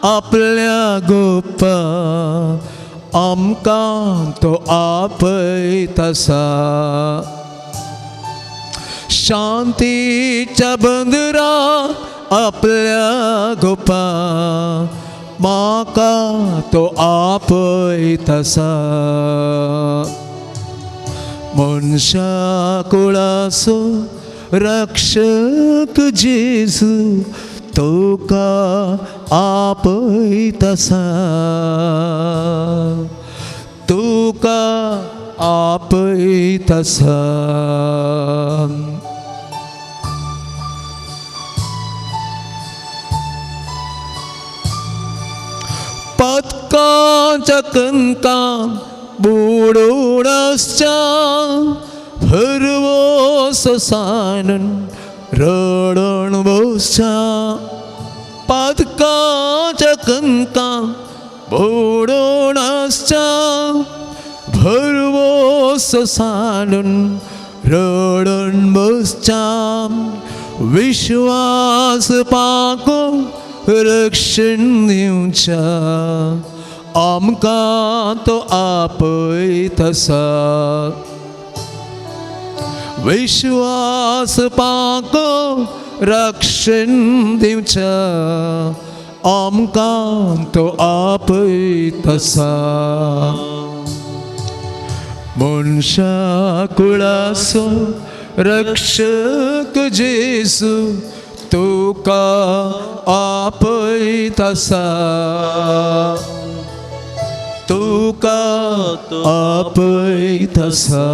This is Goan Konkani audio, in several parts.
आपल्या गोपा आमकां तो आपयत आसा. शांतीच्या बंदरा आपल्या गोपा म्हाका तो आपयत आसा. मनशा कुळाचो रक्षक जेजू तुका आपयत आसा, तुका आपयत आसा. पदकाच्या कंकान बुडून आसच्या भरवोस सानून रडून बसच्या, पादकाच्या कंकान बुडून आसच्या भरवोस सानून रडून बसच्या, विश्वास पाको रक्षण दिवच्या आमकां तो आपयत आसा. विश्वास पाको रक्षण दिवच्या आमकां तो आपयत आसा. मनशा कुळाचो रक्षक जेजू तुका आपयत आसा, तुका आपयत आसा.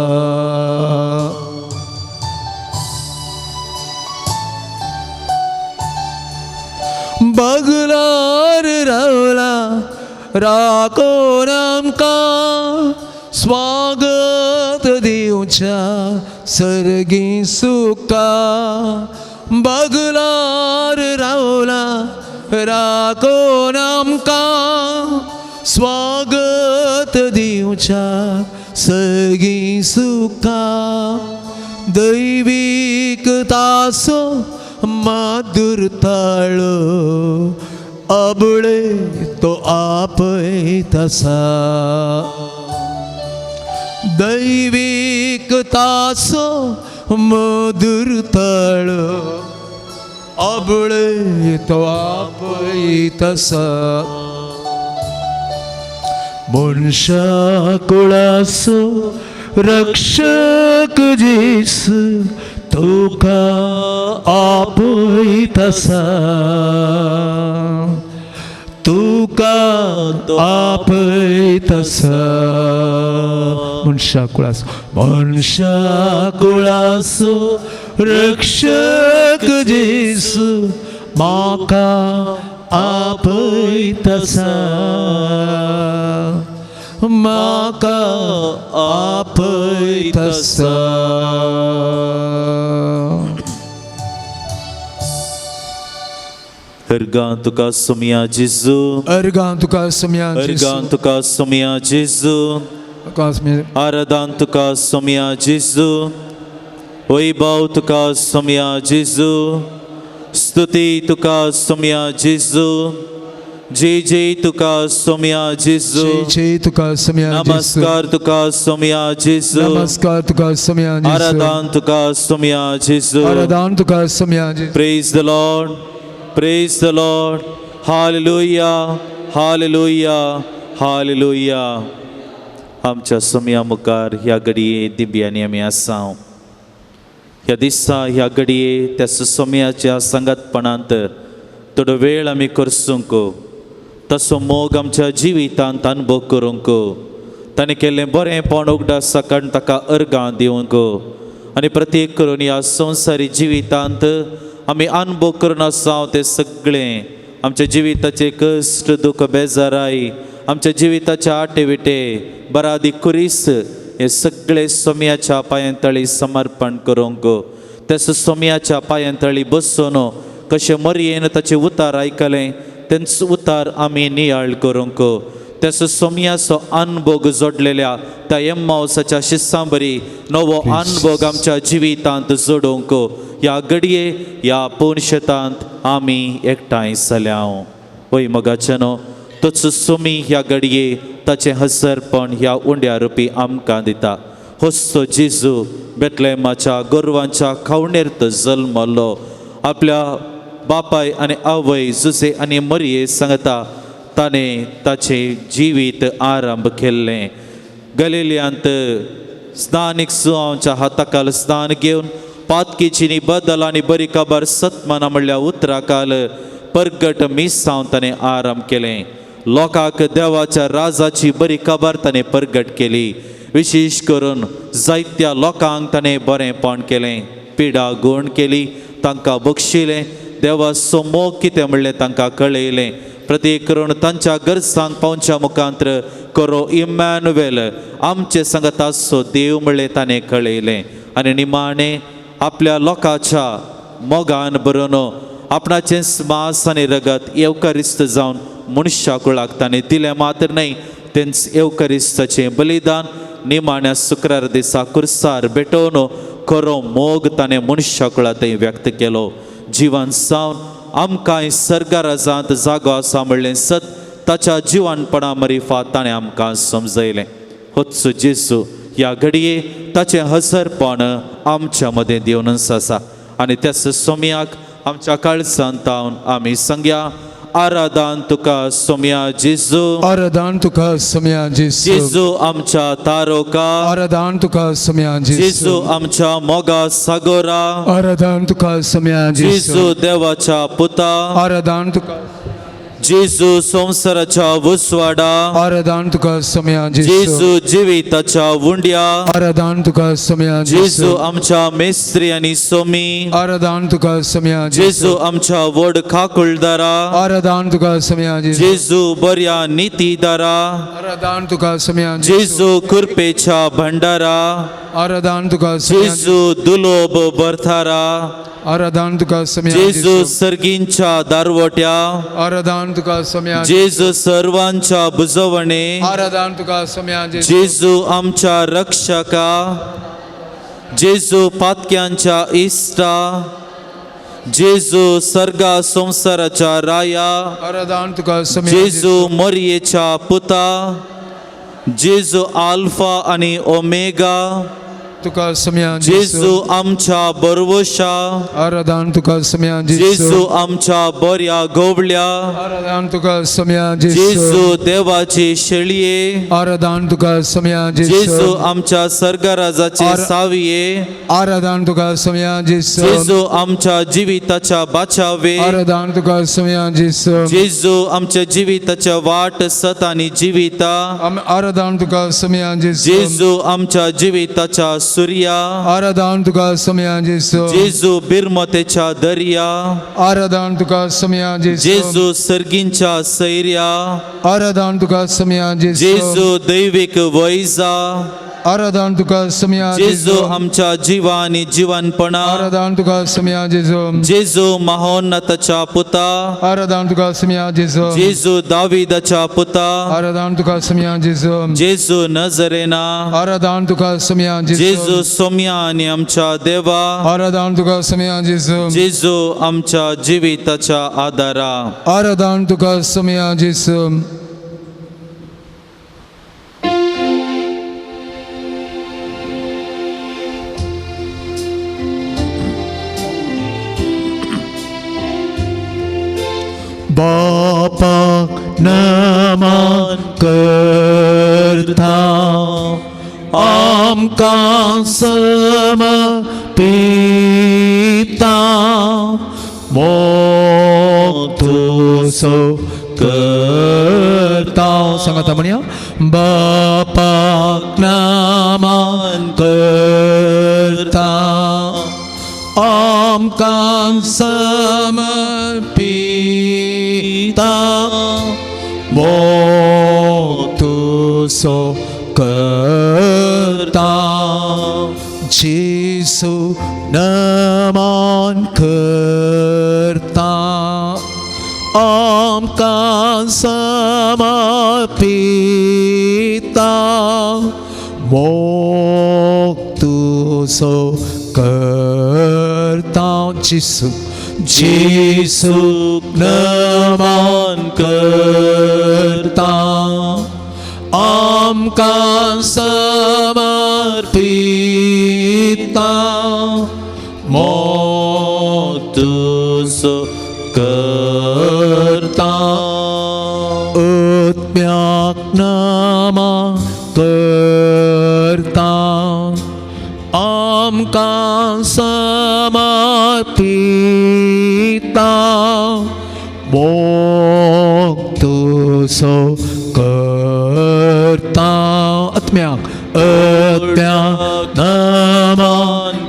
बगलार रावला राखोन आमकां स्वागत दिवच्या सर्गी सुखा, बगलार रावला राखोन आमकां स्वागत दिवच्या सर्गी सुखा, दैवीक तासो माधुर ताळो अबळे तो आपयत आसा. दैवीक तासो मधुर ताळो अबळे तो आपयत आसा. मनशा कुळाचो रक्षक जेजू तुका आपयत आसा, तुका आपयत आसा. मनशा कुळाचो, मनशा कुळाचो रक्षक जेजू म्हाका आपयत आसा, म्हाका आपयत आसा. अर्गां तुका सोमया जेजू, अर्गां तुका सोमया जेजू, अर्गां तुका सोमया जेजू, आराधान तुका सोमया जेजू, वैभव तुका सोमया जेजू, स्तुती तुका सोमया जेजू, जय जय तुका सोमया जेजू, जय जय तुका सोमया जेजू, नमस्कार तुका सोमया जेजू, नमस्कार तुका सोमया जेजू, आराधान तुका सोमया जेजू, आराधान तुका सोमया जेजू. Praise the Lord, praise the Lord, hallelujah, hallelujah, hallelujah. आमच्या सोमया मुखार ह्या घडये दिव्यांनी आमी आसा. ह्या दिसा ह्या घडये त्या सोमयाच्या सांगातपणांत थोडो वेळ आमी करसूंक, तसो मोग आमच्या जिवितांत अनुभव करूंक, ताणें केल्लें बरेंपण उगडास काडून ताका अर्गां दिवंक आनी प्रत्येक करून ह्या संवसारी जिवितांत आमी अनुभव करून आसा तें सगळें आमच्या जिविताचे कश्ट दुख बेजाराय, आमच्या जिविताचे आटे विटे बरादी कुरीस हे सगळे सोमयाच्या पांयांतळी समर्पण करूंक, त्या सोमयाच्या पांयांतळी बसून कशें मरयेन ताचे उतार आयकलें तेंच उतार आमी नियाळ करूंक, त्या सोमयाचो अनभोग जोडलेल्या त्या एम्मावसाच्या शिस्सां बरी नवो अनभोग आमच्या जिवितांत जोडूंक ह्या घडये ह्या पोन शेतांत आमी एकठांय जाल्या. वय मोगाच्यानो, तोच सोमी ह्या घडये ताचें हसरपण ह्या उंड्या रुपी आमकां दिता. होस्तो जेजू बेतलेमाच्या गोरवांच्या खावणेर तो जल्मलो. आपल्या बापाय आनी आवय जुजे आनी मरये सांगता ताणें ताचें जिवीत आरंभ केल्लें. गलिलियांत स्नानीक सुवांच्या हाताखाल स्नान घेवन पातकीची बदल आनी बरी खबर सतमाना म्हणल्या उतराखाल परगट मिसांव ताणें आरंभ केलें. लोकांक देवाच्या राजाची बरी खबर ताणें परगट केली. विशेश करून जायत्या लोकांक ताणें बरेंपण केलें, पिडा गुण केली, तांकां बक्षिलें, देवाचो मोग कितें म्हणलें तांकां कळयलें. प्रत्येक करून तांच्या गरजांक पावच्या मुखांत्र करो इमॅन्युएल आमचे सांगत आसचो देव म्हणलें ताणें कळयलें. आनी निमाणें आपल्या लोकांच्या मोगान बरोवन आपणाचें मांस आनी रगत येवकारिस्त जावन मनशा कुळाक ताणें दिलें मात्र न्हय, तेंच येवकारिस्ताचें बलिदान निमाण्या शुक्रार दिसा कुर्सार भेटोवन खरो मोग ताणें मनशा कुळा थंय व्यक्त केलो. जिवन सावन आमकांय सर्गाराजांत जागो आसा म्हणलें सत ताच्या जिवानपणा मरिफात ताणें आमकां समजयलें. होच जेजू ह्या घडये ताचें हसरपण आमच्या मदें दिवनच आसा आनी त्याच सोमयाक आमच्या काळजांत तावन आमी सांगया, आराधन तुका सोमया जेजू, आराधन तुका सोमया जेजू, जेजू आमच्या तारोका, आराधन तुका सोमया जेजू, जेजू आमच्या मोगा सागोरा, आराधन तुका सोमया जेजू देवाच्या पुता, आराधन तुका जेजू संवसाराच्या उजवाडा, आराधन तुका सोमया जेजू जिविताच्या उंड्या, आराधन तुका सोमया जेजू आमच्या मेस्त्री आनी सोमी, आराधन तुका सोमया जेजू आमच्या व्हड खाकुळदारा, आराधन तुका सोमया जेजू बऱ्या नितीदारा, आराधन तुका सोमया जेजू कृपेच्या भंडारा, आराधन तुका जेजू दुलोब बर्थारा, आराधन तुका सोमया जेजू सर्गींच्या दारवट्या, आराधन तुका सोमया जेजू सर्वांच्या बुजवणे, आराधन तुका सोमया जेजू आमच्या रक्षका, जेजू पातक्यांच्या इश्टा, जेजू सर्गा संवसाराच्या राया, आराधन तुका सोमया जेजू मोरयेच्या पुता, जेजू आल्फा आनी ओमेगा, तुका सोमया जेजू आमच्या बरवशा, आराधन तुका सोमया जेजू आमच्या बऱ्या गोवल्या, आराधन तुका सोमया जेजू देवाची शेळये, आराधन तुका सोमया जेजू आमच्या सर्गराजाचे सावये, आराधन तुका सोमया जेजू आमच्या जिविताच्या बाचावे, आराधन तुका सोमया जेजू आमच्या जिविताच्या वाट सत आनी जिविता, आराधन तुका सोमया जेजू आमच्या जिविताच्या सूर्या, आराधन तुका सोमया जेजू बिरमतेच्या दर्या, आराधन तुका सोमया जेजू सर्गींच्या सैर्या, आराधन तुका सोमया जेजू दैवीक वैजा, आराधन तुका सोमया जेजू आमच्या जिवा आनी जिवनपणा, आराधन तुका सोमया जेजू महोन्नताच्या पुता, आराधन तुका सोमया जेजू दावीदाच्या पुता, आराधन तुका सोमया जेजू नजरेना, आराधन तुका सोमया जेजू सोमया आनी आमच्या देवा, आराधन तुका सोमया जेजू आमच्या जिविताच्या आदारा, आराधन तुका सोमया जेजू. बापाक नमन करता, आमकां समर्पिता, मोग तुजो करता. सांगता म्हणया, बापाक नमन करता, आमकां समर्पिता, मोग तुजो करता. जेजू नमन करता, आमकां समर्पिता, मोग तुजो करता. जेजू जेजू नमन करता आमकां समर्पिता मोग तुजो करता आत्म्याक नमा करता आमकां समर्पिता मोग तुजो करता आत्म्याक आत्म्याक नमा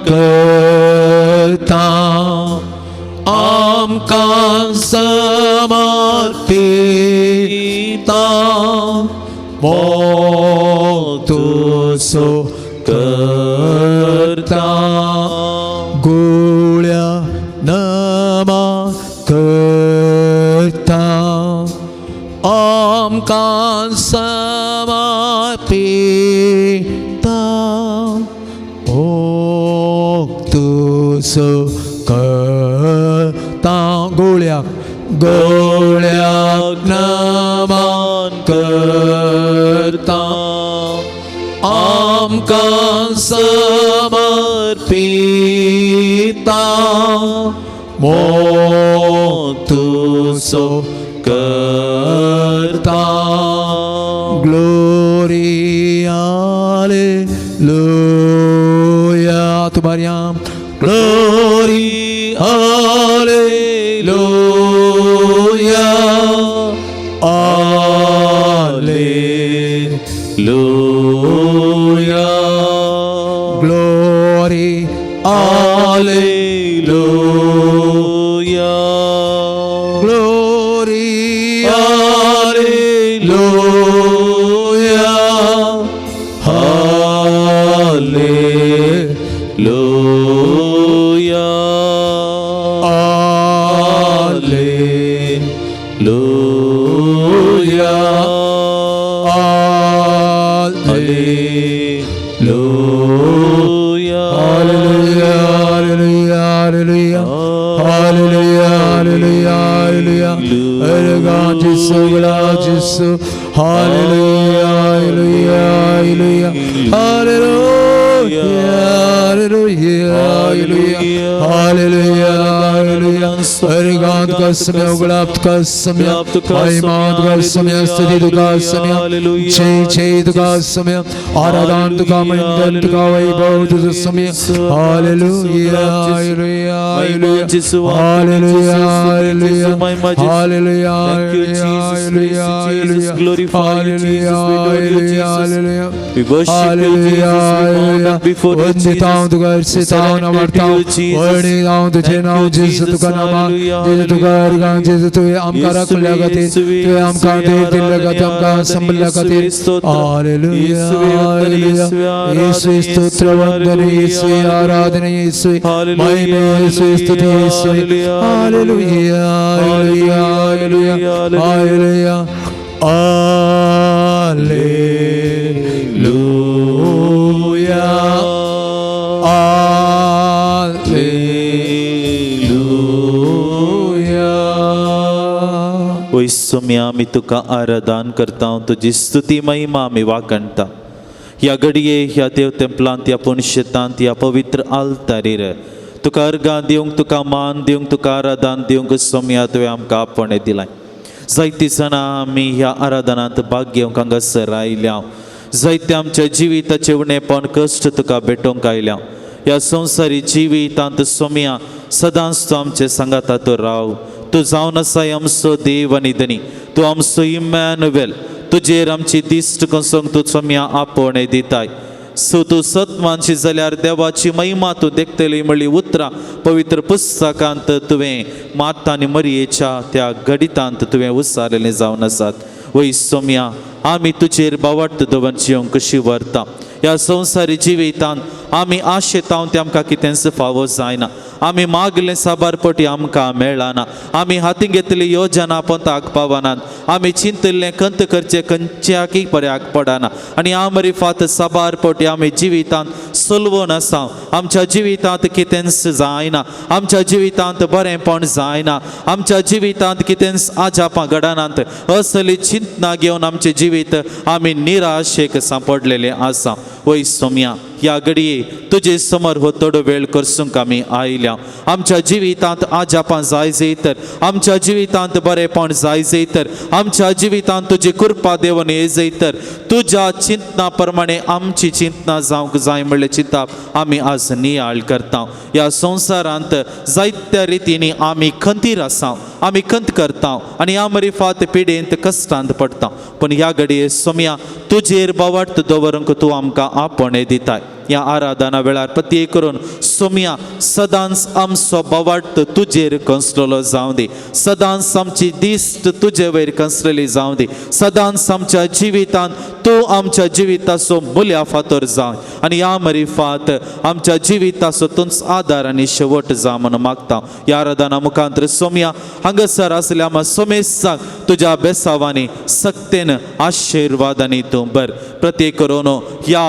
करता आमकां समर्पिता मोग तुजो करता गुळ्या नमा करता आमकां समर्पिता मोग तुजो करता गुळ्याक गुळ्याक नमन करता आमकां समर्पिता मोग तुजो करता ग्लोरी हालेलुया तुम्हारी glory hallelujah hallelujah glory hallelujah glory hallelujah hallelujah hallelujah hallelujah hallelujah hallelujah hallelujah hallelujah hallelujah hallelujah Jesu Jesu hallelujah hallelujah hallelujah hallelujah hallelujah hallelujah hallelujah अर्गात का समय उगलाप्त का समय महिमात का समय स्तुति का समय जय जय का समय आराधन का मंडन का वैभव तुझ समय hallelujah hallelujah hallelujah hallelujah hallelujah hallelujah hallelujah hallelujah hallelujah We worship you, Jesus. We bow down before you, वंदितां Jesus. तुका अर्चितां नमर्तां वर्णितां तुझे नांव जेजू तुका नामा जेजू तुका अर्गां जेजू तुवें आमकां राखल्या खातीर तुवें आमकां देव दिल्ल्या खातीर आमकां संबल्ल्या खातीर हालेलुया हालेलुया येसुवे स्तोत्र वंदन येसुवे आराधना येसुवे महिमे येसुवे स्तुती येसुवे hallelujah hallelujah hallelujah hallelujah hallelujah hallelujah ओ सोम्या आमी तुका आराधन करता तुजी स्तुती महिमा आमी वाखणता ह्या घडये ह्या देव तेंपलांत ह्या पुनशेतांत ह्या पवित्र आल्तारीर तुका अर्गां दिवंक तुका मान दिवंक तुका आराधन दिवंक सोम्या तुवें आमकां आपोवणें दिलां जायतीं जाणां आमी ह्या आराधनांत भाग घेवंक हांगासर आयल्या जायते आमच्या जिविताचें उणेपण कश्ट तुका भेटोवंक आयल्या ह्या संवसारी जिवितांत सोम्या सदांच तूं आमचे सांगाता तूं राव तूं जावन आसाय आमचो देव आनी धनी तूं आमचो इमॅनुवेल तुजेर आमची दिश्ट कसोंक तूं सोम्या आपोवणें दिताय सो तूं सत मानशी जाल्यार देवाची महिमा तूं देखतली म्हणली उतरां पवित्र पुस्तकांत तुवें माता आनी मरयेच्या त्या घडितांत तुवें उसारलेलें जावन आसात वय सोम्या आमी तुजेर बावट दवर जिवंक कशी व्हरता ह्या संवसारी जिवितांत आमी आशेताव ते आमकां कितेंच फावो जायना आमी मागलें साबार पटी आमकां मेळना. आमी हातीं घेतली योजना पंताक पावनात. आमी चिंतिल्लें खंत करचें खंयच्याकय पर्याक पडना. आनी आमरिफात साबार पटी आमी जिवितांत सलवून आसा. आमच्या जिवितांत कितेंच जायना, आमच्या जिवितांत बरेंपण जायना, आमच्या जिवितांत कितेंच आजापां घडनात. असली चिंतना घेवन आमचें जिवीत आमी निराशेक सांपडलेलें आसा. वय सोम्या, ह्या घडये तुजे समोर हो थोडो वेळ करसूंक आमी आयल्या. आमच्या जिवितांत आजापां जाय जाय तर, आमच्या जिवितांत बरेंपण जाय जाय तर, आमच्या जिवितांत तुजी कृपा देवन ये जाय तर, तुज्या चिंतना प्रमाणे आमची चिंतना जावंक जाय म्हणलें चिंताप आमी आज नियाळ करता. ह्या संवसारांत जायत्या रितींनी आमी खंतीर आसा, आमी खंत करता आनी ह्या मरिफात पिडेंत कश्टांत पडटा. पूण ह्या घडये सोम्या तुजेर बावट दवरूंक तूं आमकां आपोवणें दिताय. ह्या आराधना वेळार प्रत्येक करून सोम्या सदांच आमचो बावट तुजेर कंसलेलो जावं दी, सदांच आमची दिश्ट तुजे वयर कंसलेली जावं दी, सदांच आमच्या जिवितांत तूं आमच्या जिविताचो मुल्या फातर जावं आनी ह्या मरिफात आमच्या जिविताचो तूंच आदार आनी शेवट जावं म्हणून मागता. ह्या आराधना मुखांत सोम्या हांगासर आसल्या आमकां सोमेसाक तुज्या बेसावांनी सक्तेन आशिर्वादांनी तूं बर. प्रत्येक करून ह्या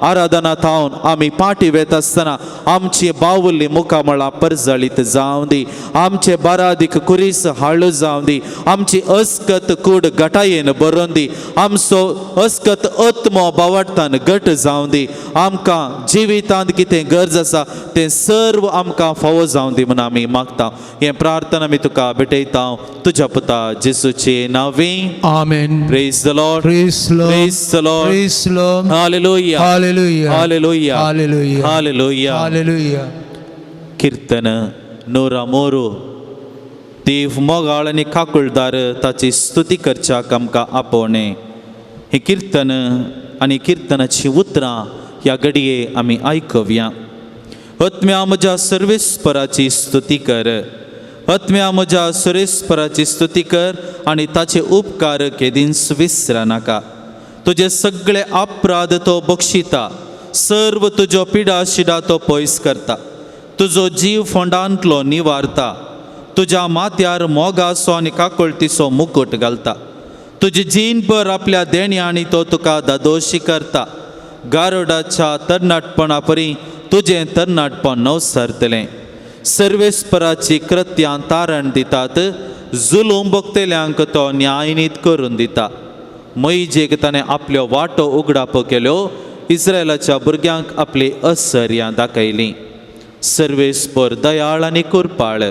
आराधना थावन आमी पाटी वेत आसतना आमची बावुल्ली मुखामळां परजळीत जावं दी, आमचे बारादीक कुरीस हाळू जावं दी, आमची अस्कत कूड गटायेन भरोन दी, आमचो अस्कत आत्मो बावडटान घट जावं दी. आमकां जिवितांत कितें गरज आसा तें सर्व आमकां फावो जावं दी म्हूण आमी मागता. हें प्रार्थना आमी तुका भेटयता तुज्या पुता जेसूचे नांवी. Amen. Praise the Lord. Praise the Lord. Praise the Lord. Praise the Lord. Hallelujah. Hallelujah. Hallelujah. Hallelujah. Hallelujah. Hallelujah. कीर्तन 103. देव मोगाळ आनी काकुळदार ताची स्तुती करच्याक आमकां आपोवणें. हें कीर्तन आनी किर्तनाचीं उतरां ह्या घडये आमी आयकवया. आत्म्या म्हज्या सर्वेस्पराची स्तुती कर, आत्म्या म्हज्या सर्वेस्पराची स्तुती कर आनी ताचे उपकार केदींच विसरनाका. तुजे सगळे अपराध तो बक्षिता, सर्व तुज्यो पिडा शिडा तो पयस करता, तुजो जीव फोंडांतलो निवारता, तुज्या माथ्यार मोगाचो आनी काकळतीचो मुकुट घालता, तुजी जीणभर आपल्या देण्यांनी तो तुका दादोशी करता. गारोडाच्या तरणाटपणा परी तुजें तरणाटपण नवसरतलें. सर्वेस्पराची कृत्यां तारण दितात, जुलूम भोगतल्यांक तो न्यायनीत करून दिता. मैजेक ताणें आपल्यो वाटो उगडापो केल्यो, इस्रायलाच्या भुरग्यांक आपली असर्यां दाखयलीं. सर्वेस्पर दयाळ आनी कुरपाळ,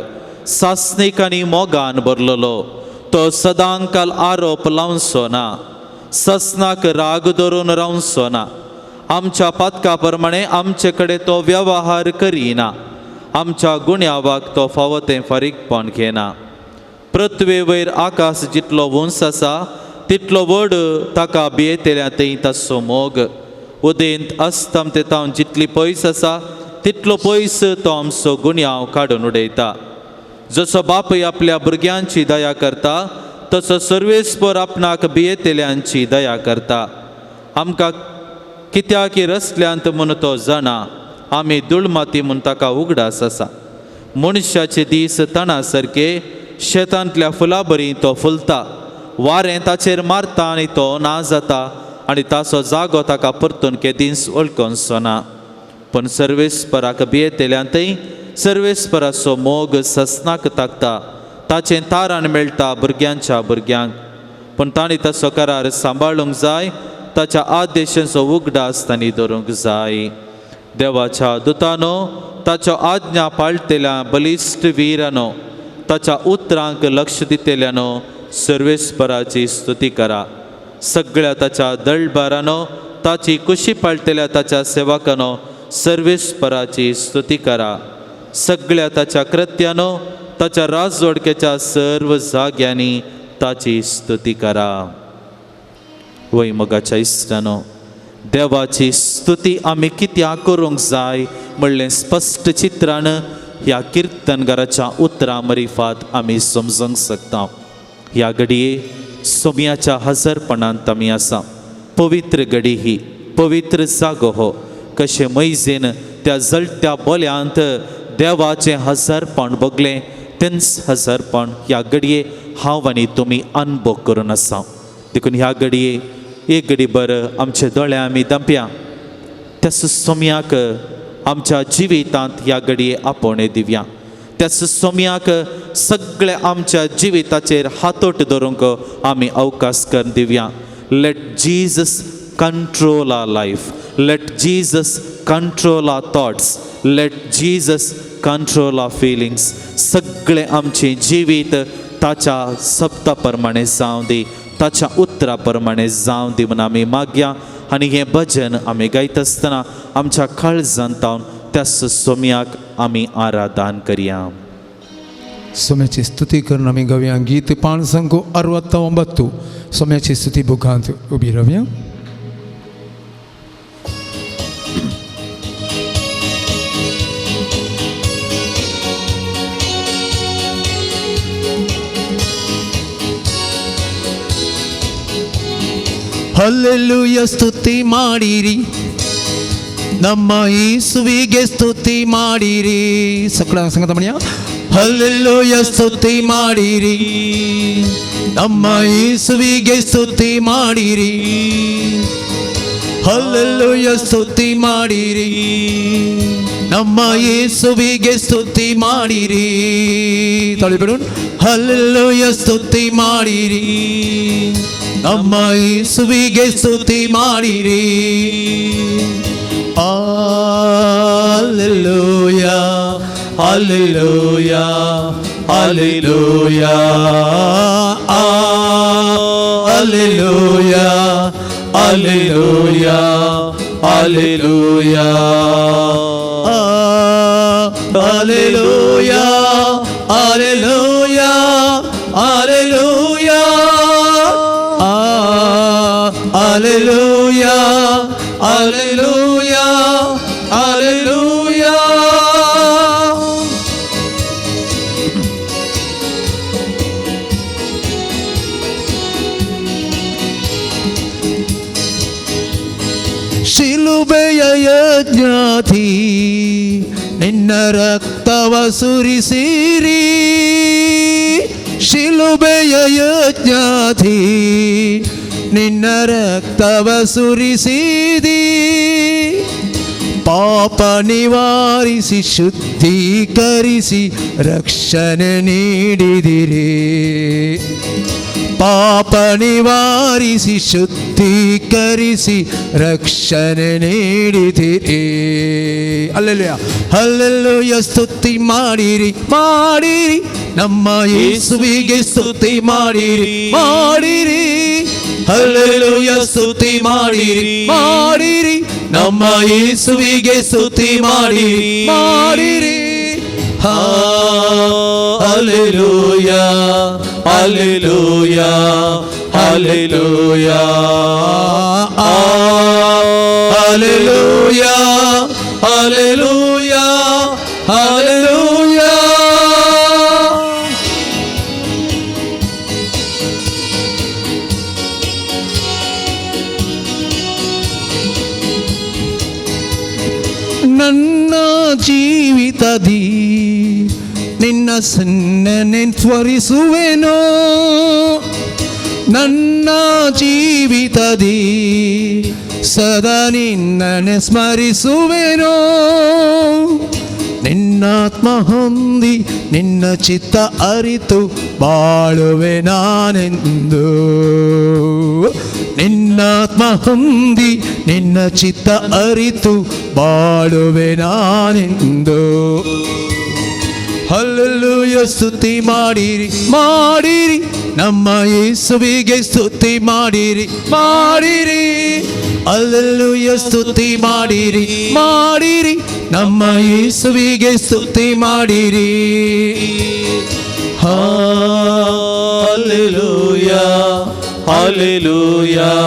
सासणीक आनी मोगान भरलेलो, तो सदांकाल आरोप लावचो ना, ससनाक राग धरून रावचो ना. आमच्या पातका प्रमाणे आमचे कडेन तो व्यवहार करिना, आमच्या गुण्यावाक तो फावो तें फारीकपण घेना. पृथ्वे वयर आकाश जितलो उंच आसा तितलो व्हड ताका भियेतल्या थंय ताचो मोग. उदेंत अस्तम तेतावन जितली पयस आसा तितलो पयस तो आमचो गुन्यांव काडून उडयता. जसो बापूय आपल्या भुरग्यांची दया करता तसो सर्वेस्पर आपणाक भियेतल्यांची दया करता. आमकां कित्याक रसल्यांत म्हूण तो जाणा, आमी दुळमाती म्हूण ताका उगडास आसा. मनशाचे दीस तणा सारके, शेतांतल्या फुलां बरी तो फुलता, वारें ताचेर मारता आनी तो ना जाता आनी ताचो जागो ताका परतून केदींच वळखोनचो ना. पूण सर्वेस्पराक भियेतल्यांतय सर्वेस्पराचो मोग ससनाक ताकता, ताचें तारण मेळटा भुरग्यांच्या भुरग्यांक. पूण तांणी ताचो करार सांबाळूंक जाय, ताच्या आदेशांचो उगडास तांणी दवरूंक जाय. देवाच्या दुतानो, ताच्यो आज्ञा पाळटेल्या बलिश्ट विरानो, ताच्या उतरांक लक्ष दितेल्यानो सर्वेस्पराची स्तुती करा. सगळ्या ताच्या दळबारानो, ताची कुशी पाळटेल्या ताच्या सेवकानो सर्वेस्पराची स्तुती करा. सगळ्या ताच्या कृत्यानो, ताच्या राजवडकेच्या सर्व जाग्यांनी ताची स्तुती करा. वय मोगाच्या इश्टानो, देवाची स्तुती आमी कित्याक करूंक जाय म्हणलें स्पश्ट चित्रान ह्या किर्तनगाराच्या उतरां मरिफात आमी समजूंक शकता. ह्या घडये सोम्याच्या हजरपणांत आमी आसा. पवित्र घडी ही, पवित्र जागो हो. कशें मैजेन त्या जळत्या बोल्यांत देवाचें हजारपण भोगलें तेंच हजारपण ह्या घडये हांव आनी तुमी अनुभव करून आसा. देखून ह्या घडये एक घडी बरं आमचे दोळे आमी दंपया त्या सोम्याक आमच्या जिवितांत ह्या घडये आपोवणें दिवया. त्या सोम्याक सगळे आमच्या जिविताचेर हातोट धरूंक आमी अवकाश करून दिवया. Let Jesus control our life. Let Jesus control our thoughts. Let Jesus control our feelings. सगळे आमचें जिवीत ताच्या शब्दा प्रमाणे जावं दी, ताच्या उतरा प्रमाणे जावं दी म्हूण आमी मागया. आनी हें भजन आमी गायता आसतना आमच्या काळजांत त्या सोम्याक आमी आराधन करया. सोम्याची स्तुती करून आमी गावया गीत 569. सोम्याची स्तुती बुकांत उबी रावया. ಹಲ್ಲೆಲೂಯ ಸ್ತುತಿ ಮಾಡಿರಿ, ನಮ್ಮ ಯೇಸುವಿಗೆ ಸ್ತುತಿ ಮಾಡಿರಿ. ಸಕಲ ಸಂಗತ ಮಣಿಯ ಹಲ್ಲೆಲೂಯ ಸ್ತುತಿ ಮಾಡಿರಿ, ನಮ್ಮ ಯೇಸುವಿಗೆ ಸ್ತುತಿ ಮಾಡಿರಿ. ಹಲ್ಲೆಲೂಯ ಸ್ತುತಿ ಮಾಡಿರಿ, ನಮ್ಮ ಯೇಸುವಿಗೆ ಸ್ತುತಿ ಮಾಡಿರಿ. ತಾಳಿ ಬಿಡೋಣ. ಹಲ್ಲೆಲೂಯ ಸ್ತುತಿ ಮಾಡಿರಿ, ನಮ್ಮ ಯೇಸುವಿಗೆ ಸ್ತುತಿ ಮಾಡಿರಿ. Hallelujah, hallelujah, hallelujah, hallelujah, hallelujah, hallelujah, hallelujah, hallelujah, hallelujah, hallelujah, hallelujah, hallelujah. ಶಿಲುಬೆಯ ಯಜ್ಞಾಧಿ ನಿನ್ನ ರಕ್ತವ ಸುರಿಸಿರಿ, ಶಿಲುಬೆಯ ಯಜ್ಞಾಧಿ ನಿನ್ನ ರಕ್ತವ ಸುರಿಸಿದಿ. ಪಾಪ ನಿವಾರಿಸಿ ಶುದ್ಧೀಕರಿಸಿ ರಕ್ಷಣೆ ನೀಡಿದಿರಿ, ಪಾಪ ನಿವಾರಿಸಿ ಶುದ್ಧೀಕರಿಸಿ ರಕ್ಷಣೆ ನೀಡಿದಿರಿ. ಅಲ್ಲೆಲೂಯ ಹಲ್ಲೆಲೂಯ ಸ್ತುತಿ ಮಾಡಿರಿ, ಮಾಡಿರಿ, ನಮ್ಮ ಯೇಸುವಿಗೆ ಸ್ತುತಿ ಮಾಡಿರಿ, ಮಾಡಿರಿ. ಹಲ್ಲೆಲೂಯ ಸ್ತುತಿ ಮಾಡಿರಿ, ಮಾಡಿರಿ, ನಮ್ಮ ಯೇಸುವಿಗೆ ಸ್ತುತಿ ಮಾಡಿರಿ, ಮಾಡಿರಿ. Hallelujah, hallelujah, hallelujah, hallelujah, hallelujah, hallelujah. ನನ್ನ ಜೀವಿತದಿ ನಿನ್ನ ಸನ್ನನೆ ತ್ವರಿಸುವೆನೋ, ನನ್ನ ಜೀವಿತದಿ ಸದಾ ನಿನ್ನನೆ ಸ್ಮರಿಸುವೆನೋ. ನಿನ್ನಾತ್ಮ ಹೊಂದಿ ನಿನ್ನ ಚಿತ್ತ ಅರಿತು ಬಾಳುವೆ ನಾನೆಂದು, ನಿನ್ನಾತ್ಮ ಹೊಂದಿ ನಿನ್ನ ಚಿತ್ತ ಅರಿತು ಬಾಳುವೆ ನಾನೆಂದು. ಹಲ್ಲೆಲೂಯ ಸ್ತುತಿ ಮಾಡಿರಿ, ಮಾಡಿರಿ, ನಮ್ಮ ಯೇಸುವಿಗೆ ಸ್ತುತಿ ಮಾಡಿರಿ, ಮಾಡಿರಿ. ಹಲ್ಲೆಲೂಯ ಸ್ತುತಿ ಮಾಡಿರಿ, ಮಾಡಿರಿ, ನಮ್ಮ ಯೇಸುವಿಗೆ ಸ್ತುತಿ ಮಾಡಿರಿ. Hallelujah, hallelujah,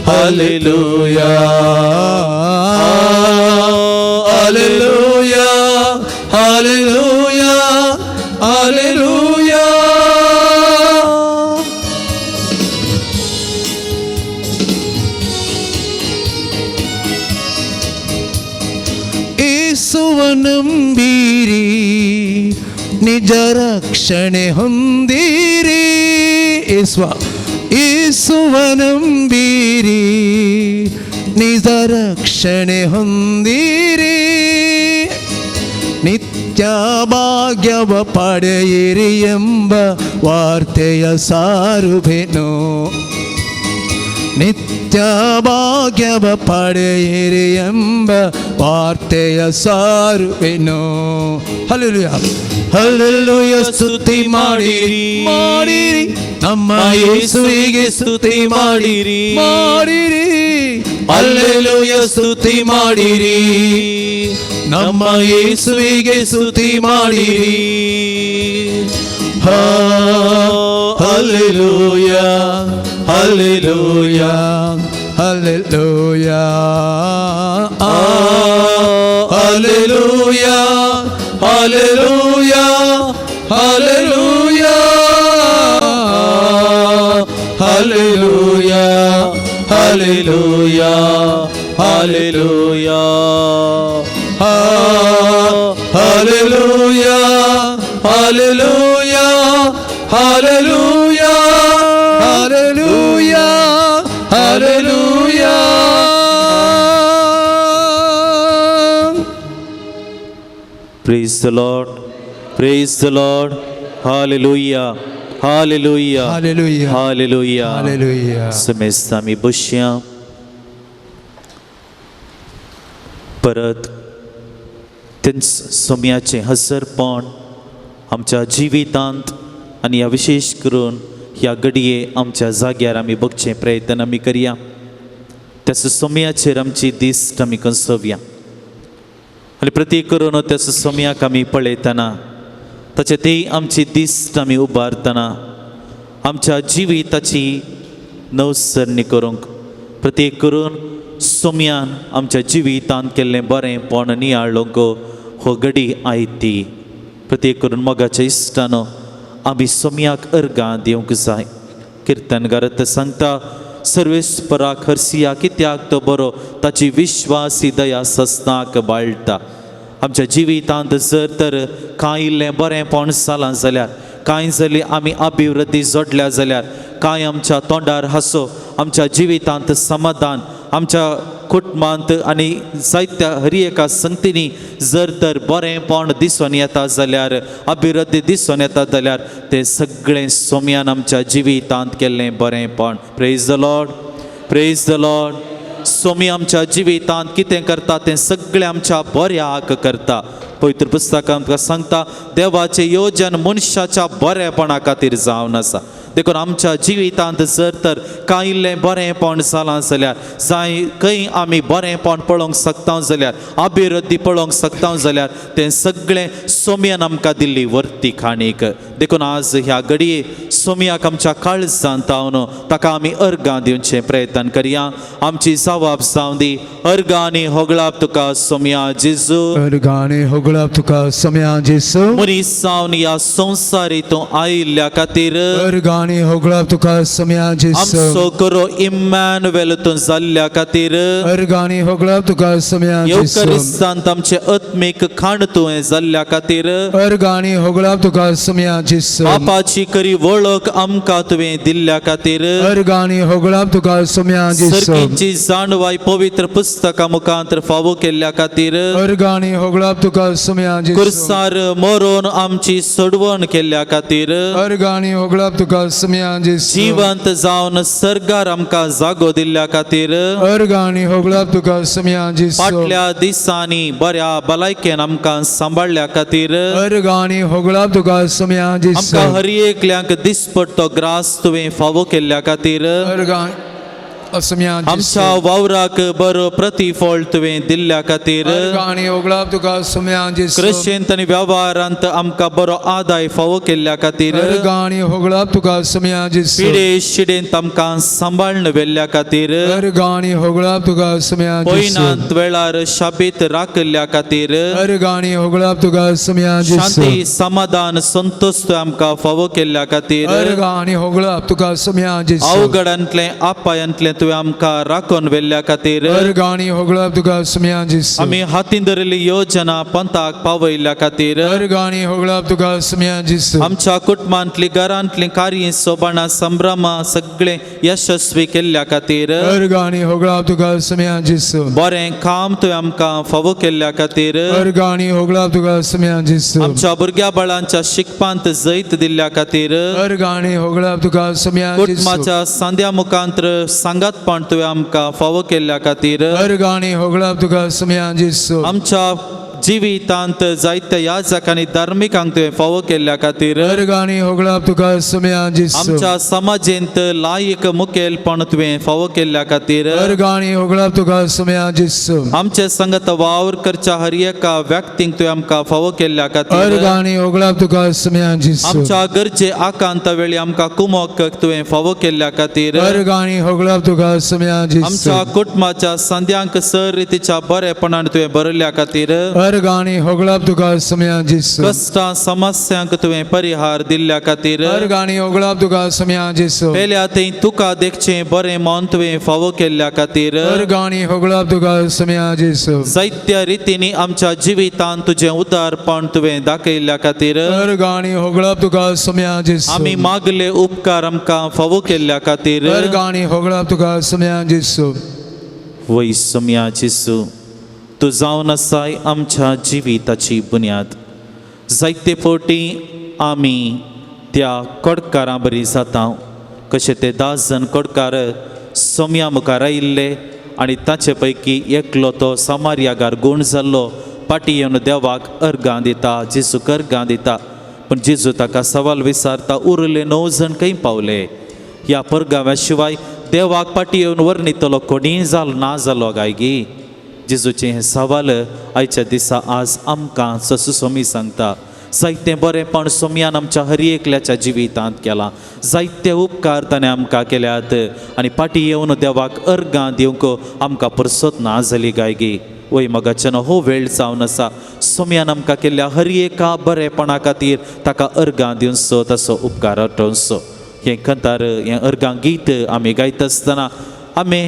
hallelujah, hallelujah, hallelujah, hallelujah. ಯೇಸುವ ನಂಬೀರಿ, ನಿಜ ರಕ್ಷಣೆ ಹೊಂದಿರಿ. ಯೇಸುವ, ಯೇಸುವ ನಂಬೀರಿ, ನಿಜ ರಕ್ಷಣೆ ಹೊಂದಿರಿ. ನಿತ್ಯ ಭಾಗ್ಯವ ಪಡೆಯಿರಿ ಎಂಬ ವಾರ್ತೆಯ ಸಾರುವೆನು. ನಿತ್ಯ ಭಾಗ್ಯವ ಪಡೆಯಿರಿ ಎಂಬ ವಾರ್ತೆಯ ಸಾರುವೆನು. Hallelujah, hallelujah. ಸ್ತುತಿ ಮಾಡಿರಿ, ಮಾಡಿರಿ, ನಮ್ಮ ಯೇಸುವಿಗೆ ಸ್ತುತಿ ಮಾಡಿರಿ, ಮಾಡಿರಿ. ಅಲ್ಲೆಲೂಯ, ಸ್ತುತಿ ಮಾಡಿರಿ, ನಮ್ಮ ಯೇಸುವಿಗೆ ಸ್ತುತಿ ಮಾಡಿರಿ. Hallelujah, hallelujah, hallelujah, hallelujah, hallelujah, hallelujah, hallelujah, hallelujah, hallelujah. Hallelujah, hallelujah, hallelujah, hallelujah, hallelujah. Praise the Lord. Praise the Lord. Hallelujah. Hallelujah. Hallelujah. Hallelujah. Hallelujah. समेस्त आमी बसया. परत तेंच सोम्याचें हसरपण आमच्या जिवितांत आनी ह्या विशेश करून ह्या घडये आमच्या जाग्यार आमी बगचें प्रयत्न आमी करया. त्याच सोम्याचेर आमची दिश्ट आमी कंसोवया आनी प्रतीक करून त्याच सोम्याक आमी पळयतना, ताचे ती आमची दिश्ट आमी उबारतना आमच्या जिविताची नवसरणी करूंक, प्रत्येक करून सोम्यान आमच्या जिवितांत केल्लें बरेंपण नियाळूंक हो घडी आयती. प्रत्येक करून मोगाच्या इश्टानो, आमी सोम्याक अर्गां दिवंक जाय. किर्तनगार सांगता, सर्वेस्पराक हरसिया, कित्याक तो बरो, ताची विश्वासी दया सस्नाक बाळटा. आमच्या जिवितांत जर तर कांय इल्लें बरेंपण जालां जाल्यार, कांय जाली आमी अभिवृद्धी जोडल्या जाल्यार, कांय आमच्या तोंडार हांसो, आमच्या जिवितांत समाधान, आमच्या कुटुंबांत आनी जायत्या हर एका संगतींनी जर तर बरेंपण दिसून येता जाल्यार, अभिवृद्धी दिसून येता जाल्यार, तें सगळें सोम्यान आमच्या जिवितांत केल्लें बरेंपण. Praise the Lord, praise the Lord. Somi आमच्या जिवितांत कितें करता तें सगळें आमच्या बऱ्याक करता. पवित्र पुस्तकां आमकां सांगता, देवाचें योजन मनशाच्या बरेपणा खातीर जावन आसा. देखून आमच्या जिवितांत जर तर कांय इल्लें बरेंपण जालां जाल्यार, जाय खंय आमी बरेंपण पळोवंक शकता जाल्यार, अभिवृद्धी पळोवंक शकता जाल्यार, तें सगळें सोम्यान आमकां दिल्ली वर्ती खाणीक. देखून आज ह्या घडये सोम्याक आमच्या काळजांत जावन ताका आमी अर्गां दिवचें प्रयत्न करया. आमची जवाब जावं दी, अर्गां आनी होगळाप तुका सोम्या जेजू. गाणे होगळप तुका सोम्या जेसू. मनीस जावन ह्या संवसारी तूं आयिल्ल्या खातीर. गाणे होगळप तुका सोम्या जेसू. आमचो करो इम्मॅनुएल तूं जाल्ल्या खातीर. गाणे होगळप तुका सोम्या जेसू. येवकरिस्तांत आमचे आत्मीक खाण तुवें जाल्ल्या खातीर. गाणे होगळप तुका सोम्या जेसू. पापाची करी वळख आमकां तुवें दिल्ल्या खातीर. गाणे होगळप तुका सोम्या जेसू. सर्गीची जाणवाय पवित्र पुस्तका मुखांत फावो केल्ल्या खातीर. गाणे होगळप तुका सोम्या जेसू. कुर्सार मरोन आमची सोडवण केल्ल्या खातीर. गाणे होगळप तुका सोम्या जेसू. जिवंत जावन सर्गार आमकां जागो दिल्ल्या खातीर. गाणे होगळप तुका सोम्या जेसू. फाटल्या दिसांनी बऱ्या भलायकेन आमकां सांबाळ्ळ्या खातीर. गाणे होगळप तुका सोम्या जेसू. आमकां हर एकल्यांक दिसपट्टो ग्रास तुवें फावो केल्ल्या खातीर. सोम्या आमच्या वावराक बरो प्रतिफळ तुवें दिल्ल्या खातीर. गाणे होगळप तुका सोम्या जेसू. कृशेंत आनी वेव्हारांत आमकां बरो आदाय फावो केल्ल्या खातीर. गाणे होगळप तुका सोम्या जेसू. पिडे शिडेंत आमकां सांबाळून व्हेल्ल्या खातीर. गाणे होगळप तुका सोम्या जेसू. पयनांत वेळार शाबीत राखिल्ल्या खातीर. गाणे होगळप तुका सोम्या जेसू. शांती समाधान संतोष तुवें आमकां फावो केल्ल्या खातीर. गाणे होगळप तुका सोम्या जेसू. अवघडांतलें आपायांतलें तुवें आमकां राखून व्हेल्ल्या खातीर अर्गांनी होगळप तुका सुम्या जेसू आमी हातीन धरिल्ली योजना पंथाक पावयल्ल्या खातीर अर्गांनी होगळप तुका सुम्या जेसू आमच्या कुटुंबांतली घरांतली कार्य सोबाणां संभ्रमां सगळें यशस्वी केल्ल्या खातीर अर्गांनी होगळप तुका सुम्या जेसू बरें काम तुवें आमकां फावो केल्ल्या खातीर अर्गांनी होगळप तुका सुम्या जेसू आमच्या भुरग्या बाळांच्या शिकपांत जैत दिल्ल्या खातीर अर्गांनी होगळप तुका सुम्या जेसू कुटुंबाच्या सांद्या मुखांत्र सांगातपण तुवें आमकां फावो केल्ल्या खातीर अर्गांनी होगळप तुका सुम्या जेसू आमच्या जिवितांत जायत्या याजक आनी धार्मिकांक तुवें फावो केल्ल्या खातीर अर्गांनी होगळप तुका सुम्या जेसू आमच्या समाजेंत लायक मुखेलपण तुवें फावो केल्ल्या खातीर अर्गांनी होगळप तुका सुम्या जेसू आमचे संगत वावर करच्या हर एका व्यक्तींक तुवें आमकां फावो केल्ल्या खातीर अर्गांनी होगळप तुका सुम्या जेसू आमच्या गरजे आकांता वेळी आमकां कुमोक तुवें फावो केल्ल्या खातीर अर्गांनी होगळप तुका सुम्या जेसू आमच्या कुटुंबाच्या संद्यांक सर रितीच्या बरेपणान तुवें भरिल्ल्या खातीर अर्गांनी होगळप तुका सुम्या जेसू कश्टां समस्यांक तुवें परिहार दिल्ल्या खातीर अर्गांनी होगळप तुका सुम्या जेसू पेल्या थंय तुका देखचें बरें मन तुवें फावो केल्ल्या खातीर अर्गांनी होगळप तुका सुम्या जेसू जायत्या रितींनी आमच्या जिवितांत तुजें उदारपण तुवें दाखयल्ल्या खातीर अर्गांनी होगळप तुका सुम्या जेसू आमी मागले उपकार आमकां फावो केल्ल्या खातीर अर्गांनी होगळप तुका सुम्या जेसू वय सोम्या जेसू तूं जावन आसाय आमच्या जिविताची बुन्याद जायते फावटी आमी त्या कोडकारां बरी जाता कशे ते 10 जण कोडकार सोम्या मुखार आयिल्ले आनी ताचे पैकी एकलो तो समार्यागार गूण जाल्लो पाटी येवन देवाक अर्गां दिता जेजूक अर्गां दिता पूण जेजू ताका सवाल विचारता उरले 9 जण खंय पावले ह्या परगाव्या शिवाय देवाक पाटी येवन वर्णितलो कोणीय जालो ना जालो काय गी जेजूचें हें सवाल आयच्या दिसा आज आमकां ससू सोमी सांगता जायतें बरेंपण सोमयान आमच्या हर एकल्याच्या जिवितांत केलां जायते उपकार ताणें आमकां केल्यात आनी पाटी येवन देवाक अर्गां दिवंक आमकां पुरसत ना जाली काय गी वय मगाच्यान हो वेळ जावन आसा सोमयान आमकां केल्ल्या हर एका बरेपणा खातीर ताका अर्गां दिवचो ताचो उपकार आठोवचो हें कंतार हें अर्गां गीत आमी गायता आसतना आमी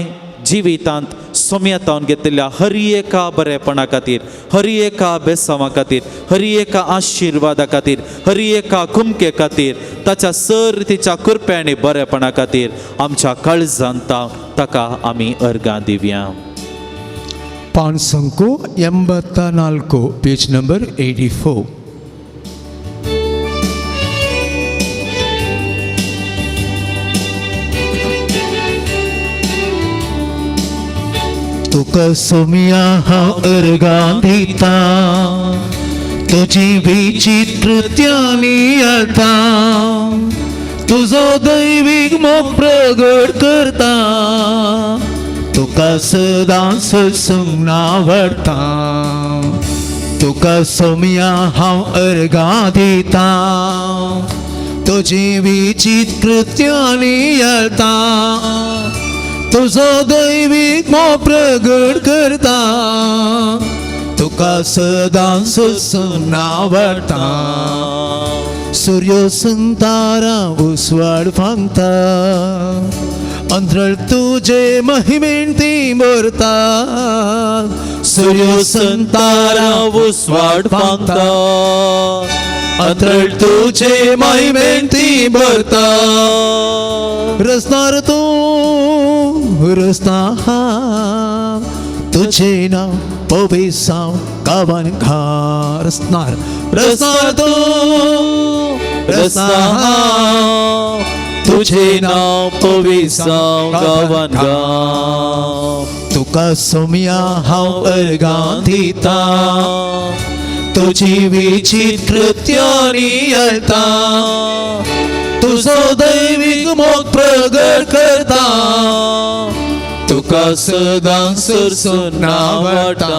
जिवितांत सोम्यातावन घेतिल्ल्या हर एका बरेपणा खातीर हर एका बेसांवा खातीर हर एका आशिर्वादा खातीर हर एका कुमके खातीर ताच्या सर तिच्या कृपे आनी बरेपणा खातीर आमच्या काळजांत ताका आमी अर्गां दिवया. 584, पेज नंबर 84. तुका सोम्या हांव अर्गां दिता तुजी विचित्रत्यांनी येता तुजो दैवीक मोग प्रगट करता तुका सदां सत्संग आवडटा तुका सोम्या हांव अर्गां दिता तुजी विचित्रत्यांनी येता तुजो दैवीक मोग प्रगट करता तुका सदां सत्संग आवडटा सूर्य संतारा उसवाड फांगता अंतरळ तुजे महिमेन ती भरता सूर्य संतारा उसवाड फांगता अंतरळ तुजे महिमेन ती भरता रसनार तूं रसना तुझे नाव पवेसांव गांवान घा रसनार रसनार तूं रसना तुझे नाव पविसांव गांवान गांव तुका सोम्या हांव अर्गां दिता तुजी विचित्रत्यांनी येता तुजो दैवीक मोग प्रगट करता तुका सदां सरसून आवडटा.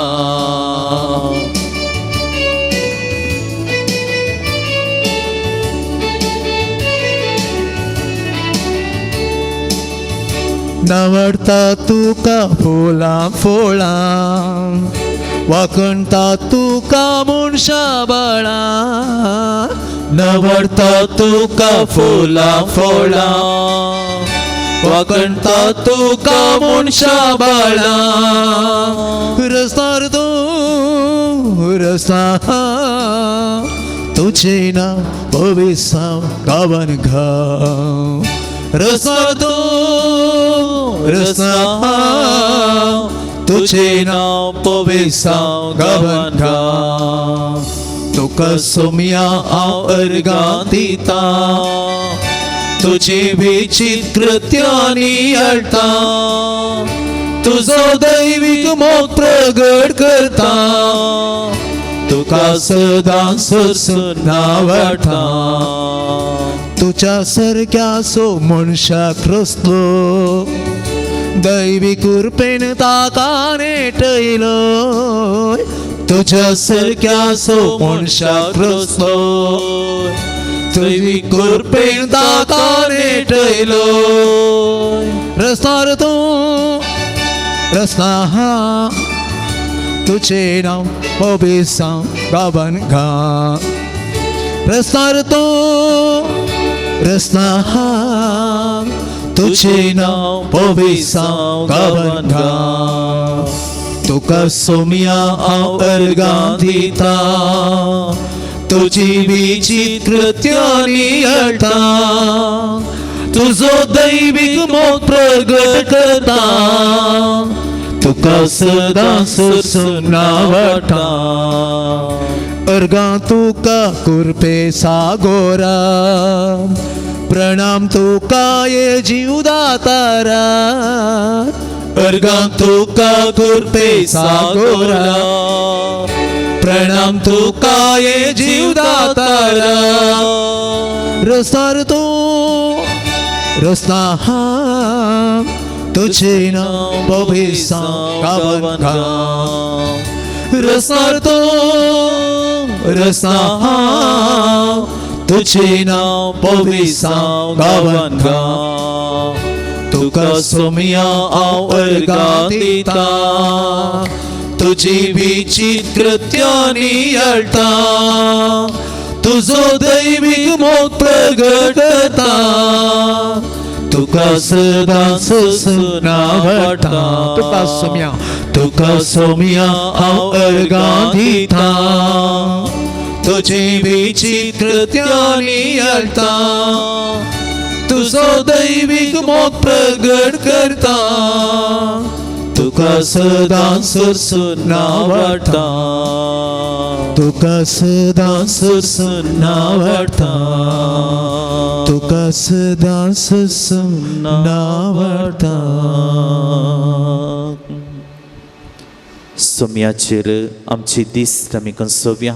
नावडता तुका फुलां फळां वाकणता तुका मनशा बाळां नावडता तुका फुलां फळां वाकणता तुका मनशा बाळा रस्तार तूं रस्ता तुझे नांव पविसांव गांवान गांव रस्ता तूं रस्ता तुझे नांव पविसांव गांवान गांव तुका सोम्या हांव अर्गां दिता तुजी विचित कृत्यांनी हाडटा तुजो दैवीक मोग प्रगट करता तुका सदां सोसून आवडटा तुज्या सारक्या सो मनशाक रसलो दैवी कृपेन ताका नेटयलो तुज्या सारक्या सो मनशाक रसलो दैवी कृपेन ताका नेटयलो रस्तार तूं रस्ता तुझे नांव पविसांव गांवान गांव रस्तार तूं रस्ता तुझे नांव पविसांव गांवान गांव तुका सोम्या हांव अर्गां दिता तुजी विचित कृत्यांनी हाडटा तुजो दैवीक मोग प्रगट करता तुका सदां सोसून आवडटा अर्गां तुका कुरपे सागोरा प्रणाम तुका ये जीवदातारा अर्गां तुका कुरपे सागोरा प्रणाम तुका ये जीवदातारा रस्तार तूं रस्ता तुझे नांव पविसांव गांवान गांव रस्तार तूं रस्ता तुझे नांव पविसांव गांवान गांव तुका सोम्या हांव अर्गां दिता तुजी विचित कृत्यांनी हाडटा तुजो दैवीक मोग प्रगट करता तुका सदां सोसून आवडटा तुका सोम्या तुका सोम्या हांव अर्गां दिता तुजी विचित कृत्यांनी हाडटा तुजो दैवीक मोग प्रगट करता तुका सदां सोसून आवडटा तुका सदां सोसून आवडटा तुका सदां सोसून आवडटा. सोम्याचेर आमची दिस्त आमी कंसोवया.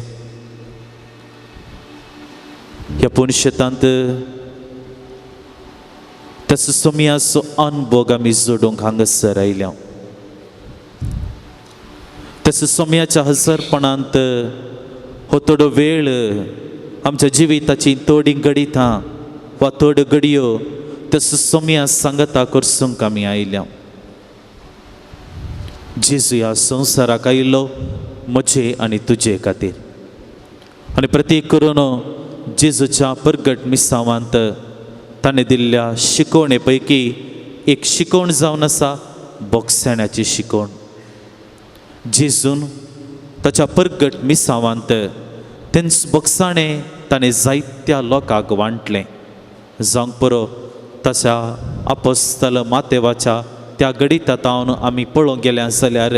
ह्या पुणशेतांत तसो सोम्याचो अनभोग आमी जोडूंक हांगासर आयल्या. तसो सोम्याच्या हजरपणांत हो थोडो वेळ आमच्या जिविताची थोडी घडितां वा थोड्यो घडयो तसो सोम्या सांगता करसूंक आमी आयल्या. जेजू ह्या संवसाराक आयिल्लो म्हजे आनी तुजे खातीर आनी प्रतीक करून जेजूच्या परगट मिसावांत ताणें दिल्ल्या शिकवणे पैकी एक शिकवण जावन आसा बोगसाण्याची शिकवण. जेजून ताच्या परगट मिसावांत तेंच बोगसाणें ताणें जायत्या लोकांक वांटलें. जावंक पुरो ताच्या आपोस्तल मातेवाच्या त्या घडिता तावन आमी पळोवंक गेल्या जाल्यार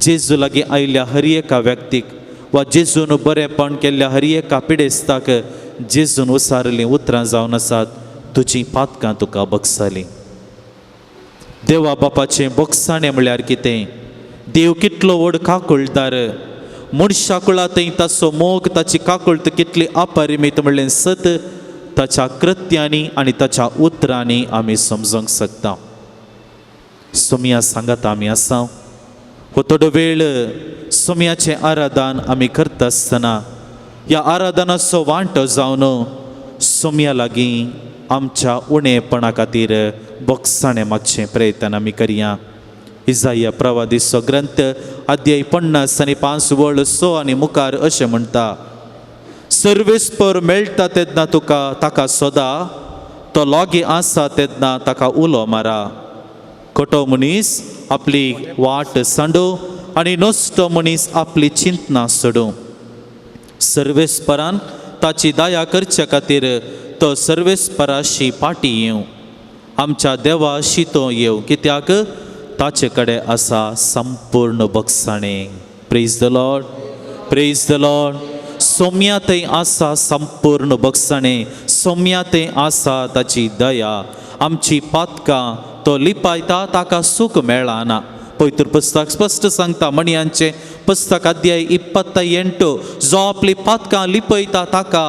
जेजू लागीं आयिल्ल्या हर एका व्यक्तीक वा जेजून बरेंपण केल्ल्या हर एका पिडेस्ताक जेजून उसारिल्लीं उतरां जावन आसात, तुजीं पातकां तुका बगसालीं. देवा बापाचें बोगसाणें म्हळ्यार कितें? देव कितलो व्हड काकुळदार, मनशा कुळांतय ताचो मोग ताची काकुळट कितली अपरिमीत म्हणलें सत ताच्या कृत्यांनी आनी ताच्या उतरांनी आमी समजूंक शकता. सोमया सांगात आमी आसा हो थोडो वेळ सोमयाचें आराधन आमी करता आसतना ह्या आराधनाचो वांटो जावन सोमया लागीं आमच्या उणेपणा खातीर बोगसाणें मागचें प्रयत्न आमी करया. इजाया प्रवादीचो ग्रंथ अध्याय 50 आनी 5 वळ 6 आनी मुखार अशें म्हणटा, सर्वेस्पर मेळटा तेन्ना तुका ताका सोदा, तो लागीं आसा तेन्ना ताका उलो मारा. खोटो मनीस आपली वाट सांडू आनी नश्टो मनीस आपली चिंतना सोडूं. सर्वेस्परान ताची दया करचे खातीर तो सर्वेस्पराशी फाटी येवं, आमच्या देवाशी तो येवं, कित्याक ताचे कडेन आसा संपूर्ण बक्षाणें. Praise the Lord, praise the Lord. Saumya थंय आसा संपूर्ण बक्षाणें, सोम्या थंय आसा ताची दया. आमची पातकां तो लिपायता, ताका सूख मेळना. पवित्र पुस्तक स्पश्ट सांगता, मणयांचें पुस्तक अध्याय 28, जो आपली पातकां लिपयता ताका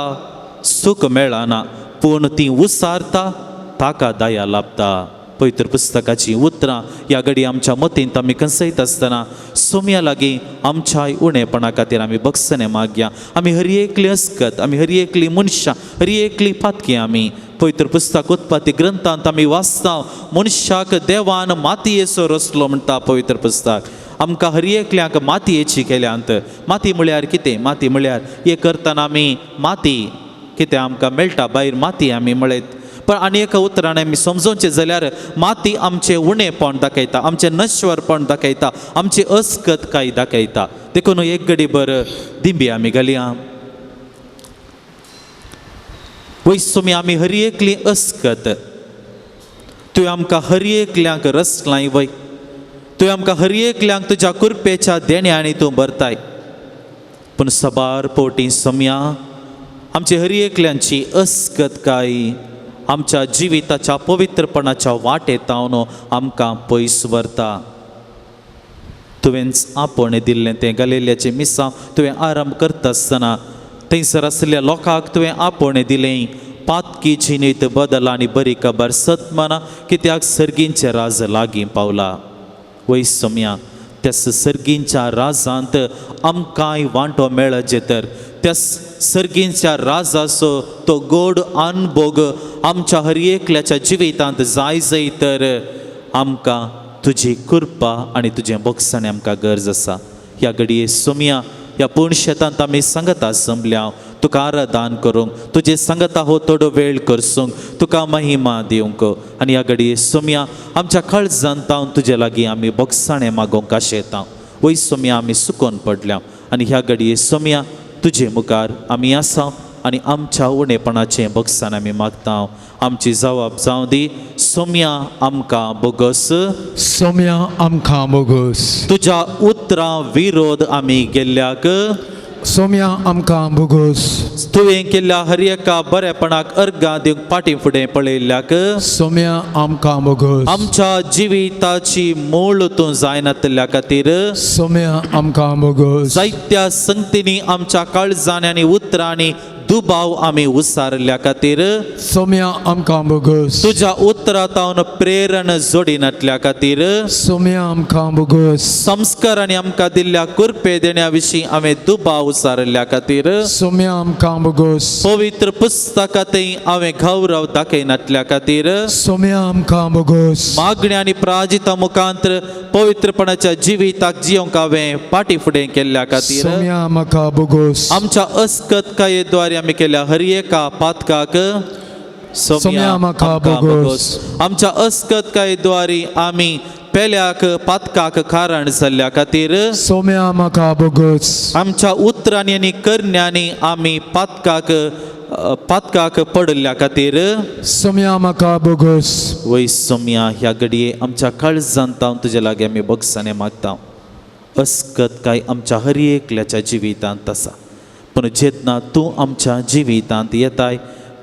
सूख मेळना, पूण ती उसारता ताका दया लाभता. पवित्र पुस्तकाची उतरां ह्या घडी आमच्या मतींत आमी कसयत आसतना सोम्या लागीं आमच्याय उणेपणा खातीर आमी बक्षणें मागया. आमी हर एकली अस्कत, आमी हर एकली मनशां, हर एकली पातकी. आमी पवित्र पुस्तक उत्पत्ती ग्रंथांत आमी वाचता, मनशाक देवान मातयेचो रचलो म्हणटा पवित्र पुस्तक. आमकां हर एकल्याक मातयेची केल्यांत. माती म्हळ्यार कितें? माती म्हळ्यार हे करतना आमी माती कितें आमकां मेळटा भायर, माती आमी म्हळेत. पण आनी एका उतरान आमी समजोवचें जाल्यार माती आमचें उणेपण दाखयता, आमचें नश्वरपण दाखयता, आमची अस्कतकाय दाखयता. देखून एक घडी बर दिंबी आमी घालया. वयसुमी आमी हर एकली अस्कत, तुवें आमकां हर एकल्यांक रसलाय वय, तुवें आमकां हर एकल्यांक तुज्या कृपेच्या देण्यांनी तूं भरताय. पूण सबार पोटी सोम्या आमची हर एकल्यांची अस्कतकाय आमच्या जिविताच्या पवित्रपणाच्या वाटेत हांव आमकां पयस व्हरता. तुवेंच आपोवणें दिल्लें तें गलेल्याचें मिसांव तुवें आरंभ करता आसतना थंयसर आशिल्ल्या लोकांक तुवें आपोवणें दिलें, पातकी जिणेंत बदल आनी बरी खबर सतमना, कित्याक सर्गींचें राज लागीं पावला. वय सोम्या, त्या सर्गींच्या राजांत आमकांय वांटो मेळचे तर त्या सर्गींच्या राजाचो तो गोड अनभोग आमच्या हर एकल्याच्या जिवितांत जाय जाय तर आमकां तुजी कृपा आनी तुजें बक्षणें आमकां गरज आसा. ह्या घडये सोम्या ह्या पूर्ण शेतांत आमी सांगता जमल्या तुका आराधन करूंक, तुजे सांगता हो थोडो वेळ करसूंक, तुका महिमा दिवंक. आनी ह्या घडये सोम्या आमच्या काळजांत तुजे लागीं आमी बक्षाणें मागोवंक आशेता. वय सोम्या आमी सुकोन पडल्या आनी ह्या घडये सोम्या तुजे मुखार आमी आसा आनी आमच्या उणेपणाचें बक्षाण आमी मागता. आमची जवाब जावं दी सोम्या आमकां बोगस, सोम्या आमकां बोगस. तुज्या उतरां विरोध आमी गेल्ल्याक सोम्या आमकां बोगस. तुवें केल्ल्या हर एका बरेपणाक अर्गां दिवंक फाटीं फुडें पळयल्ल्याक सोम्या आमकां बोगस. आमच्या जिविताची मूळ तूं जायनातल्या खातीर सोम्या आमकां बोगस. जायत्या संगतींनी आमच्या काळजांनी आनी उतरांनी दुबाव आमी उसारल्या खातीर सोम्या आमकां बोगस. तुज्या उतरांत प्रेरण जोडिनातल्या खातीर सोम्या आमकां बोगस. संस्कारांनी आमकां दिल्ल्या कृपे देण्या विशीं हांवें दुबाव उसारल्या खातीर सोम्या आमकां बोगस. पवित्र पुस्तकांतय हांवें गौरव दाखयनातल्या खातीर सोम्या आमकां बोगस. मागण्या आनी प्राजिता मुखांतर पवित्रपणाच्या जिविताक जियोंक हांवें फाटीं फुडें केल्ल्या खातीर सोम्या आमकां बोगस. आमच्या अस्कतकायेद्वारे आमी केल्या हर एका पातकाक सोम्या आमकां बोगस. आमच्या अस्कतकायेद्वारे आमी पेल्याक पातकाक कारण जाल्ल्या खातीर सोम्या आमकां बोगस. आमच्या उतरांनी आनी करण्यांनी आमी पातकाक पातकाक पडिल्ल्या खातीर सोम्या आमकां बोगस. वय सोम्या ह्या घडये आमच्या काळजांत हांव तुजे लागीं आमी बक्षाणें मागता. अस्कत काय आमच्या हर एकल्याच्या जिवितांत आसा, पूण जेन्ना तूं आमच्या जिवितांत येताय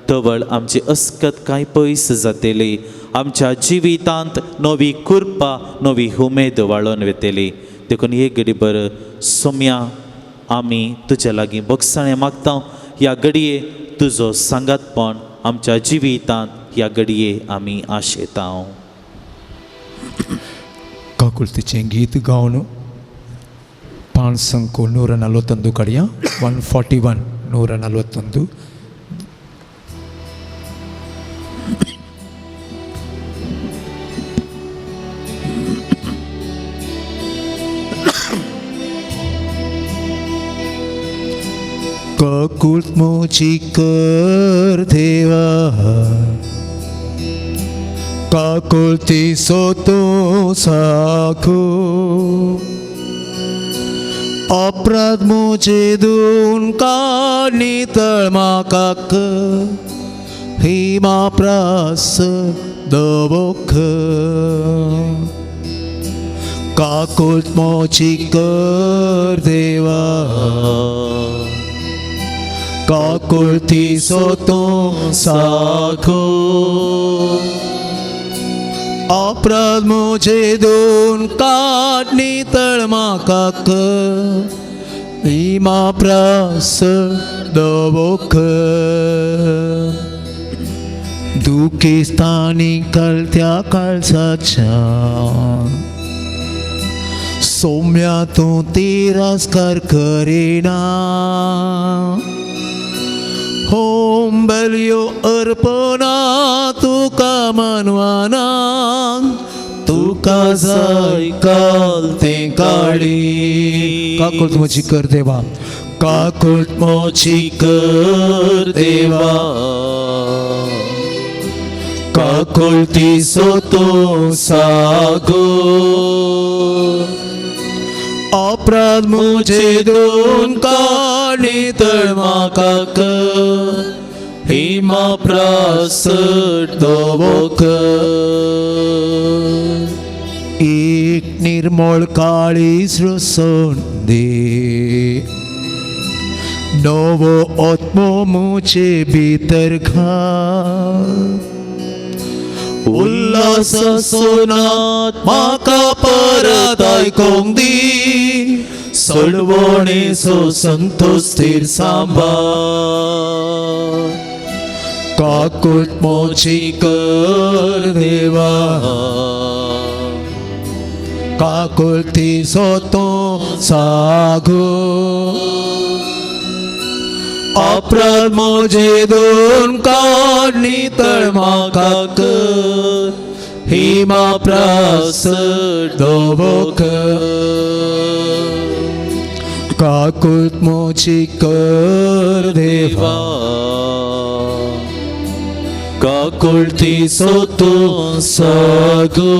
तवळ आमची अस्कत काय पयस जातली, आमच्या जिवितांत नवी कृपा नवी उमेद वाळोवन वतली. देखून एक घडी बर सोम्या आमी तुज्या लागीं बक्षाणें मागता. ह्या घडये तुजो सांगातपण आमच्या जिवितांत ह्या घडये आमी आशेता. काकुळतीचें गीत गावन 5 141 काडया. 141 141. काकुळत म्हजी कर देवा, काकुळती सो तूं साखू अपराध म्हजे दोन काड नितळ म्हाका कर हिमा प्रास दवोख काकुळट मोची कर देवा काकुळती सो तूं साखो अपराध म्हजे दोन काड नितळ म्हाका कर हिमा प्रास दवोख दुखेस्तानी कळत्या काळजाच्या सौम्या तूं तिरस्कार करिना होम बलयो अर्पणा तुका मनवाना तुका जाय काल तें काडी काकुळट म्हजी कर देवा काकुळट म्हजी कर देवा काकुळती सो तूं सागो अपराध म्हजे दोन काड नितळ म्हाका कर हिमा प्रास दवोख एक निर्मळ काळीज रसोवन दी नवो आत्मो म्हजे भितर घाल उल्हास सोनात म्हाका परत आयकोंक दी सळवणेचो संतोष स्थीर सांबाळ काकुळट मोची कर देवा काकुळती सो तूं सागो अपराध म्हजे दोन काड नितळ म्हाका कर हिमा प्रास दवोख काकुळट मोची कर देवा काकुळती सो तूं सागो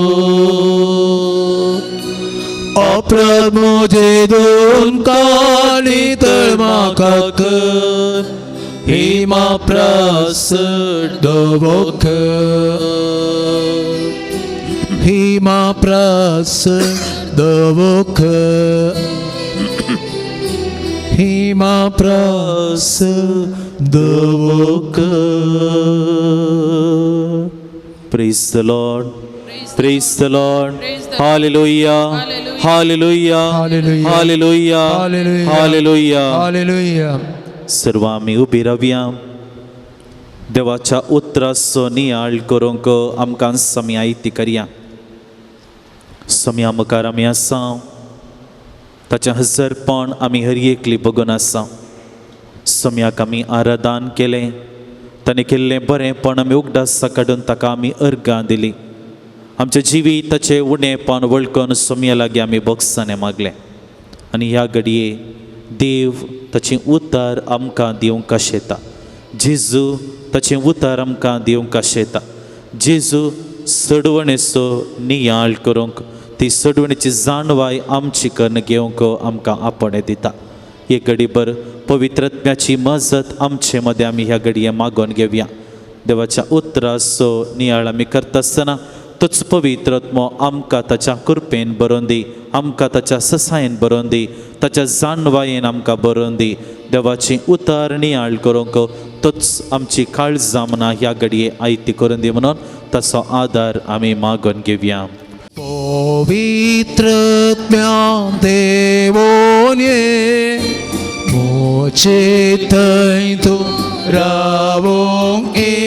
अपराध म्हजे दोन काड नितळ म्हाका कर हिमा प्रास दवोख हिमा प्रास दवोख हिमा प्रास दवोख. Praise the Lord. Praise the Lord. Hallelujah. Hallelujah. Hallelujah. Hallelujah. Hallelujah. Hallelujah. Hallelujah. सर्व आमी उबी रावया. देवाच्या उतराचो नियाळ करूंक आमकां सम्या आयती करया. सम्या मुखार आमी आसा, ताचें हजरपण आमी हर एकली बगून आसा. सम्याक आमी आराधन केलें, ताणें केल्लें बरेंपण आमी उगडासा काडून ताका आमी अर्गां दिली. आमचें जिवीत ताचें उणेपण वळखून सोम्या लागीं आमी बोगसाणें मागलें आनी ह्या घडये देव ताचें उतार आमकां दिवंक आशेता. जेजू ताचें उतार आमकां दिवंक आशेता. जेजू सडवणेचो नियाळ करूंक, ती सडवणेची जाणवाय आमची करून घेवंक आमकां आपोवणें दिता. एक घडीभर पवित्रत्म्याची मजत आमचे मदें आमी ह्या घडये मागोवन घेवया. देवाच्या उतराचो नियाळ आमी करता आसतना तोच पवित्रत्मो आमकां ताच्या कृपेन बरोवन दी, आमकां ताच्या ससायेन बरोवन दी, ताच्या जाणवायेन आमकां बरोवन दी. देवाची उतार नियाळ करूंक तोच आमची काळजां मनां ह्या घडये आयती करून दी म्हणून ताचो आदार आमी मागोवन घेवया. पवित्रत्म्या देवोन ये म्हजे थंय तूं रावोंक ये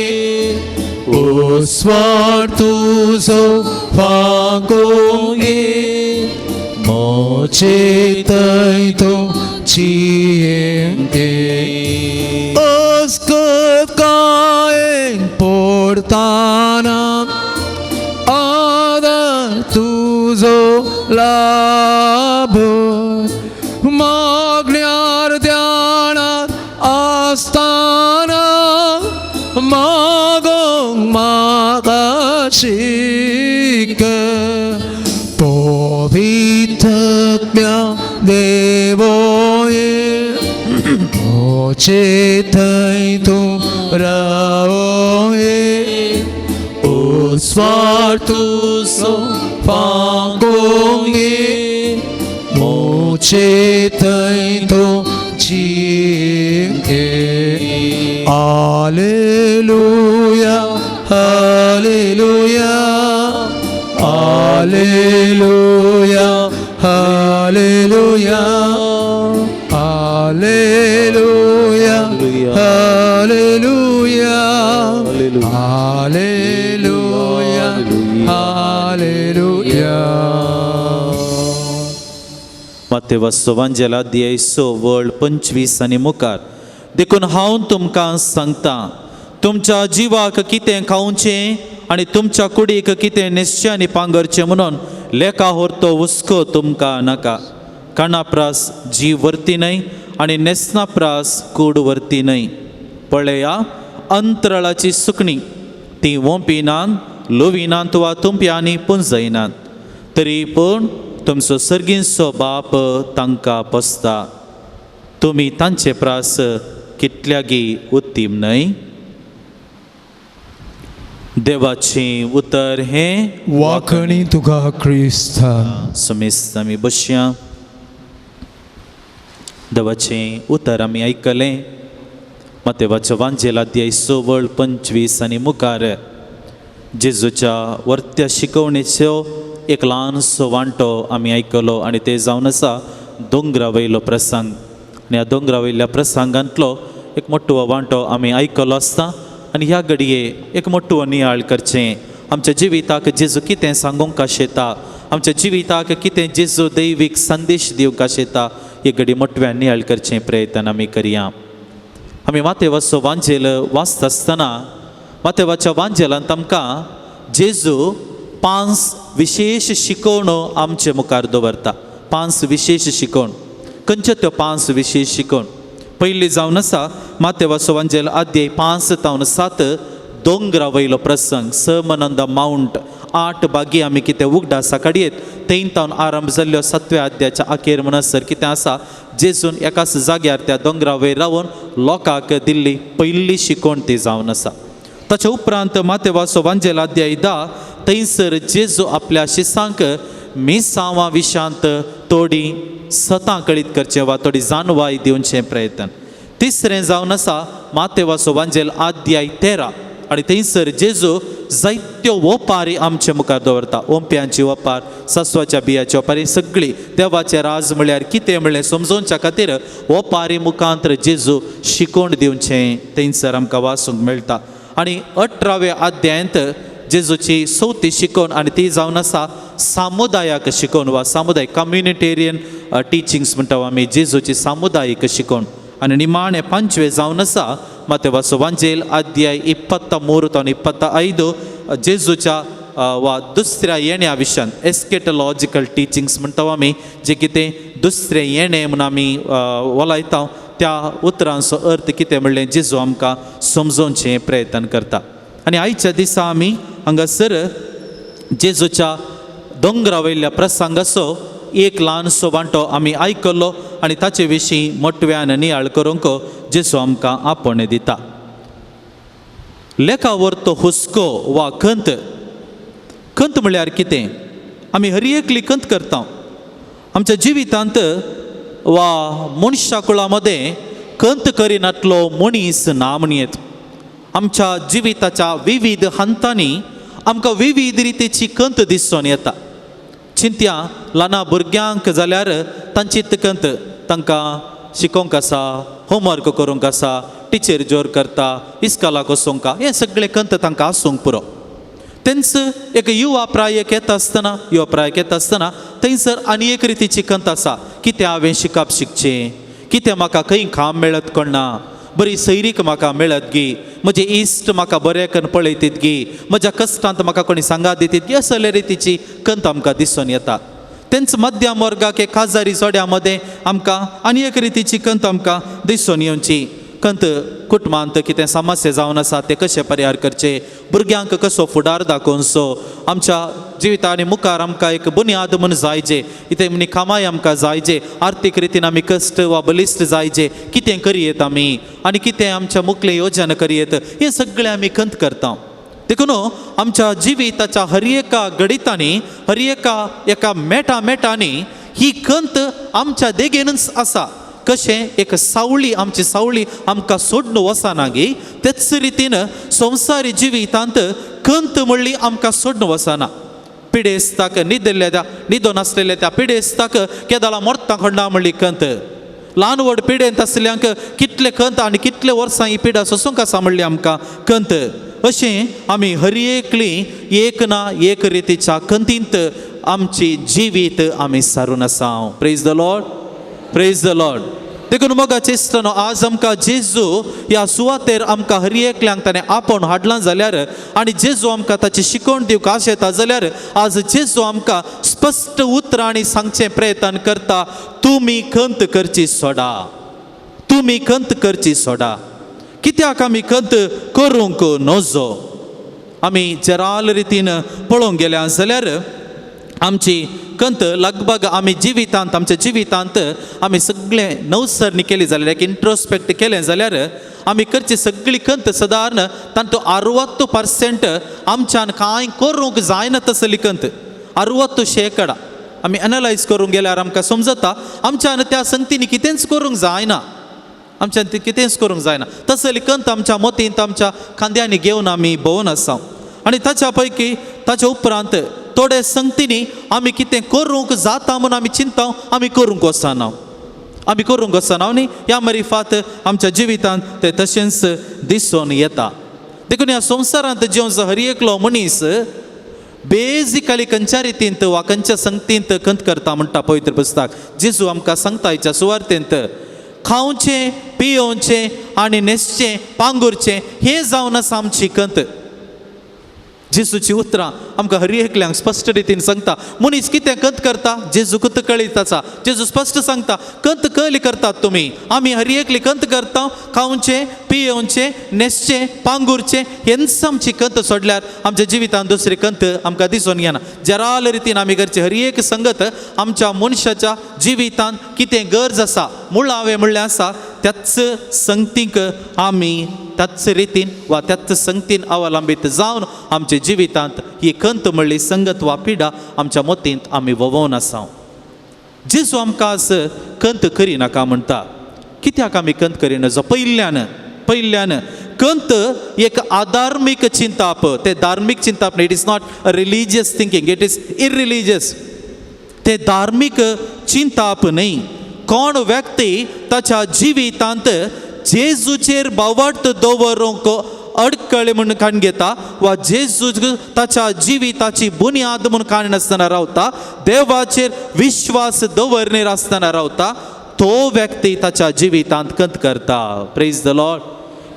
उस्वाड तुजो फागोंक ये म्हजे थंय तूं जियेवंक ये अस्कत कांय पडताना आदर तुजो लाभ मागण्यार ध्यानात आसताना मागोंक म्हाका 자식 법이 특별 내보일 어찌 돌아오이 우스와투소 방공이 모치 도 지게 할렐루야 할렐루야 할렐루야 할렐루야 할렐루야 할렐루야 할렐루야 할렐루야. मातेवाचो वांजेल अध्याय 6 वळ 25 आनी मुखार देखून हांव तुमकां सांगता तुमच्या जिवाक कितें खावचें आनी तुमच्या कुडीक कितें न्हेसचें आनी पांगरचें म्हणून लेखा होरतो हुस्को तुमकां नाका. काना प्रास जीव वरती न्हय आनी न्हेसना प्रास कूड वरती न्हय. पळया अंतराळाची सुकणी ती वोंपिनात लोविनात वा तुंप्यांनी पुंजयनात तरी पूण तुमचो सर्गींचो बाप तांकां पोसता. तुमी तांचे प्रास कितल्यागी उत्तीम न्हय. देवाचें उतर हें वाखणी तुका क्रिस्ता. समेस्त आमी बसया. देवाचें उतर आमी आयकलें. मातेवाचो वांजेल अध्याय 6 वळ 25 आनी मुखार जेजूच्या वर्त्या शिकवणेचो एक ल्हानसो वांटो आमी आयकलो आनी ते जावन आसा दोंगरा वयलो प्रसंग. आनी ह्या दोंगरा वयल्या प्रसंगांतलो एक मोटो वांटो आमी आयकलो आसता आनी ह्या घडये एक मोटो नियाळ करचें आमच्या जिविताक जेजू कितें सांगूंक आशेता, आमच्या जिविताक कितें जेजू दैवीक संदेश दिवंक आशेता, हे घडी मोटव्यान नियाळ करचें प्रयत्न आमी करया. आमी मातेवाचो वांजेल वाचता आसतना मातेवाच्या वांजेलांत आमकां जेजू 5 विशेश शिकवणो आमचे मुखार दवरता. 5 विशेश शिकवण. खंयच्यो त्यो 5 विशेश शिकवण? पयली जावन आसा मातेवाचो वांजेल अध्याय 5 तावन 7 दोंगरा वयलो प्रसंग, सर्मन ऑन the mount. 8 बागी आमी कितें उगडासा काडयेत. थंय तावन आरंभ जाल्ल्यो 7व्या अध्यायाच्या अखेर म्हणसर कितें आसा जेजून एकाच जाग्यार त्या दोंगरा वयर रावन लोकांक दिल्ली पयली शिकवण ती जावन आसा. ताच्या उपरांत मातेवाचो वांजेल अध्याय 10 थंयसर जेजू आपल्या शिसांक मिसांवा विशांत थोडी सतां कळीत करचें वा थोडी जाणवाय दिवचें प्रयत्न. तिसरें जावन आसा मातेवाचो वांजेल अध्याय 13 आनी थंयसर जेजू जायत्यो ओपारी आमचे मुखार दवरता. ओंप्यांची ओपार, सस्वाच्या बियाची ओपार, ही सगळी देवाचें राज म्हळ्यार कितें म्हणलें समजोवच्या खातीर ओपारी मुखांत जेजू शिकोवण दिवचें थंयसर आमकां वाचूंक मेळटा. आनी 18व्या अध्यायांत जेजूची चवथी शिकवण आनी ती जावन आसा सामुदायाक शिकवण वा सामुदायीक कम्युनिटेरियन टिचिंग्स म्हणटा आमी, जेजूची सामुदायीक शिकवण. आनी निमाणें 5वें जावन आसा मातेवाचो वांजेल अध्याय 23 तावन 25 जेजूच्या वा दुसऱ्या येण्या विशयान एस्केटॉलॉजिकल टिचिंग्स म्हणटा आमी, जे कितें दुसरें येणें म्हूण आमी वलायता त्या उतरांचो अर्थ कितें म्हणलें जेजू आमकां समजोवचें प्रयत्न करता. आनी आयच्या दिसा आमी हांगासर जेजूच्या दोंगरा वयल्या प्रसंगाचो एक ल्हानसो वांटो आमी आयकलो आनी ताचे विशीं मोटव्यान नियाळ करूंक जेजू आमकां आपोवणें दिता. लेखावर तो हुस्को वा खंत. खंत म्हळ्यार कितें? आमी हर एकली खंत करता आमच्या जिवितांत वा मनशा कुळा मदें खंत करिनातलो मनीस ना म्हणयेत. आमच्या जिविताच्या विविध हंतांनी आमकां विविध रितीची खंत दिसून येता. चिंत्या ल्हान भुरग्यांक जाल्यार तांची खंत तांकां शिकोवंक आसा, होमवर्क करूंक आसा, टिचर जोर करता, इस्कॉलाक वचूंक, हें सगळें खंत तांकां आसूंक पुरो. तेंच एक युवा प्रायक येता आसतना, युवा प्रायक येता आसतना थंयसर आनी एक रितीची खंत आसा, कितें हांवें शिकप शिकचें, कितें म्हाका खंय काम मेळत कोणा, बरी सैरीक म्हाका मेळत गी, म्हजे इश्ट म्हाका बरें करून पळयतीत गी, म्हज्या कश्टांत म्हाका कोणी सांगात दितीत गी, असले रितीची खंत आमकां दिसून येता. तेंच मध्यम वर्गाक एक खाजारी जोड्या मदें आमकां आनी एक रितीची खंत आमकां दिसून येवची. कंत कुटुंबांत कितें समस्या जावन आसा ते कशें परिहार करचे, भुरग्यांक कसो फुडार दाखोवचो, आमच्या जिवितांनी मुखार आमकां एक बुन्याद म्हूण जायजे, इतें म्हणी कामाय आमकां जायजे, आर्थीक रितीन आमी कश्ट वा बलिश्ट जायजे, कितें करयेत आमी आनी कितें आमच्या मुखले योजना करयेत, हें सगळें आमी खंत करता. देखून आमच्या जिविताच्या हर एका घडितांनी, हर एका एका मेटा मेटांनी ही खंत आमच्या देगेनूच आसा. कशें एक सावळी, आमची सावळी आमकां सोडून वचना गी, तेच रितीन संवसारी जिवितांत खंत म्हणली आमकां सोडून वचना. पिडेस्ताक न्हिदिल्ल्या त्या न्हिदोन आसलेल्या त्या पिडेस्ताक केदाळा मोरता खंडा म्हणली खंत, ल्हान व्हड पिडेंत आसल्यांक कितले खंत आनी कितले वर्सां ही पिडा सोसूंक आसा म्हणली आमकां खंत. अशें आमी हर एकली एक ना एक रितीच्या खंतींत आमची जिवीत आमी सारून आसा. Praise the Lord, praise the Lord. देखून मोगाचे इश्टांनो, आज आमकां जेजू ह्या सुवातेर आमकां हर एकल्यांक ताणें आपोवन हाडलां जाल्यार आनी जेजू आमकां ताची शिकवण दिवंक आशेता जाल्यार आज जेजू आमकां स्पश्ट उतरांनी सांगचें प्रयत्न करता, तुमी खंत करची सोडा, तुमी खंत करची सोडा. कित्याक आमी खंत करूंक नजो? आमी जराल रितीन पळोवंक गेल्या जाल्यार आमची खंत लगभग आमी जिवितांत, आमच्या जिवितांत आमी सगळें नवसरणी केली जाल्यार, एक इंट्रोस्पेक्ट केलें जाल्यार आमी करची सगळी खंत सदारण तांतू 60% आमच्यान कांय करूंक जायना तसली खंत. 60% आमी एनलायज करूंक गेल्यार आमकां समजता आमच्यान त्या संगतींनी कितेंच करूंक जायना, आमच्यान ती कितेंच करूंक जायना तसली खंत आमच्या मतींत, आमच्या खांद्यांनी घेवन आमी भोंवन आसा. आनी ताच्या पैकी ताच्या उपरांत थोडे संगतींनी आमी कितें करूंक जाता म्हूण आमी चिंता, आमी करूंक वचना, आमी करूंक वचना न्ही. ह्या मरिफात आमच्या जिवितांत तें तशेंच दिसून येता. देखून ह्या संवसारांत जिवन हर एकलो मनीस बेजिकली खंयच्या रितींत वा खंयच्या संगतींत खंत करता म्हणटा पवित्र पुस्तक. जेजू आमकां सांगता हिच्या सुवार्तेंत, खावचें, पियोवचें आनी न्हेसचें, पांगुरचें हें जावन आसा आमची खंत. जेजूची उतरां आमकां हर एकल्यांक स्पश्ट रितीन सांगता. मनीस कितें खंत करता जेजूकूच कळीत आसा. जेजू स्पश्ट सांगता, खंत कली करतात तुमी, आमी हर एकली खंत करता, खावचें, पियोवचें, न्हेसचें, पांगुरचें हेंच आमची खंत सोडल्यार आमच्या जिवितांत दुसरी खंत आमकां दिसून येना. जराल रितीन आमी करची हर एक संगत आमच्या मनशाच्या जिवितांत कितें गरज आसा, मुळावें म्हणलें आसा त्याच संगतीक आमी त्याच रितीन वा त्याच संगतीन अवलंबीत जावन आमच्या जिवितांत ही खंत म्हणली संगत वा पिडा आमच्या मतींत आमी वोवोवन आसा. जेजू आमकां आज खंत करिनाका म्हणटा. कित्याक आमी खंत करिना? पयल्यान पयल्यान खंत एक आधार्मीक चिंताप, तें धार्मीक चिंताप न्ही. It is not a religious thinking, it is irreligious. तें धार्मीक चिंताप न्ही. कोण व्यक्ती ताच्या जिवितांत जेजूचेर बावट दवरूंक अडकळे म्हूण काण घेता वा जेजू ताच्या जिविताची बुन्याद म्हूण काण आसतना रावता, देवाचेर विश्वास दवरनेर आसतना रावता, तो व्यक्ती ताच्या जिवितांत खंत करता. Praise the Lord,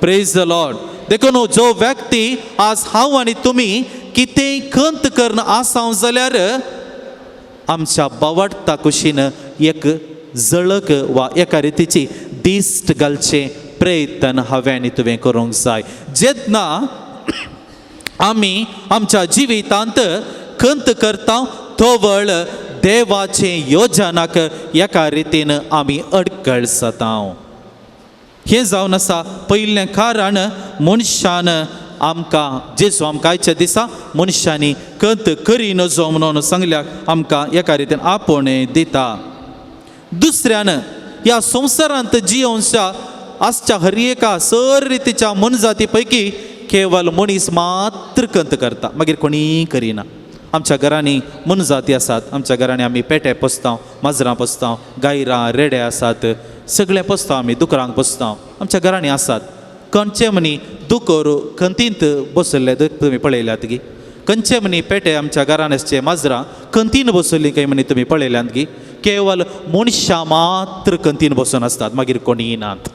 praise the Lord. देखून जो व्यक्ती आज हांव आनी तुमी कितेंय खंत करून आसा जाल्यार आमच्या बावडता कुशीन एक झळक वा एका रितीची दिश्ट घालचें प्रयत्न हांवें आनी तुवें करूंक जाय. जेन्ना आमी आमच्या जिवितांत खंत करता तवळ देवाचे योजनाक एका रितीन आमी अडकळ जाता. हें जावन आसा पयलें कारण मनशान आमकां जेजू आमकां आयच्या दिसा मनशांनी खंत करी नजो म्हणून सांगल्यार आमकां एका रितीन आपोवणें दिता. दुसऱ्यान ह्या संवसारांत जियोवच्या आसच्या हर एका सर रितीच्या मनजाती पैकी केवल मनीस मात्र खंत करता, मागीर कोणीय करिना. आमच्या घरांनी मनजाती आसात, आमच्या घरांनी आमी पेटे पोसता, माजरां पोसता, गायरां रेडे आसात, सगळें पोसता आमी, दुकरांक पोसता, आमच्या घरांनी आसात. खंयचे म्हणी दुकर खंतींत बसयल्ले तुमी पळयल्यात गी? खंयचे म्हणी पेटे आमच्या घरान आसचे माजरां खंतीन बसयल्लीं काय म्हणी तुमी पळयल्यात गी? केवल मनशां मात्र खंतीन बसून आसतात, मागीर कोणीय नात,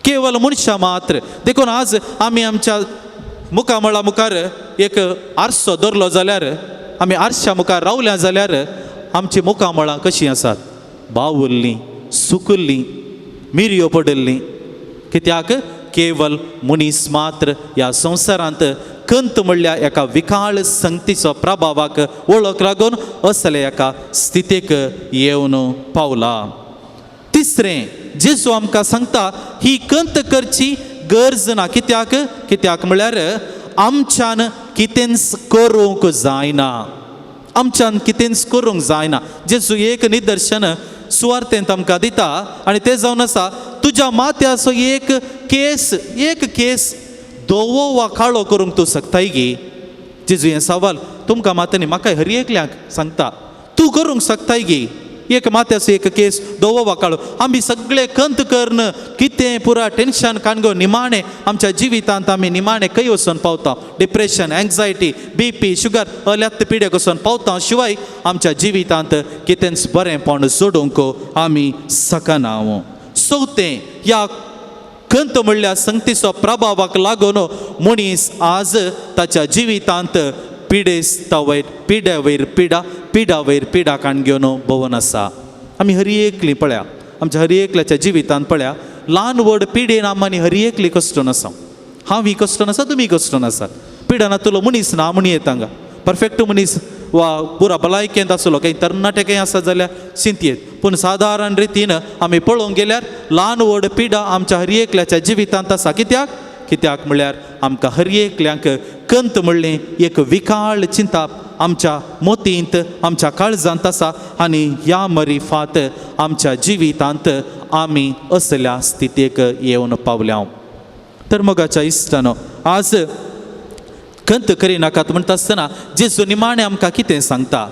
केवल मनशां मात्र. देखून आज आमी आमच्या मुखामळा मुखार एक आरसो दवरलो जाल्यार, आमी आरश्या मुखार रावल्या जाल्यार आमची मुखामळां कशीं आसात? बावुल्लीं, सुकुल्लीं, मिरयो पडिल्लीं. कित्याक केवल मनीस मात्र ह्या संवसारांत कंत म्हणल्यार एका विकाळ संगतीचो प्रभावाक वळख लागून असल्या एका स्थितीक येवन पावला. तिसरें, जेजू आमकां सांगता ही कंत करची गरज ना. कित्याक? कित्याक म्हळ्यार आमच्यान कितेंच करूंक जायना, आमच्यान कितेंच करूंक जायना. जेजू एक निदर्शन सुवार्थेंत आमकां दिता आनी तें जावन आसा तुज्या माथ्याचो एक केस, एक केस धवो वा काळो करूंक तूं शकताय गी? जेजू हें सवाल तुमकां मात न्ही, म्हाका हर एकल्याक सांगता, तूं करूंक शकताय गी एक माथ्याचो एक केस धवो वा काळो? आमी सगळे कंत करून कितें पुरा टेंशन काणगो निमाणें आमच्या जिवितांत आमी निमाणें खंय वचून पावता? डिप्रेशन, एंग्जायटी, बीपी, शुगर असल्यात पिड्याक वचून पावता. शिवाय आमच्या जिवितांत कितेंच बरेंपण जोडूंक आमी शकना. चवथें, ह्या खंत म्हणल्यार संगतीचो प्रभावाक लागून मनीस आज ताच्या जिवितांत पिडेस्ता वयर पिड्या वयर पिडा, पिडा वयर पिडा काण घेवन भोंवन आसा. आमी हर एकली पळया, आमच्या हर एकल्याच्या जिवितांत पळया, ल्हान व्हड पिडेन आमी हर एकली कश्टून आसा. हांव ही कश्टून आसा, तुमी कश्टून आसात. पिडा नातलो मनीस ना म्हण येता हांगा परफेक्ट मनीस वा पुरा भलायकेंत आसलो, काही तरणाटे काही आसा जाल्यार चिंतयेत, पूण सादारण रितीन आमी पळोवंक गेल्यार ल्हान व्हड पिडा आमच्या हर एकल्याच्या जिवितांत आसा. कित्याक? कित्याक म्हळ्यार आमकां हर एकल्यांक कंत म्हणलें एक विकाळ चिंताप आमच्या मोतींत, आमच्या काळजांत आसा आनी ह्या मरिफात आमच्या जिवितांत आमी असल्या स्थितीक येवन पावल्या. तर मोगाच्या इश्टानो, आज खंत करिनाकात म्हणटा आसतना जेजू निमाणें आमकां कितें सांगता?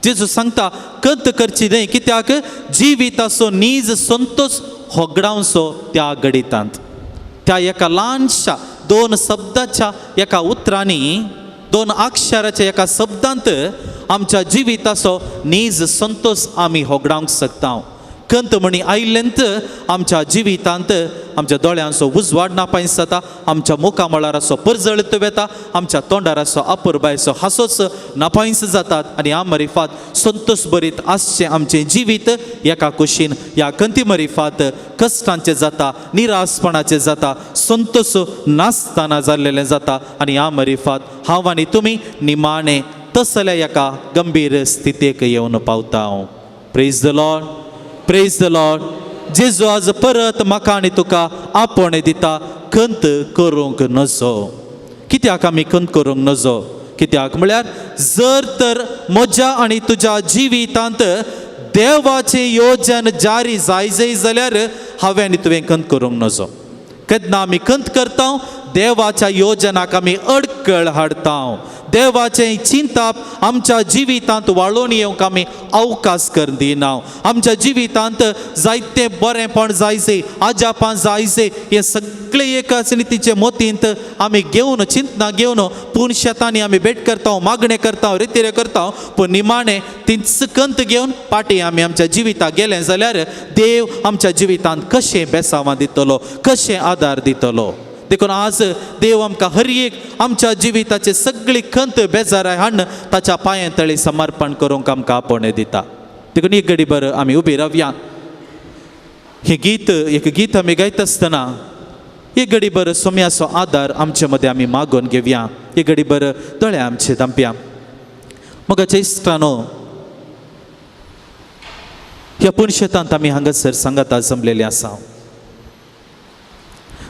जेजू सांगता खंत करची न्हय. कित्याक? जिविताचो नीज संतोश होगडावचो त्या गणितांत, त्या एका ल्हानशा दोन शब्दाच्या एका उतरांनी, दोन अक्षराच्या एका शब्दांत आमच्या जिविताचो नीज संतोश आमी होगडावंक शकता. खंत म्हणी आयिल्लेंत आमच्या जिवितांत आमच्या दोळ्यांचो उजवाड नापायस जाता, आमच्या मुखामळाराचो परजळत वेता, आमच्या तोंडाराचो अपुरबायचो हांसोच नापायस जातात आनी ह्या मरिफात संतोश भरीत आसचें आमचें जिवीत एका कुशीन ह्या खंती मरिफात कश्टांचें जाता, निरासपणाचें जाता, संतोश नासतना जाल्लेलें जाता आनी ह्या मरिफात हांव आनी तुमी निमाणें तसल्या एका गंभीर स्थितीक येवन पावता. Praise the Lord, praise the Lord. जेजू आज परत म्हाका आनी तुका आपोवणें दिता, खंत करूंक नजो. कित्याक आमी खंत करूंक नजो? कित्याक म्हळ्यार जर तर म्हज्या आनी तुज्या जिवितांत देवाचें योजन जारी जाय जाय जाल्यार हांवें आनी तुवें खंत करूंक नजो. केन्ना आमी खंत करता देवाच्या योजनाक आमी अडकळ हाडता, देवाचें चिंताप आमच्या जिवितांत वाळोवन येवंक आमी अवकाश कर दिना. आमच्या जिवितांत जायते बरेंपण जायचे, आजापां जायचे, हें सगळें एकाच नितीचे मोतींत आमी घेवन चिंतना घेवन पूण शेतांनी आमी भेट करता, मागणें करता, रितिरे करता, पूण निमाणें तीच कंत घेवन पाटी आमी आमच्या जिविताक गेलें जाल्यार देव आमच्या जिवितांत कशें बेसावां दितलो, कशें आदार दितलो? देखून आज देव आमकां हर एक आमच्या जिविताचे सगळी खंत बेजाराय हाडून ताच्या पांयां तळी समर्पण करूंक आमकां आपोवणें दिता. देखून एक घडी बरं आमी उबी रावया. हें गीत, एक गीत आमी गायता आसतना एक घडी बरं सोम्याचो आदार आमचे मदें आमी मागून घेवया. एक घडी बरं दोळे आमचे धांपया. मोगाच्या इश्टानो, ह्या पुनशेतांत आमी हांगासर सांगाता जमलेले आसा.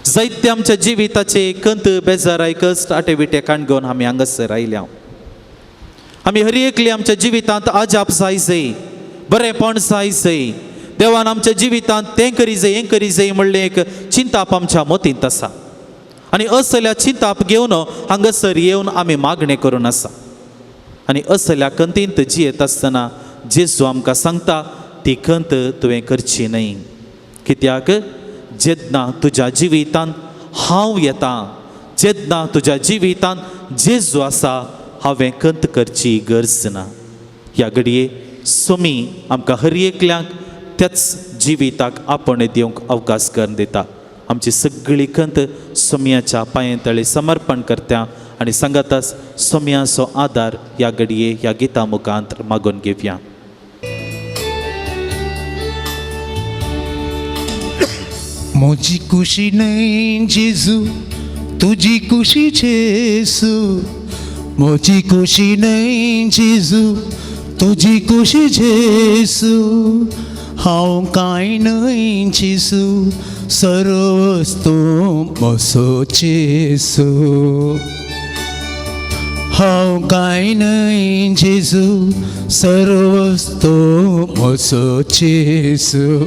जायते आमच्या जिविताचे कंत बेजाराय कश्ट आटे विटे काणगोवन आमी हांगासर आयल्या. आमी हर एकली आमच्या जिवितांत आजाप जाय जाय, बरेंपण जाय जाय, देवान आमच्या जिवितांत तें करी जाय, हें करी जाय म्हणलें एक चिंताप आमच्या मतींत आसा आनी असल्या चिंताप घेवन हांगासर येवन आमी मागणें करून आसा. आनी असल्या खंतींत जियेत आसतना जेजू आमकां सांगता ती खंत तुवें करची न्हय. कित्याक? जेन्ना तुज्या जिवितांत हांव येता, जेन्ना तुज्या जिवितांत जेजू आसा, हांवें खंत करची गरज ना. ह्या घडये सोमी आमकां हर एकल्यांक त्याच जिविताक आपोवणें दिवंक अवकाश करून दिता. आमची सगळी खंत सोम्याच्या पांये तळे समर्पण करता आनी सांगाताच सोम्याचो आदार ह्या घडये ह्या गिता मुखांत मागून घेवया. म्हजी खुशी न्हय जेजू, तुजी खुशी जेजू. म्हजी खुशी न्हय जेजू, तुजी खुशी जेजू. हांव कांय न्हय जेजू, सर्वस तूं म्हजो जेजू. हांव कांय न्हय जेजू, सर्वस तूं म्हजो जेजू.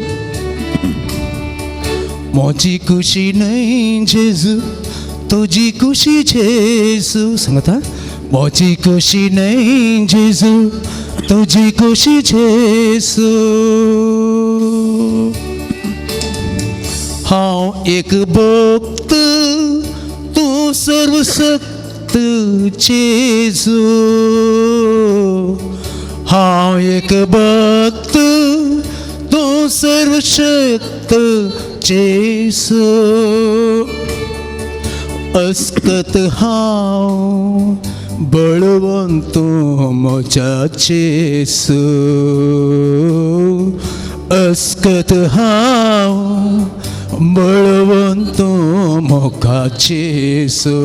म्हजी खुशी न्हय जेजू, तुजी खुशी जेजू. सांगता, म्हजी खुशी न्हय जेजू, तुजी खुशी जेजू. हांव एक भक्त, तूं सर्वशक्त जेजू. हांव एक भक्त, तूं सर्वशक्त जेजू. अस्कत हांव, बळवंत म्हज्या जेजू. अस्कत हांव, बळवंत म्हाका जेजू.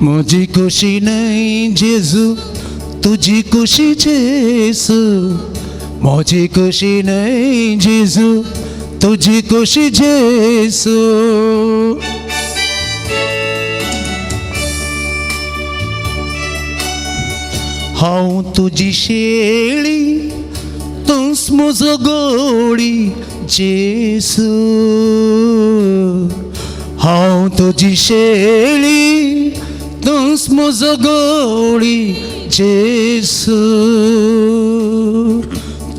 म्हजी खुशी न्हय जेजू, तुजी खुशी जेजू. म्हजी खुशी न्हय जेजू, तुजी खुशी जेजू. हांव तुजी शेळी, तूंच म्हजो गोडी जेजू. हांव तुजी शेळी, तूंच म्हजो गोडी जेजू.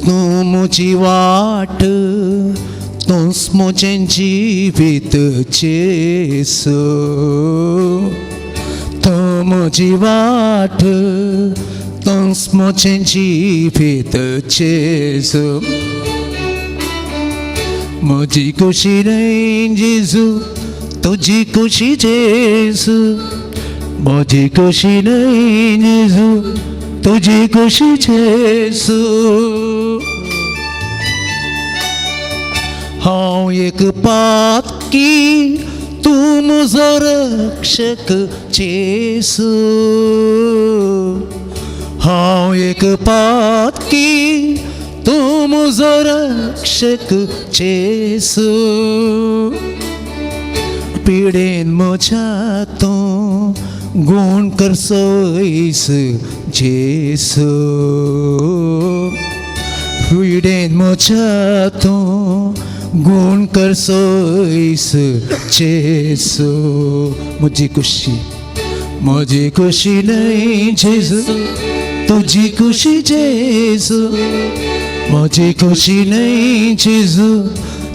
तूं म्हजी वाट, तूंच म्हजें जिवीत जेजू. तूं म्हजी वाट, तूंच म्हजें जिवीत जेजू. म्हजी खुशी न्हय जेजू, तुजी खुशी जेजू. म्हजी खुशी न्हय जेजू, तुजी खुशी जेजू. हांव एक पातकी, तूं म्हजो रक्षक जेजू. हांव एक पातकी, तूं म्हजो रक्षक जेजू. पिडेन म्हज्या तूं गूण कर सोयस जेजू. पिडेन म्हज्या तूं गूण कर सोयस जेजू. म्हजी खुशी, म्हजी खुशी न्हय जेजू, तुजी खुशी जेजू. म्हजी खुशी न्हय जेजू,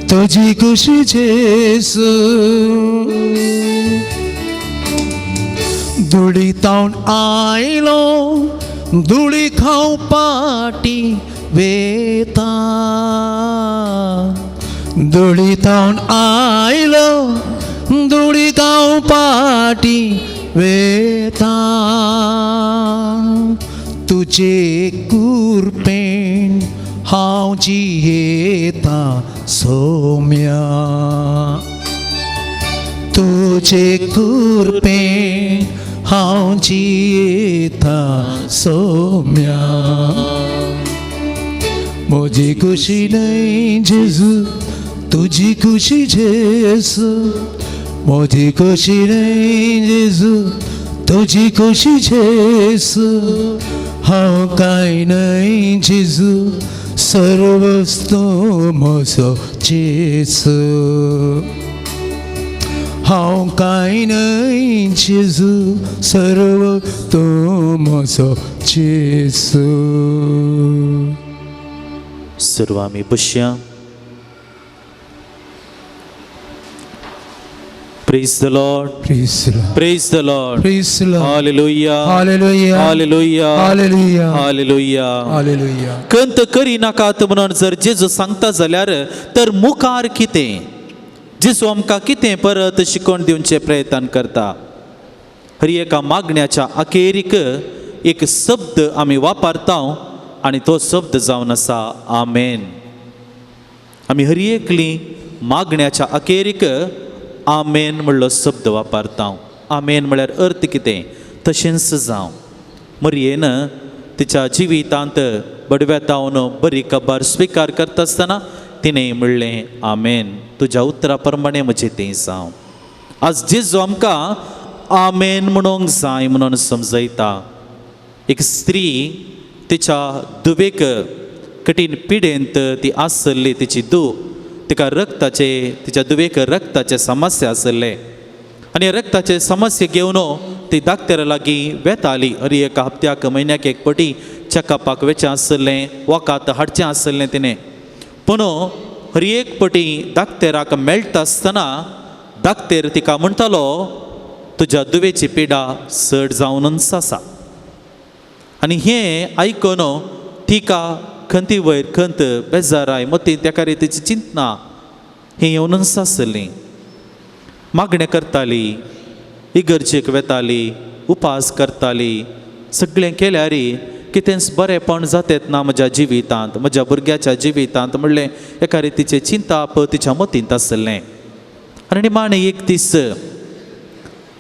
तुजी खुशी जेजू. धुळी तावन आयलो, धुळी खाव पाटी वेता. धुळी तावन आयलो, धुळी खाव पाटी वेता. तुजे कुरपेन हांव जियेता सोम्या. तुजे कुरपेन हांव जियेता सोम्या. म्हजी खुशी न्हय जेजू, तुजी खुशी जेजू. म्हजी खुशी न्हय जेजू, तुजी खुशी जेजू. हांव कांय न्हय जेजू, सर्वस तूं म्हजो जेजू. हांव कांय न्हय जेजू, सर्व तूं म्हजो जेजू. सर्व आमी बसया. Praise the Lord. Praise the Lord. Praise the Lord. Praise the Lord. Hallelujah. Hallelujah. Hallelujah. Hallelujah. Hallelujah. Hallelujah. कंत करी नाकात म्हणून जर जेजू सांगता जाल्यार तर मुखार कितें जेजू आमकां कितें परत शिकोवन दिवचे प्रयत्न करता. हर एका मागण्याच्या अखेरीक एक शब्द आमी वापरता आनी तो शब्द जावन आसा आमेन. आमी हर एकली मागण्याच्या अखेरीक आमेन म्हणलो शब्द वापरता. आमेन म्हळ्यार अर्थ कितें? तशेंच जावं. मरयेन तिच्या जिवितांत बडव्यातावन बरी खबर स्विकार करता आसतना तिणें म्हणलें आमेन, तुज्या उतरा प्रमाणें म्हजें तें जावं. आज जेजू आमकां आमेन म्हणूंक जाय म्हणून समजयता. एक स्त्री तिच्या दुवेक कठीण पिडेंत ती आसली, तिची धूव तिका रक्ताचे, तिच्या दुवेक रक्ताचे समस्या आसले आनी रक्ताचे समस्या घेवन ती दाक्तेरा लागीं वेताली. हर एका हप्त्याक म्हयन्याक एक पटी चॅकअपाक वेचें आसलें, वखद हाडचें आसलें तिणें. पूण हर एक पटी दाक्तेराक मेळटा आसतना दाक्तेर तिका म्हणटालो तुज्या दुवेची पिडा चड जावनच आसा. आनी हें आयकून तिका खंती वयर खंत, बेजाराय, मती तेका रितीची चिंतना हें येवनच आसलीं. मागणें करताली, इगर्जेक वेताली, उपास करताली, सगळें केल्यार कितेंच बरेंपण जातेत ना म्हज्या जिवितांत, म्हज्या भुरग्याच्या जिवितांत म्हणलें एका रितीचें चिंताप तिच्या मतींत आसलें. आनी निमाणें एक दीस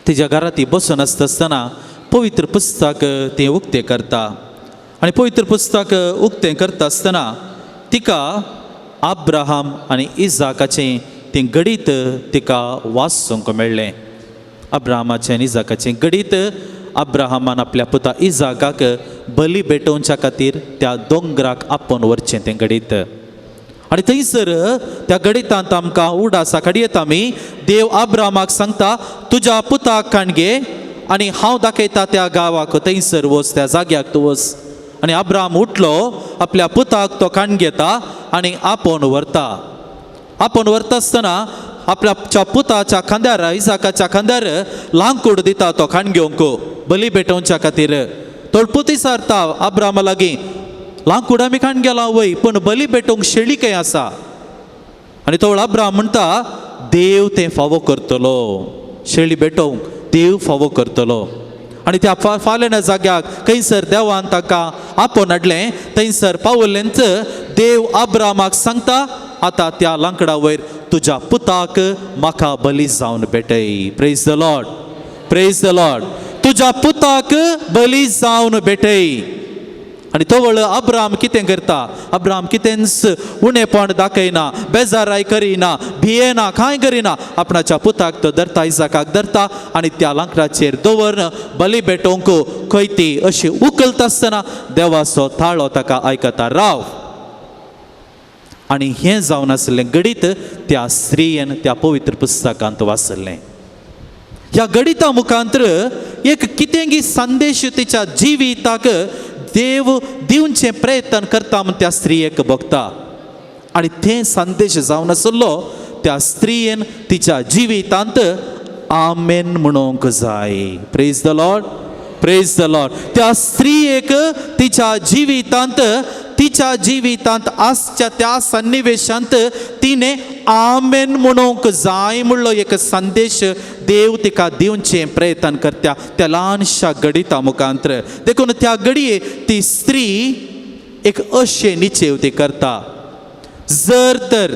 तिच्या घरांत ती बसून आसता आसतना पवित्र पुस्तक तें उक्तें करता आनी पवित्र पुस्तक उक्तें करता आसतना तिका अब्राहम आनी इजाकाचें तें गणीत तिका वाचूंक मेळ्ळें. अब्राहमाचें आनी इजाकाचें गणीत. अब्राहमान आपल्या पुता इजाकाक बली भेटोवच्या खातीर त्या दोंगराक आपोवन व्हरचें तें गणीत. आनी थंयसर त्या गणितांत आमकां उडासा काडयेत आमी देव अब्राहमाक सांगता तुज्या पुताक काण घे आनी हांव दाखयता त्या गांवाक, थंयसर वच, त्या जाग्याक तूं वच. आनी अब्राहम उठलो, आपल्या पुताक तो काण घेता आनी आपोवन व्हरता. आपोवन व्हरता आसतना आपल्या पुताच्या खांद्यार, इजाकाच्या खांद्यार लांकूड दिता तो खाण घेवंक बली भेटोवच्या खातीर. तो पूत विचारता अब्राहमा लागीं, लांकूड आमी खाण गेला वय, पूण बली भेटोवंक शेळी खंय आसा? आनी तो अब्राहम म्हणटा देव तें फावो करतलो, शेळी भेटोवंक देव फावो करतलो. आनी त्या फाल्यां जाग्याक खंयसर देवान ताका आपोवन हाडलें थंयसर पावलेंच देव अब्राहमाक सांगता आतां त्या लांकडा वयर तुज्या पुताक म्हाका बली जावन भेटय. Praise the Lord, praise the Lord. तुज्या पुताक बली जावन भेटय. आनी तवळ अब्राहम कितें करता? अब्राहम कितेंच उणेपण दाखयना, बेजाराय करिना, भियेना, कांय करिना. आपणाच्या पुताक तो धरता, इजाकाक धरता आनी त्या लांकडाचेर दवरन बली भेटोवंक खंय अशी उखलता आसतना देवाचो ताळो ताका आयकता राव. आनी हें जावन आसलें गणीत त्या स्त्रियेन त्या पवित्र पुस्तकांत वाचलें. ह्या गणिता मुखांतर एक कितेंगी संदेश तिच्या जिविताक देव दिवचें प्रयत्न करता म्हूण त्या स्त्रियेक भोगता. आनी तें संदेश जावन आसलो त्या स्त्रियेन तिच्या जिवितांत आमेन म्हणूंक जाय. Praise the Lord, praise the Lord. त्या स्त्रियेक तिच्या जिवितांत, तिच्या जिवितांत आसच्या त्या सन्निवेशांत तिणें आमेन म्हणूंक जाय म्हणलो एक संदेश देव तिका दिवचें प्रयत्न करता त्या ल्हानशा गणिता मुखांतर. देखून त्या घडये ती स्त्री एक अशें निचेव ती करता, जर तर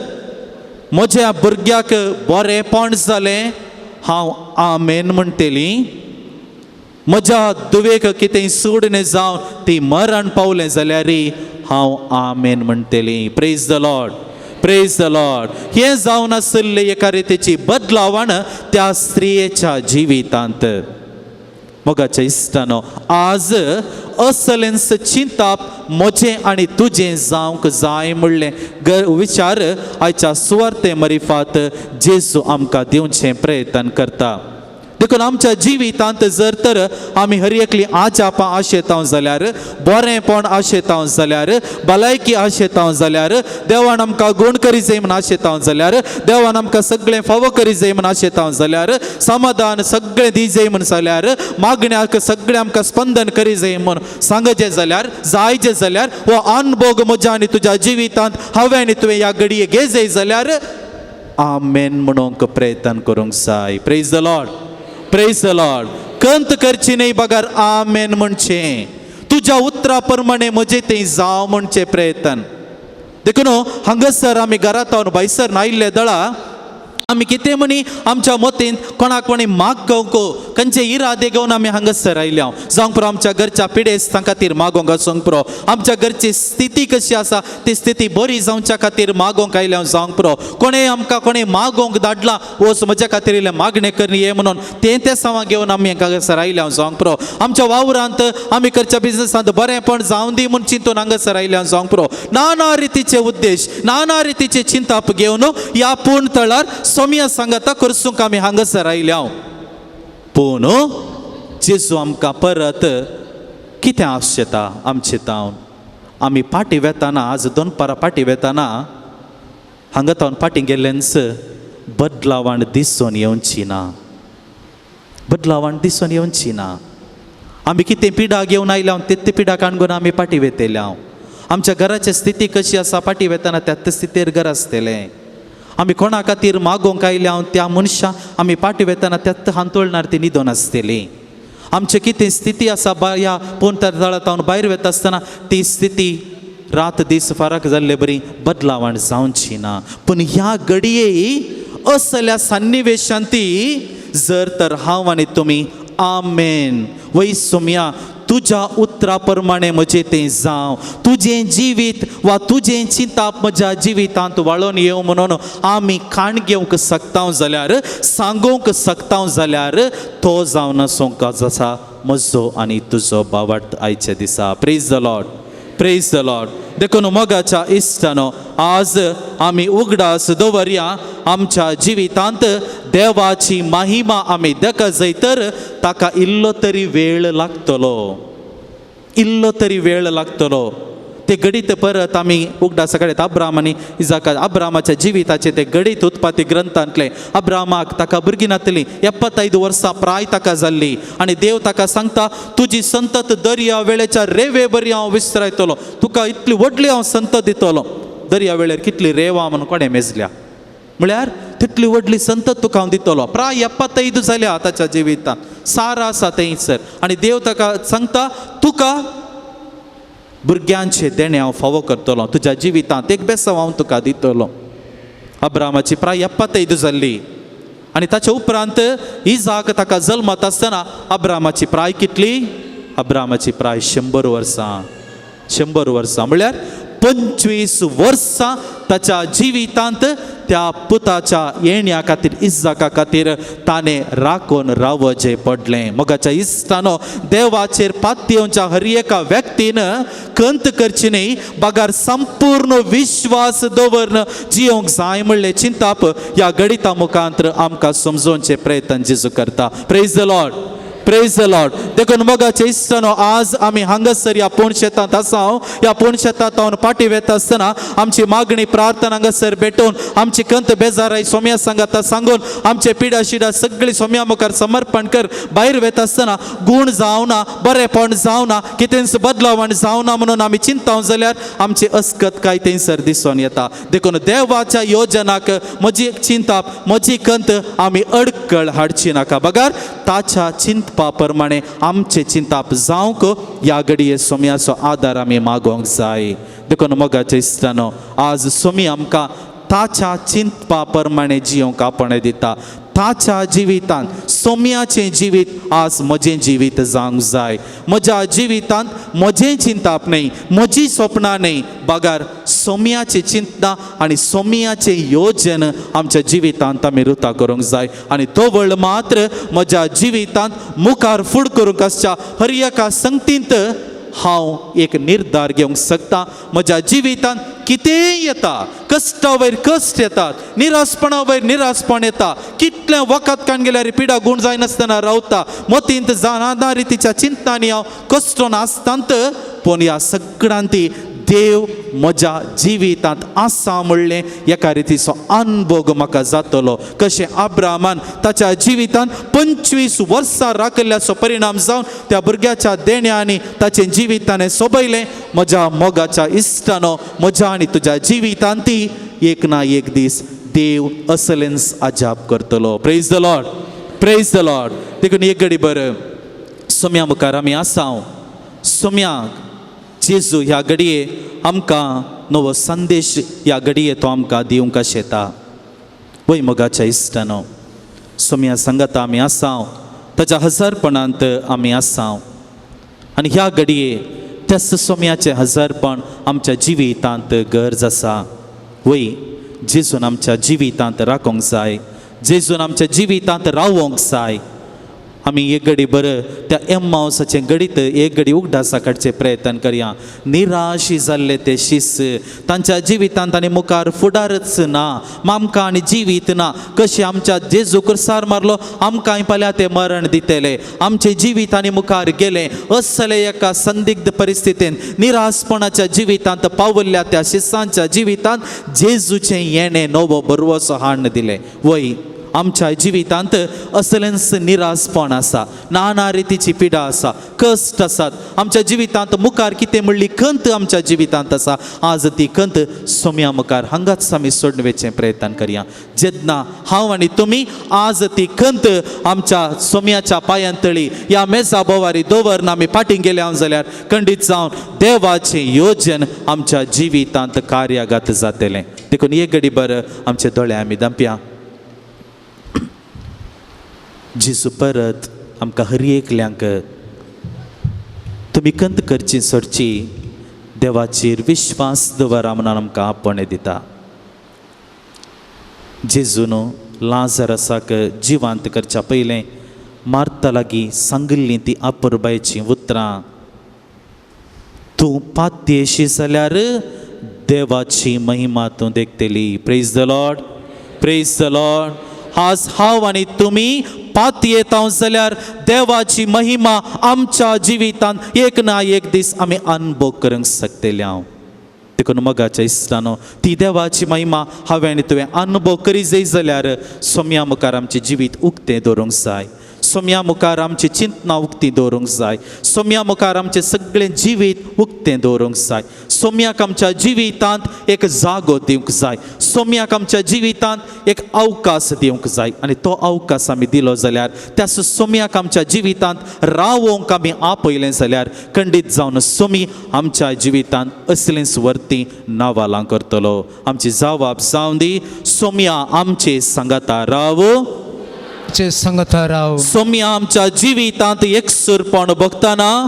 म्हज्या भुरग्याक बरेंपण जालें हांव आमेन म्हणटली, म्हज्या दुवेक कितें सोडणे जावन ती मरण पावलें जाल्यार हांव आमेन म्हणटली. Praise the Lord, praise the Lord. हें जावन आशिल्लें एका रितीची बदलावण त्या स्त्रियेच्या जिवितांत. मोगाच्या इश्टानो, आज असलेंच चिंताप म्हजें आनी तुजें जावंक जाय म्हणलें विचार आयच्या सुवार्ते मरिफात जेजू आमकां दिवचें प्रयत्न करता. देखून आमच्या जिवितांत जर तर आमी हर एकली आजापां आशेताव जाल्यार, बरेंपण आशेताव जाल्यार, भलायकी आशेताव जाल्यार, देवान आमकां गूण करी जाय म्हूण आशेताव जाल्यार, देवान आमकां सगळें फावो करी जाय म्हूण आशेताव जाल्यार, समाधान सगळें दी जाय म्हूण जाल्यार, मागण्याक सगळें आमकां स्पंदन करी जाय म्हूण सांगचें जाल्यार, जायचें जाल्यार, हो अनभोग म्हज्या आनी तुज्या जिवितांत हांवें आनी तुवें ह्या घडये घे जाय जाल्यार आमेन म्हणूंक प्रयत्न करूंक जाय. Praise the Lord, praise the Lord. कंत करची न्हय बगर आमेन म्हणचें, तुज्या उतरा प्रमाणे म्हजें तें जावं म्हणचें प्रयत्न. देखून हांगासर आमी घरांत भायसर नायिल्ले दळा आमी कितें म्हणी आमच्या मतींत कोणाक कोणी माग घेवंक खंयचे इरादे घेवन आमी हांगासर आयल्या जावंक पुरो आमच्या घरच्या पिडेस्तां खातीर मागोंक आसूंक पुरो, आमच्या घरची स्थिती कशी आसा ती स्थिती बरी जावच्या खातीर मागोंक आयल्या जावंक पुरो, कोणें आमकां कोणें मागोंक धाडला वच म्हज्या खातीर इल्लें मागणें करणी ये म्हणून तें तें सावां घेवन आमी हांगासर आयल्या जावंक पुरो, आमच्या वावरांत आमी करच्या बिजनसांत बरेंपण जावं दी म्हूण चिंतून हांगासर आयल्या जावंक पुरो. नाना रितीचे उद्देश नाना रितीचे चिंताप घेवन ह्या पूर्ण तळार सोम्या सांगाता करसूंक आमी हांगासर आयल्या. पूण जेजू आमकां परत कितें आशेता आमचे तावन आमी फाटीं वेताना आज दोनपारां फाटीं वेताना हांगा तावन फाटीं गेल्ल्यानच बदलावान दिसून येवची ना, बदलावान दिसून येवची ना. आमी कितें पिडा घेवन आयल्या तेत्त पिडा काणगून आमी फाटीं वेतल्या. आमच्या घराची स्थिती कशी आसा फाटीं वेताना त्याच स्थितीर घर आसतलें. आमी कोणा खातीर मागोंक आयल्या त्या मनशां आमी फाटीं वेताना त्याच हांतोळणार ती न्हिदोन आसतली. आमची कितें स्थिती आसा ह्या पोंतर तळांत भायर वेता आसतना ती स्थिती रात दीस फरक जाल्ले बरी बदलावण जावची ना. पूण ह्या घडये असल्या सन्निवेशांत ती जर तर हांव आनी तुमी आमेन वय सोम्या तुज्या उतरा प्रमाणे म्हजें तें जावं, तुजें जिवीत वा तुजें चिंताप म्हज्या जिवितांत वाळोवन येवं म्हणून आमी काण घेवंक शकता जाल्यार सांगूंक शकता जाल्यार तो जावन आसूंक आसा म्हजो आनी तुजो बावट आयच्या दिसा. Praise the Lord, praise the Lord. देखून मोगाच्या इश्टानो आज आमी उगडास दवरया आमच्या जिवितांत देवाची महिमा आमी देखा जाय तर ताका इल्लो तरी वेळ लागतलो, इल्लो तरी वेळ लागतलो. ते घडीत परत आमी उगडासा कडेन अब्राम आनी इजाका अब्रामाच्या जिविताचे ते घडीत उत्पत्ती ग्रंथांतले अब्रामाक ताका भुरगीं नातली 75 वर्सां प्राय ताका जाल्ली आनी देव ताका सांगता तुजी संतत दर्या वेळेच्या रेवे बरी हांव विसरायतलो, तुका इतली व्हडली हांव संतत दितलो. दर्या वेळेर कितली रेवा म्हणून कोणें मेजल्या म्हळ्यार तितली व्हडली संतत तुका हांव दितलो. प्राय 75 जाल्या ताच्या जिवितांत, सारा आसा थंयसर आनी देव ताका सांगता तुका भुरग्यांचे देणें हांव फावो करतलो, तुज्या जिवितांत एक बेसांव हांव तुका दितलो. अब्रामाची प्राय 75 जाल्ली आनी ताच्या उपरांत इजाक ताका जल्मत आसतना अब्रामाची प्राय कितली? अब्रामाची प्राय 100 वर्सां, 100 वर्सां म्हळ्यार 25 वर्सां ताच्या जिवितांत त्या पुताच्या येण्या खातीर इजाका खातीर ताणें राखून रावचें पडलें. मोगाच्या इश्टानो देवाचेर पातयेवच्या हर एका व्यक्तीन कंत करची न्ही बगार संपूर्ण विश्वास दवरन जियोंक जाय म्हणलें चिंताप ह्या गणिता मुखांत आमकां समजोवचें प्रयत्न जेजू करता. Praise the Lord, praise the Lord. देखून मोगाचे इश्टानो आज आमी हांगासर ह्या पूण शेतांत आसा, ह्या पूण शेतांत हांव फाटीं वेता आसतना आमची मागणी प्रार्थना हांगासर भेटोवन आमची कंत बेजाराय सोम्या सांगाता सांगून आमचे पिडा शिडा सगळी सोम्या मुखार समर्पण कर भायर वेता आसतना गूण जावना बरेपण जावना कितेंच बदलावण जावना म्हणून आमी चिंताव जाल्यार आमची अस्कत काय थंयसर दिसून येता. देखून देवाच्या योजनाक म्हजी चिंताप म्हजी कंत आमी अडकळ हाडची नाका बगर ताच्या चिंतपा प्रमाणे आमचे चिंताप जावंक ह्या घडये सोम्याचो आदार आमी मागोवंक जाय. देखून मोगाचे इश्टानो आज सोमी आमकां ताच्या चिंतपा प्रमाणे जियोंक आपण दिता. ताच्या जिवितांत सोम्याचें जिवीत आज म्हजें जिवीत जावंक जाय. म्हज्या जिवितांत म्हजें चिंताप न्हय, म्हजी सपनां न्हय, बगर सोम्याचें चिंतना आनी सोम्याचें योजन आमच्या जिवितांत आमी रुता करूंक जाय. आनी तवळ मात्र म्हज्या जिवितांत मुखार फुड करूंक आसच्या हर एका संगतींत हांव एक निर्धार घेवंक शकता. म्हज्या जिवितांत कितेंय येता, कश्टा वयर कश्ट येतात, निरासपणा वयर निरासपण येता, कितलें वखद काण गेल्यार पिडा गूण जायनासतना रावता, मतींत जाणा रितीच्या चिंतनांनी हांव कश्टोन आसतांत, पूण ह्या सगळ्यांती देव म्हज्या जिवितांत आसा म्हणलें एका रितीचो अनभोग म्हाका जातलो. कशें अब्रामान ताच्या जिवितांत 25 वर्सां राखिल्ल्याचो परिणाम जावन त्या भुरग्याच्या देण्यांनी ताचें जिवितान सोबयलें. म्हज्या मोगाच्या इश्टानो म्हज्या आनी तुज्या जिवितांत ती एक ना एक दीस देव असलेंच अजाप करतलो. Praise the Lord, praise the Lord. देखून एक घडी बरं सोम्या मुखार आमी आसा. सोम्याक जेजू ह्या घडये आमकां नवो संदेश ह्या घडये तो आमकां दिवंक आशेता. वय मोगाच्या इश्टानो, सोम्या सांगाता आमी आसाव, ताच्या हजारपणांत आमी आसाव आनी ह्या घडये त्याच सोम्याचें हजारपण आमच्या जिवितांत गरज आसा. वय जेजून आमच्या जिवितांत राखूंक जाय, जेजून आमच्या जिवितांत रावोंक जाय. आमी एक घडी बरं त्या एम्मावसाचें घडीत एक घडी उगडासा काडचें प्रयत्न करया. निराशी जाल्ले ते शीस तांच्या जिवितांत आनी मुखार फुडारच ना, आमकां आनी जिवीत ना. कशें आमच्या जेजू कुर्सार मारलो, आमकां फाल्यां ते मरण दितले, आमचें जिवीत आनी मुखार गेलें. असले एका संदिग्ध परिस्थितीन निराशपणाच्या जिवितांत पावल्ल्या त्या शिसांच्या जिवितांत जेजूचें येणें नवो बरवसो हाडून दिलें. वय आमच्या जिवितांत असलेंच निराशपण आसा, नाना रितीची पिडा आसा, कश्ट आसात आमच्या जिवितांत. मुखार कितें म्हणली खंत आमच्या जिवितांत आसा. आज ती खंत सोम्या मुखार हांगाच आमी सोडून वचचें प्रयत्न करया. जेन्ना हांव आनी तुमी आज ती खंत आमच्या सोम्याच्या पांयां तळी ह्या मेजा बोवारी दवरना आमी फाटीं गेले जाल्यार खंडीत जावन देवाचें योजन आमच्या जिवितांत कार्यागत जातलें. देखून एक घडी बरं आमचे दोळे आमी दांपया. जेजू परत आमकां हर एकल्यांक तुमी खंत करची सोडची, देवाचेर विश्वास दवरा म्हणून आमकां आपोवणें दिता. जेजून लाजरसाक जिवांत करच्या पयलें मार्ता लागीं सांगिल्लीं ती अपुरबायेचीं उतरां, तूं पातयेशी जाल्यार देवाची महिमा तूं देखतली. Praise the Lord, praise the Lord. आज हांव आनी तुमी पातयेता जाल्यार देवाची महिमा आमच्या जिवितांत एक ना एक दीस आमी अनुभव करूंक शकतले हांव. देखून मोगाच्या इश्टानो, ती देवाची महिमा हांवें आनी तुवें अनुभव करी जाय जाल्यार सोम्या मुखार आमचें जिवीत उक्तें दवरूंक जाय, सोम्या मुखार आमची चिंतना उक्ती दवरूंक जाय, सोम्या मुखार आमचें सगळें जिवीत उक्तें दवरूंक जाय. सोम्याक आमच्या जिवितांत एक जागो दिवंक जाय, सोम्याक आमच्या जिवितांत एक अवकाश दिवंक जाय आनी तो अवकाश आमी दिलो जाल्यार त्या सोम्याक आमच्या जिवितांत रावोंक आमी आपयलें जाल्यार खंडीत जावन सोमी आमच्या जिवितांत असलेंच वर्ती नावालां करतलो. आमची जवाब जावन दी, सोम्या आमचे सांगाता राव, संगता राव. सोम्या आमच्या जिवितांत एकसूरपण भोगतना,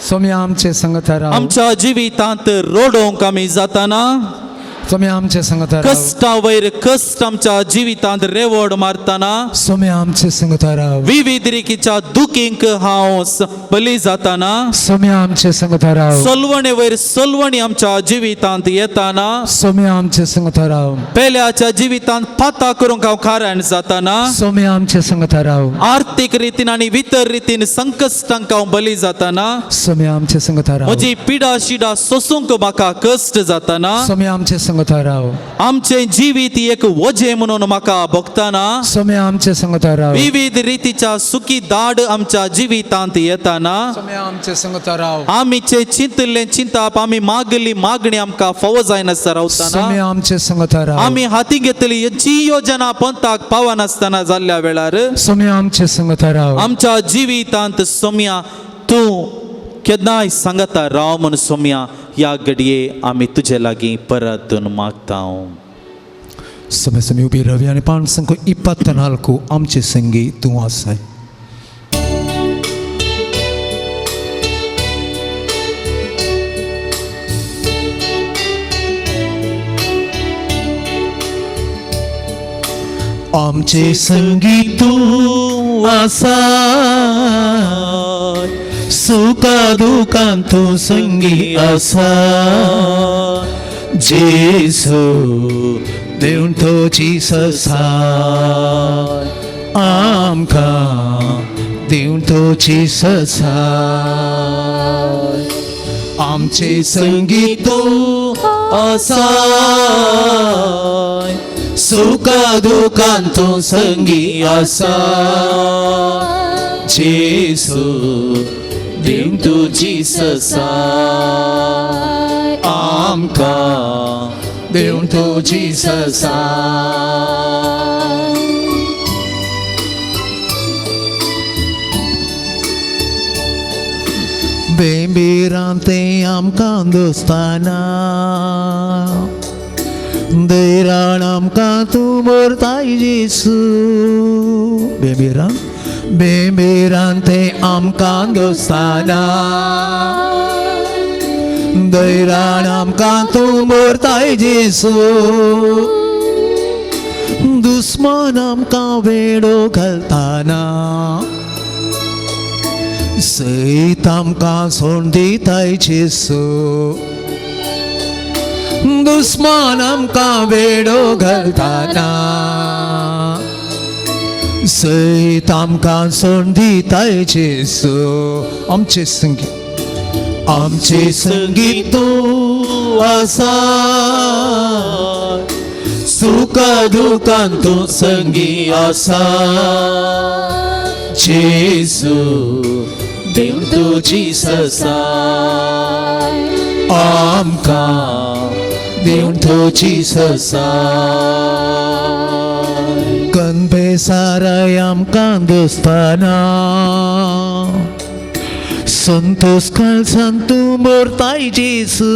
सोम्या आमचे संगता राव. आमच्या जिवितांत रोडोवंक आमी जाताना, सोम्या आमचे संगता राव. कश्टा वयर कश्ट आमच्या जिवितांत रेवड मारतना, सोम्या आमचे संगता राव. विविध रितीच्या दुखींक हांव बली जाताना, सोम्या आमचे संगता राव. सलवणे वयर सलवणी आमच्या जिवितांत येताना, सोम्या आमचे संगता राव. पेल्याच्या जिवितांत पाता करूंक हांव कारण जाताना, सोम्या आमचे संगता राव. आर्थीक रितीन आनी वितर रितीन संकश्टांक हांव बली जाताना, सोम्या आमचे संगता राव. म्हजी पिडा शिडा सोसूंक म्हाका कश्ट जाताना, सोम्या आमचे संगता राव. आमचें जिवीत एक वजें म्हणून म्हाका भोगताना, सोम्या आमचे संगता राव. विविध रितीच्या सुखी दाड आमच्या जिवितांत येताना, सोम्या आमचे संगता राव. आमीचे चिंतिल्लें चिंताप, आमी मागली मागणी आमकां फावो जायनासतना रावतना, सोम्या आमचे संगता राव. आमी हाती घेतली जी योजना पंथाक पावनासतना जाल्ल्या वेळार, सोम्या आमचे संगता राव. आमच्या जिवितांत सोम्या तूं केन्नाय सांगता राव म्हूण सोम्या ह्या घडये आमी तुजे लागीं परतून मागता. समय समय उबी रवी आनी पाणसंक 24 आमचे संगी तूं आसाय. आमचे संगी तूं आसा, सुखा दुखांत तूं संगी आसा. जेसू देव तुजी ससा, आमकां देव तुजी ससा. आमचे संगी तूं आसा, सुखा दुखांत तूं संगी आसा. जेसू देव तुजी ससा, आमकां देव तुजी ससा. बेंबी बेंबेरान तें आमकां दोस्ताना दैरान आमकां तूं मोरताय जेसू बेंबेरान बेंबेरान तें आमकां दोस्ताना दैरान आमकां तूं मोरताय जेसू दुस्मान आमकां वेडो घालताना सैत आमकां सोड दिताय जेसू दुस्मान आमकां वेडो घालताना सैत आमकां सोड दिताय जेसू आमचे संगीत आमचे संगीत तूं आसा सुख दुखान तूं संगी आसा जेसू देव तुजी ससाय आमकां देव तुजी ससाय कनबेसाराय आमकां दोस्ताना संतोष काळजान तूं मोरताय जेसू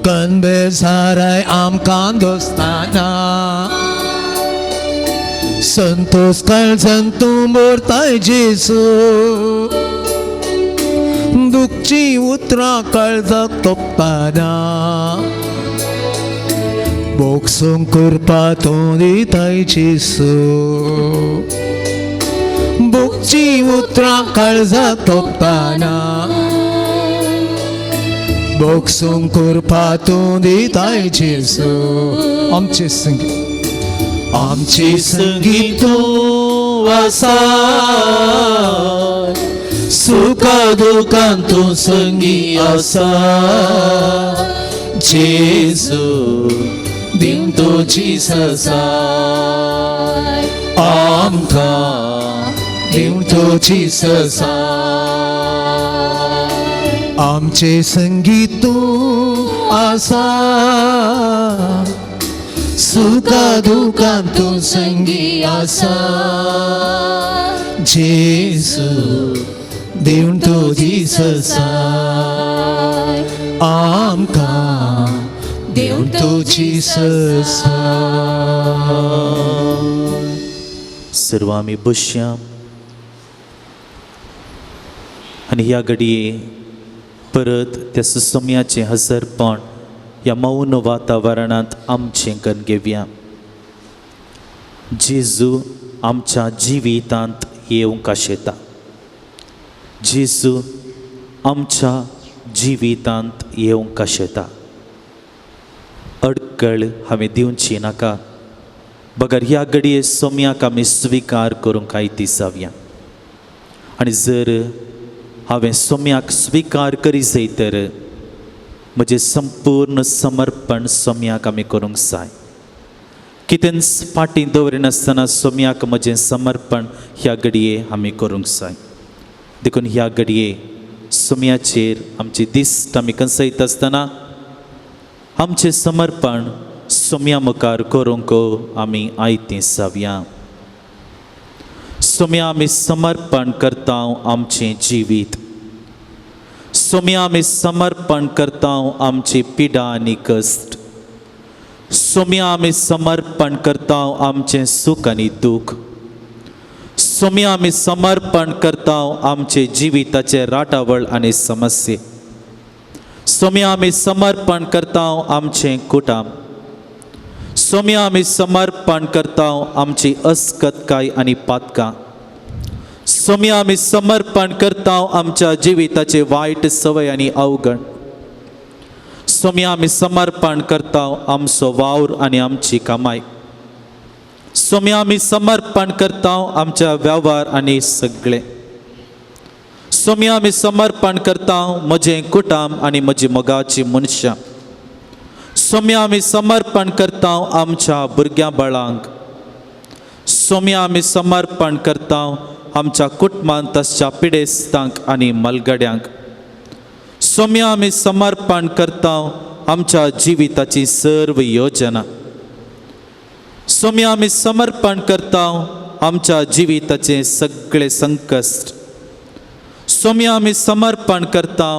कनबेसाराय आमकां दोस्ताना संतोष काळजान तूं मोरताय जेसू दुखची उतरां काळजाक तोपताना बोगसूंक करपा तूं दिताय जेसू बोगची उतरां काळजाक तोपताना बोगसूंक करपा तूं दिताय जेसू आमचे संगीत आमचे संगीत तूं आसा सुख दुखान तूं संगी आसा जेसू देव तुजी ससाय आमकां देव तुजी ससाय आमचे संगीत तूं आसा सुख दुखान तूं संगी आसा जेसू देव तुजी ससाय आमकां देव तुजी ससाय. सर्व आमी बसया आनी ह्या घडये परत त्या सुसम्याचें हजरपण ह्या मौन वातावरणांत आमचें करून घेवया. जेजू आमच्या जिवितांत येवंक आशेता. जेजू आमच्या जिवितांत येवंक आशेता. अडकळ हांवें दिवची नाका बगर ह्या घडये सोम्याक आमी स्विकार करूंक आयती जावया. आनी जर हांवें सोम्याक स्विकार करी जाय तर म्हजें संपूर्ण समर्पण सोम्याक आमी करूंक जाय. कितेंच फाटीं दवरिनासतना सोम्याक म्हजें समर्पण ह्या घडये आमी करूंक जाय. देखून ह्या घडये सोम्याचेर आमची दिश्ट आमी कसयत आसतना आमचें समर्पण सोम्या मुखार करूंक आमी आयतीं जावया. सोम्या आमी समर्पण करता आमचें जिवीत. सोम्या आमी समर्पण करता आमची पिडा आनी कश्ट. सोम्या आमी समर्पण करता आमचें सूख आनी दूख. सोम्या आमी समर्पण करता आमचे जिविताचे राटावळ आनी समस्ये. सोम्या आमी समर्पण करता आमचें कुटाम. सोम्या आमी समर्पण करता आमची अस्कतकाय आनी पातकां. सोम्या आमी समर्पण करता आमच्या जिविताचे वायट संवय आनी अवगण. सोम्या आमी समर्पण करता आमचो वावर आनी आमची कामाय. सोम्या आमी समर्पण करता आमच्या वेव्हार आनी सगळें. सोम्या आमी समर्पण करता म्हजें कुटाम आनी म्हजी मोगाची मनशां. सोम्या आमी समर्पण करता आमच्या भुरग्यां बाळांक. सोम्या आमी समर्पण करता आमच्या कुटुंबांत आसच्या पिडेस्तांक आनी मलगड्यांक. सोम्या आमी समर्पण करता आमच्या जिविताची सर्व योजना. सोम्या आमी समर्पण करता आमच्या जिविताचे सगळे संकश्ट. सोम्या आमी समर्पण करता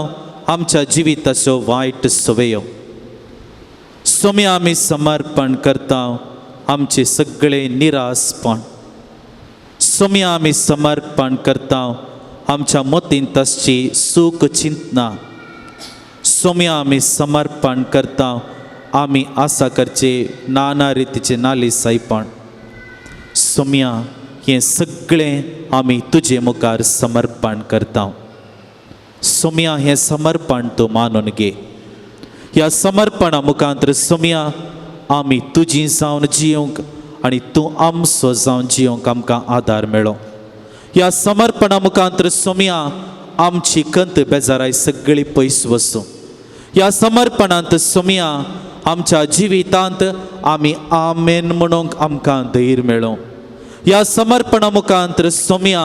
आमच्या जिविताच्यो वायट सवयो। सोम्या आमी समर्पण करता आमचे सगळे निरासपण। सोम्या आमी समर्पण करता आमच्या मतींत आसची सूख चिंतना। सोम्या आमी समर्पण करता आमी आसा करचे नाना रितीचे नालिसायपण। सोम्या हें सगळें आमी तुजे मुखार समर्पण करता। सोम्या हें समर्पण तूं मानून घे। ह्या समर्पणा मुखांत सोम्या आमी तुजी जावन जियोंक आनी तूं आमचो जावन जियोंक आमकां आदार मेळो। ह्या समर्पणा मुखांत सोम्या आमची कंत बेजाराय सगळी पयस वचूं। ह्या समर्पणांत सोम्या आमच्या जिवितांत आमी आमेन म्हणूंक आमकां धैर्य मेळो। ह्या समर्पणा मुखांत सोम्या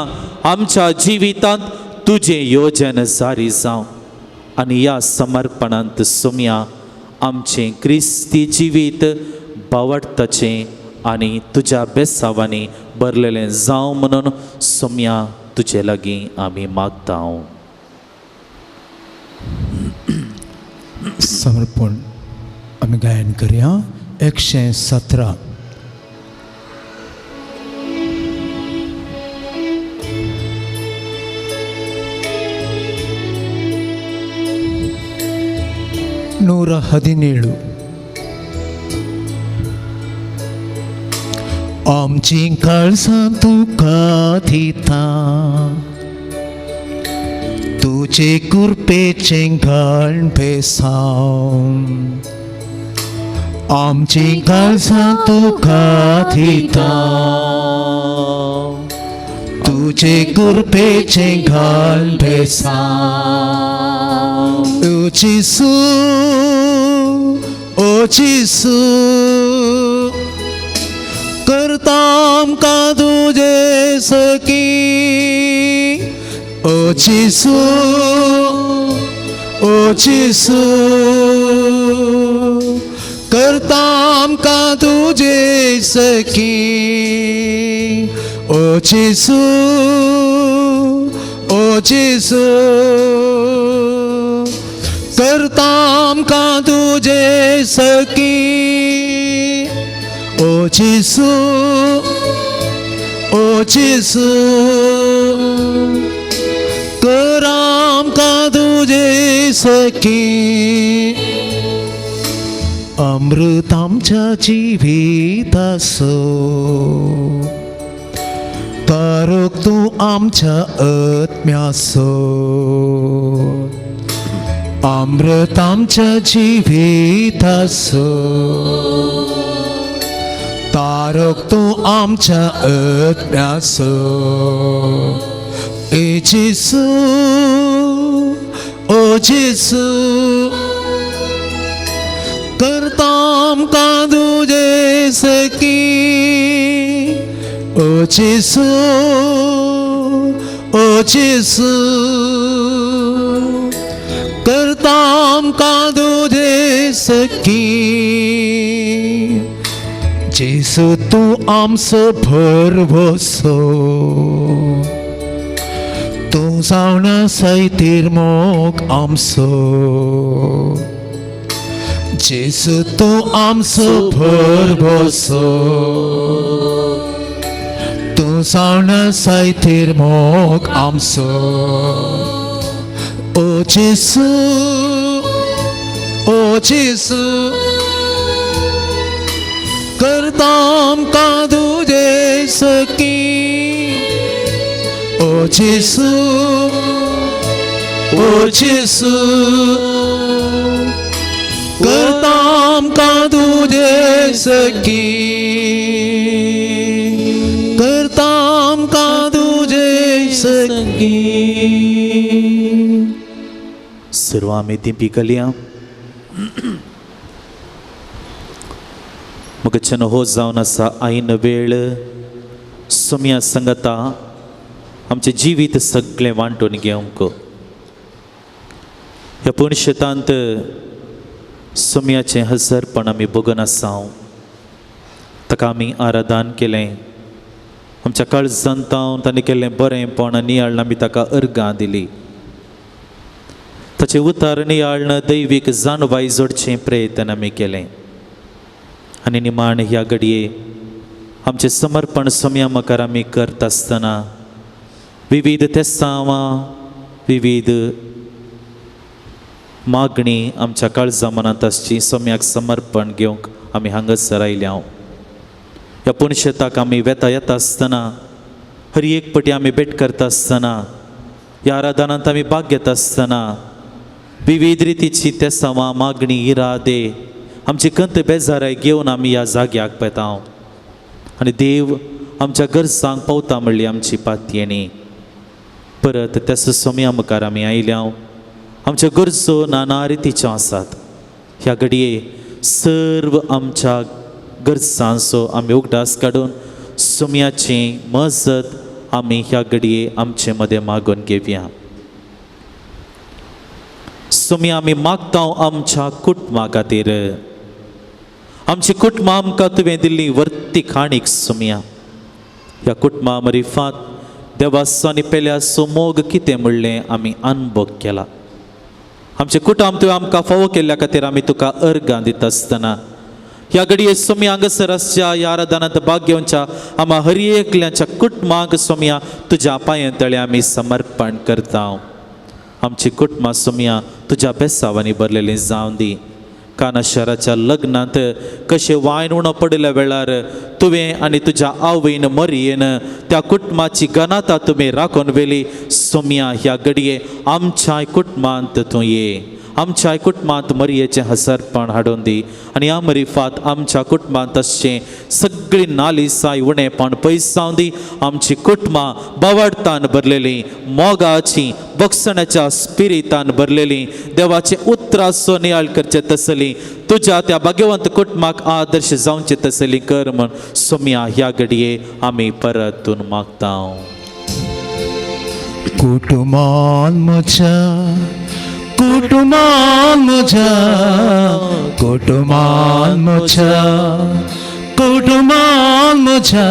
आमच्या जिवितांत तुजें योजन जारी जावं आनी ह्या समर्पणांत सोम्या आमचें क्रिस्ती जिवीत बावडताचें आनी तुज्या बेसावांनी भरलेलें जावं म्हणून सोम्या तुजे लागीं आमी मागता। समर्पण आमी गायन करया 117। 117. आमची काळजां तुका दिता, तुजे कृपेचें घाण बेसांव। आमची काळजां तुका दिता, तुजे कृपेचें घाण बेसांव। ओ जेसू, ओ जेसू, करता आमकां तुजे सखी। ओ जेसू, ओ जेसू, करता आमकां तुजे सखी। ओ जेसू, ओ जेसू, करता आमकां तुजे सखी। ओ जेसू, ओ जेसू, कर आमकां तुजे सखी। अमृत आमच्या जिविताचो, तारक तूं आमच्या आत्म्याचो। अमृत आमच्या जिविताचो, तारक तूं आमच्या आत्म्याचो। ए जेसू, ओ जेसू, करता आमकां तुजे सखी। ओ जेसू, ओ जेसू, करता आमकां तुजे सखी। जेसू तूं आमचो भरवसो, तूं जावन आसाय मोग आमचो। जेसू तूं आमचो भरवसो, तूं जावन आसाय मोग आमचो। ओ जेसू, ओ जेसू, करता आमकां तुजे सखी। ओ जेसू, ओ जेसू, करता आमकां तुजे सखी। करता आमकां तुजे सखी। सर्व आमी दिंपी घालया। मुगचन हो जावन आसा आयन वेळ सोम्या संगता आमचें जिवीत सगळें वांटून घेवंक। ह्या पुणशेतांत सोम्याचें हजरपण आमी बगून आसा, ताका आमी आराधन केलें। आमच्या काळजांत ताणें केल्लें बरेंपण नियाळ आमी ताका अर्गां दिली। ताचें उतार नियाळ्न दैवीक जाणवाय जोडचें प्रयत्न आमी केलें आनी निमाण ह्या घडये आमचें समर्पण सोम्या मुखार आमी करता आसतना विविध तेसांवां, विविध मागणी आमच्या काळजा मनांत आसची सोम्याक समर्पण घेवंक आमी हांगासर आयल्या. ह्या पुणशेताक आमी वेता येता आसतना, हर एक पटी आमी भेट करता आसतना, ह्या आराधनांत आमी भाग घेता आसतना विविध रितीची तेसांवां, मागणी, इरादे, आमची कंत बेजाराय घेवन आमी ह्या जाग्याक पेता आनी देव आमच्या गरजांक पावता म्हणली आमची पातयेणी. परत त्याच सोम्या मुखार आमी आयल्या. आमच्यो गरजो नाना रितीच्यो आसात. ह्या घडये सर्व आमच्या गरजांचो आमी उगडास काडून सोम्याची मजत आमी ह्या घडये आमचे मदें मागून घेवया. सोम्या आमी मागता आमच्या कुटुंबा खातीर. आमची कुटुंबां आमकां तुवें दिल्ली वर्ती खाणीक सोम्या. ह्या कुटुंबा मरिफात देवाचो आनी पेल्याचो मोग कितें म्हणलें आमी अनुभव केला. आमचें कुटुंब तुवें आमकां फावो केल्ल्या खातीर आमी तुका अर्गां दिता आसतना ह्या घडये सोम्या हांगासर आसच्या ह्या आराधनांत भाग घेवच्या आमा हर एकल्याच्या कुटुंबांक सोम्या तुज्या पांयां तळे आमी समर्पण करता. आमची कुटुंबां सोम्या तुज्या बेसावांनी भरलेलीं जावं दी. काना शहराच्या लग्नांत कशें वायन उणो पडिल्ल्या वेळार तुवें आनी तुज्या आवयन मरयेन त्या कुटुंबाची गनाता तुमी राखून व्हेली. सोम्या ह्या घडये आमच्या कुटुंबांत तूं ये, आमच्या कुटुंबांत मरयेचें हसरपण हाडून दी आनी ह्या मरिफात आमच्या कुटुंबांत आसचें सगळीं नालिसाय उणेपण पयस जावं दी. आमची कुटुंबां बावडतान भरलेलीं, मोगाची बक्षण्याच्या स्पिरितान भरलेलीं, देवाचे उतराचो नियाळ करचे तसली, तुज्या त्या भाग्यवंत कुटुंबाक आदर्श जावचे तसली कर म्हण सोम्या ह्या घडये आमी परतून मागता. कुटुंबान म्हज्या, कुटुंबान म्हज्या, कुटुंबान म्हज्या, कुटुंबान म्हज्या,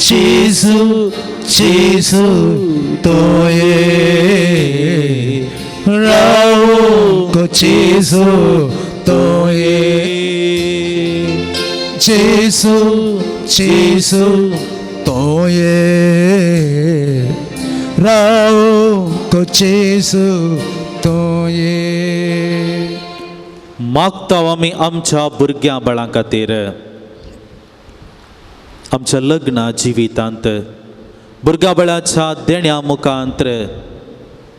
जेजू जेजू तोये रावो, जेजू तोये, जेजू जेजू तोये रावो, जेजू तोये. मागता आमी आमच्या भुरग्यां बाळां खातीर. आमच्या लग्न जिवितांत भुरग्यां बाळाच्या देण्या मुखांत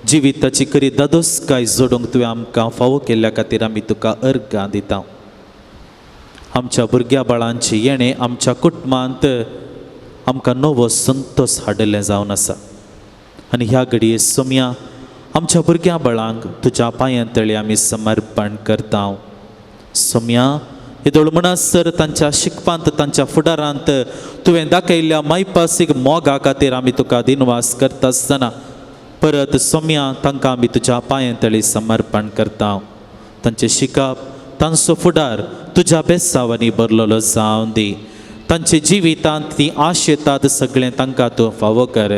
जिविताची खरी दादोसकाय जोडूंक तुवें आमकां फावो केल्ल्या खातीर आमी तुका अर्गां दिता. आमच्या भुरग्यां बाळांची येणें आमच्या कुटुंबांत आमकां नवो संतोश हाडिल्लें जावन आसा आनी ह्या घडये सोम्या आमच्या भुरग्यां बाळांक तुज्या पांयां तळे आमी समर्पण करता. सोम्या येदोळ म्हणसर तांच्या शिकपांत, तांच्या फुडारांत तुवें दाखयल्ल्या मायपासीक मोगा खातीर आमी तुका दिनवास करता आसतना परत सोम्या तांकां आमी तुज्या पांयां तळे समर्पण करता. तांचें शिकप, तांचो फुडार तुज्या बेसावांनी भरलेलो जावं दी. तांच्या जिवितांत ती आशेतात सगळें तांकां तूं फावो कर.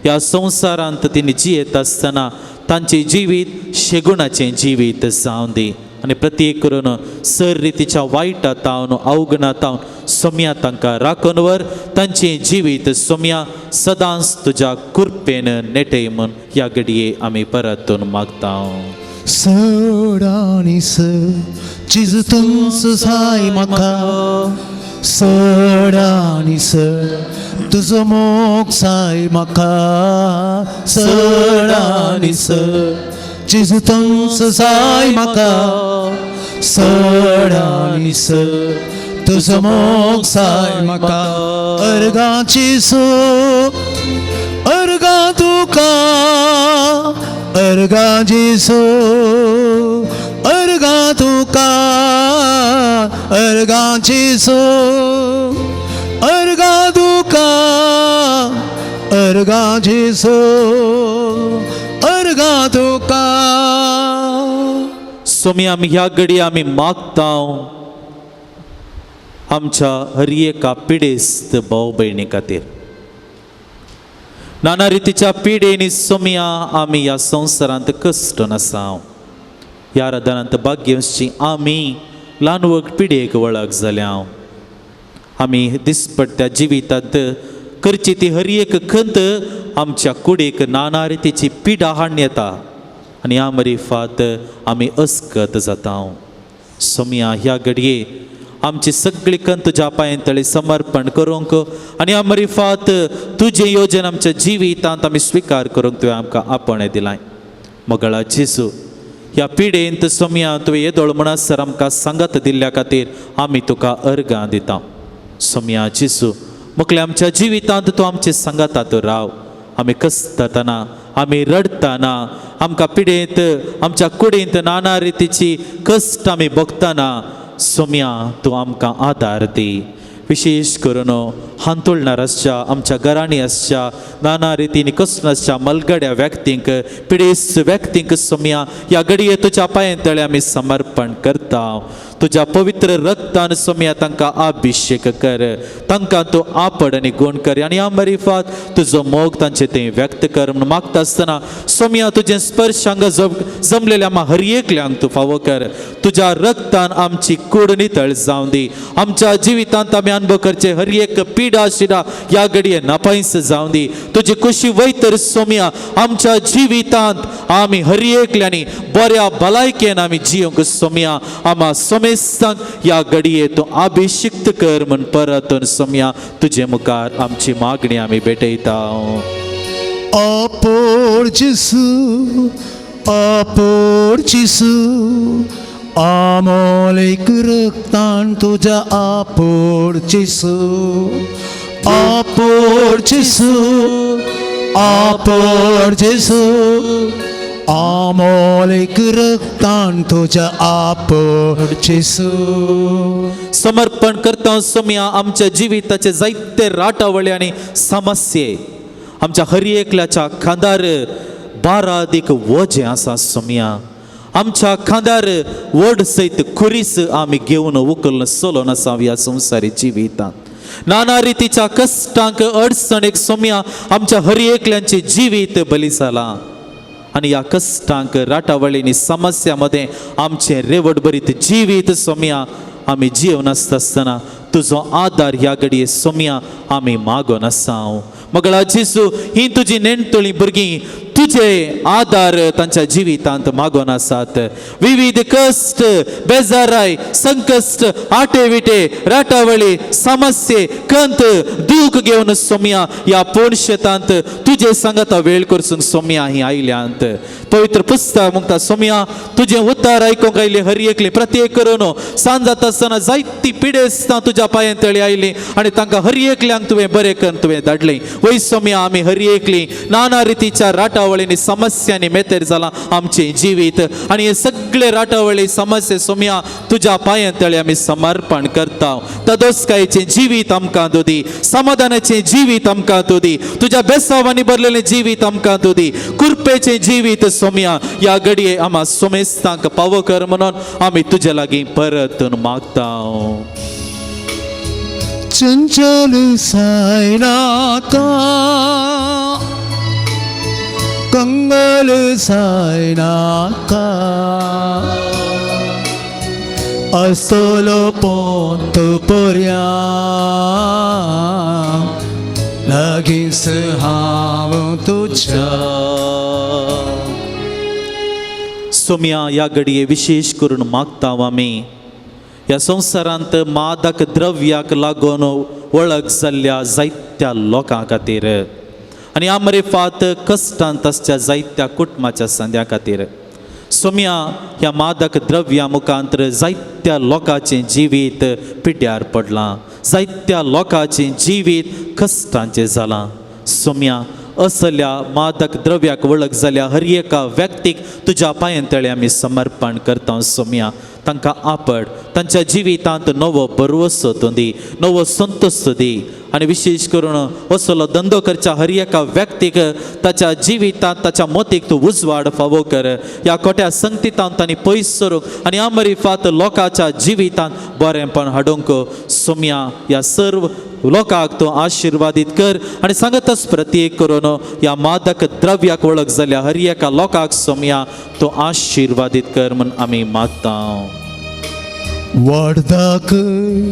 ह्या संवसारांत तिणी जियेत आसतना तांचें जिवीत शेगुणाचें जिवीत जावं दी आनी प्रत्येक करून सर रितीच्या वायटा तावन, अवगुणा तावन सोम्या तांकां राखून व्हर. तांचें जिवीत सोम्या सदांच तुज्या कृपेन नेटय म्हूण ह्या घडये आमी परतून मागता. सड आनी सड जेजू तुमचो जाय म्हाका, सड आनी सड तुजो मोग जाय म्हाका, सड आनी सड जेजू तुमचो जाय म्हाका, सड आनी सड तुजो मोग जाय म्हाका. अर्गां जेजू, अर्गां तुका, अर्गां जेजू, अर्गां तुका, अर्गां जेजू, अर्गां तुका, अर्गां जेजू, अर्गां तुका. सोमी आमी ह्या घडये आमी मागता आमच्या हर एका पिडेस्त भाव भयणी खातीर. नाना रितीच्या पिडेनी सोमया आमी ह्या संवसारांत कश्टून आसा. ह्या आराधनांत भाग्यची आमी ल्हान वग पिडयेक वळख जाल्या. आमी दिसपट्ट्या जिवितांत करची ती हर एक खंत आमच्या कुडीक नाना रितीची पिडा हाडून येता आनी ह्या मरिफात आमी अस्कत जाता. सोमया ह्या घडये आमची सगळी खंत तुज्या पांयां तळी समर्पण करूंक आनी ह्या मरिफात तुजें योजन आमच्या जिवितांत आमी स्विकार करूंक तुवें आमकां आपणें दिलाय. मगळा जेजू ह्या पिडेंत सोमया तुवें येदोळ म्हणसर आमकां सांगात दिल्ल्या खातीर आमी तुका अर्गां दिता. सोमया जेजू मुखले आमच्या जिवितांत तूं आमचे सांगातात राव. आमी कसतना आमी रडटना आमकां पिडेंत आमच्या कुडींत नाना रितीची कश्ट आमी भोगतना सोमया तूं आमकां आदार दी. विशेश करून हांतुळणार आसच्या आमच्या घरांनी आसच्या नाना रितीन कश्ट आसच्या मलगड्या व्यक्तींक पिडेस्त व्यक्तींक सोमया ह्या घडये तुज्या पांयां तळे आमी समर्पण करता. तुज्या पवित्र रक्तान सोमया तांकां अभिशेक कर, तांकां तूं आपड आनी गुण कर आनी ह्या मरिफात तुजो मोग तांचे तें व्यक्त कर म्हणून मागता आसतना सोमया तुजें स्पर्श हांगा जमलेल्या आमा हर एकल्यांक तूं फावो कर. तुज्या रक्तान आमची कूड नितळ जावं दी. आमच्या जिवितांत आमी अनुभव करचे हर एक पिडा शिडा ह्या घडये नापायस जावं दी. तुजी खुशी वयतर सोमया आमच्या जिवितांत आमी हर एकल्यांनी बऱ्या भलायकेन आमी जिवंक सोमया आमा सोमेस्तांक ह्या घडये तूं अभिशिक्त कर म्हूण परतून सोमया तुजे मुखार आमची मागणी आमी भेटयता. अपोर जेजू, अपोर जेजू, आमोलेक रक्तान तुज्या आपोर जेजू, आपोर जेजू, आपोर जेजू, आमोलेक रक्तान तुज्या आपोर जेजू. समर्पण करता सोमया आमच्या जिविताचे जायते राटावळे आनी समस्ये आमच्या हर एकल्याच्या खांदार बारादीक वजें आसा सोमया. आमच्या खांदार व्हड सयत खुरीस आमी घेवन उखलून चलोन आसा ह्या संवसारी जिवितांत. नाना रितीच्या कश्टांक अडचणीक सोमया आमच्या हर एकल्यांचें जिवीत बली जालां आनी ह्या कश्टांक राटावळींनी समस्या मदें आमचें रेवट बरीत जिवीत सोमया आमी जिवन आसता आसतना तुजो आदार ह्या घडये सोमया आमी मागोन आसा. मगळा जेजू ही तुजी नेणटोळी भुरगीं तुजे आदार तांच्या जिवितांत मागोन आसात. विविध कश्ट बेजाराय संकश्ट आटे विटे राटावळी समस्ये कंत दूख घेवन सोमया ह्या पोण शेतांत तुजे सांगाता वेळ करसून सोमया ही आयल्यांत. पवित्र पुस्तक मुक्ता सोमया तुजें उतार आयकूंक आयले हर एकले प्रत्येक करून सांज जाता आसतना जायती पिडेस्तां तुज्या पांयां तळी आयली आनी तांकां हर एकल्यांक तुवें बरें करून तुवें धाडलें. वय सोमया आमी हर एकली नाना रितीच्या राटावळींनी समस्यांनी मेतेर जालां आमचें जिवीत आनी हे सगळे राटावळी समस्या सोमया तुज्या पांयां तळी आमी समर्पण करता. तदोस्कायेचें जिवीत आमकां तूं दी, समाधानाचें जिवीत आमकां तूं दी, तुज्या बेसावांनी भरलेलें जिवीत आमकां तूं दी, कृपेचें जिवीत सोमया ह्या घडये आमा सोमेस्तांक पावो कर म्हणून आमी तुजे लागीं परतून मागता. चंचल जायनाका, कंगल जायनाका, आसतलो पोंत पर्या लागींच हांव तुज्या. सोमया ह्या घडये विशेश करून मागता आमी ह्या संवसारांत मादक द्रव्याक लागून वळख जाल्ल्या जायत्या लोकां खातीर आनी आमरेफात कश्टांत आसच्या जायत्या कुटुंबाच्या संद्या खातीर. सोमया ह्या मादक द्रव्या मुखांतर जायत्या लोकांचें जिवीत पिड्ड्यार पडलां, जायत्या लोकांचें जिवीत कश्टांचें जालां. सोमया असल्या मादक द्रव्याक वळख जाल्या हर एका व्यक्तीक तुज्या पांयां तळे आमी समर्पण करता. सोमया तांकां आपड, तांच्या जिवितांत नवो भरवसो तूं दी, नवो संतोश तूं दी आनी विशेश करून असलो धंदो करच्या हर एका व्यक्तीक ताच्या जिवितांत ताच्या मोतीक तूं उजवाड फावो कर. ह्या खोट्या संगतीतांत तांणी पयस सरूंक आनी अमरिफात लोकांच्या जिवितांत बरेंपण हाडूंक सोमया ह्या सर्व लोकांक तूं आशिर्वादीत कर आनी सांगतच प्रत्येक करून ह्या मादक द्रव्याक वळख जाल्या हर एका लोकांक सोमया तूं आशिर्वादीत कर म्हूण आमी मागता. वाड दाखय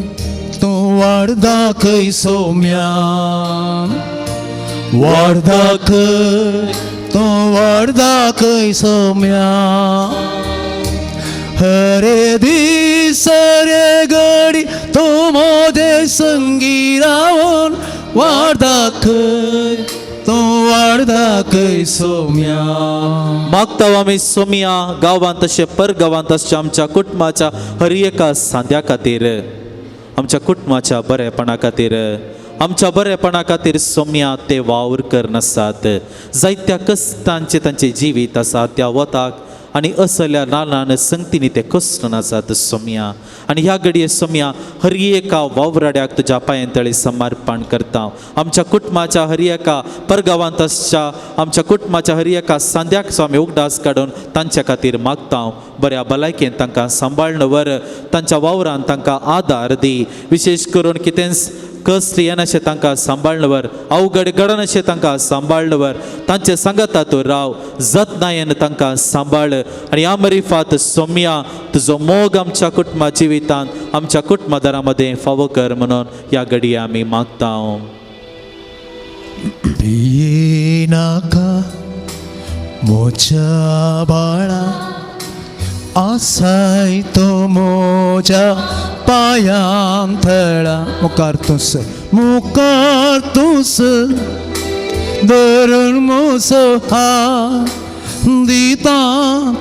तूं वाड दाखय सोम्या, वाड दाखय तूं वाड दाखय सोम्या, हरे दीस हरे घडी तूं म्हजे संगी रावन वाड दाखय तूं वाड दाखय सोम्या. मागता आमी सोम्या गांवांत तशें परगांवांत आसच्या आमच्या कुटुंबाच्या हर एका सांद्या खातीर, आमच्या कुटुंबाच्या बरेपणा खातीर, आमच्या बरेपणा खातीर सोम्या ते वावर करनासात. जायत्या कश्टांचें तांचें जिवीत आसा त्या वताक आनी असल्या ल्हान संगतींनी ते कश्ट नासात सोम्या. आनी ह्या घडये सोम्या हर एका वावराड्याक तुज्या पांयां तळी समर्पण करता. आमच्या कुटुंबाच्या हर एका परगांवांत आसच्या आमच्या कुटुंबाच्या हर एका सांद्याक स्वामी उगडास काडून तांच्या खातीर मागता. बऱ्या भलायकेन तांकां सांबाळ्न व्हर, तांच्या वावरान तांकां आदार दी. विशेश करून कितेंच कश्ट येनाशें तांकां सांबाळ्न व्हर, अवघड घडनाशें तांकां सांबाळ्न व्हर, तांचे सांगाता तूं राव, जतनायेन तांकां सांबाळ. आनी ह्या मरिफात सोम्या तुजो मोग आमच्या कुटुंबा जिवितांत आमच्या कुटुंबादारां मदें फावो कर म्हणून ह्या घडये आमी मागता. भिनाका म्हज्या बाळा आसाय तो म्हज्या पांयां थळा, मुखार तूंस मुखार तूंस धरून म्हजो हात दिता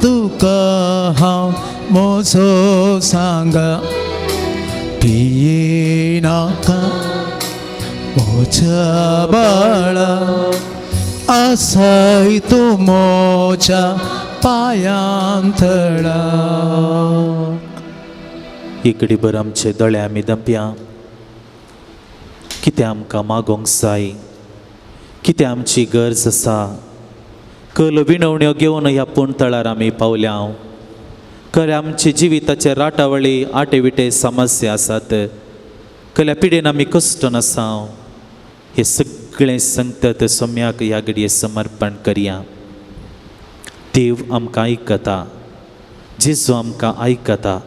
तुका हांव म्हजो सांगा. भिनाका म्हज्या बाळा आसाय तूं म्हज्या पांयां थळा. इकडे बर आमचे दोळे आमी दंपया. कितें आमकां मागोंक जाय, कितें आमची गरज आसा, कल विणवण्यो घेवन ह्या पूण तळार आमी पावल्या. खरें आमचे जिविताचे राटावळी आटे विटे समस्या आसात, कल्या पिडेन आमी कश्ट नासा. हे सगळें संकट सोम्याक ह्या घडये समर्पण करया. देव आमकां आयकता, जेजू आमकां आयकता.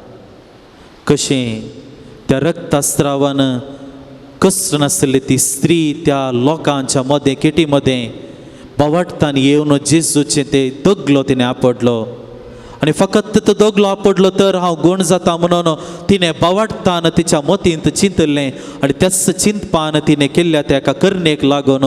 कशें त्या रक्तस्रावान कश्ट नासली ती स्त्री त्या लोकांच्या मदें केटी मदें बावटतान येवन जेजूचें ते दगलो तिणें आपडलो आनी फकत तो दगलो आपडलो तर हांव गूण जाता म्हणून तिणें बावटतान तिच्या मतींत चिंतलें आनी त्याच चिंतपान तिणें केल्ल्या त्या एका करणेक लागून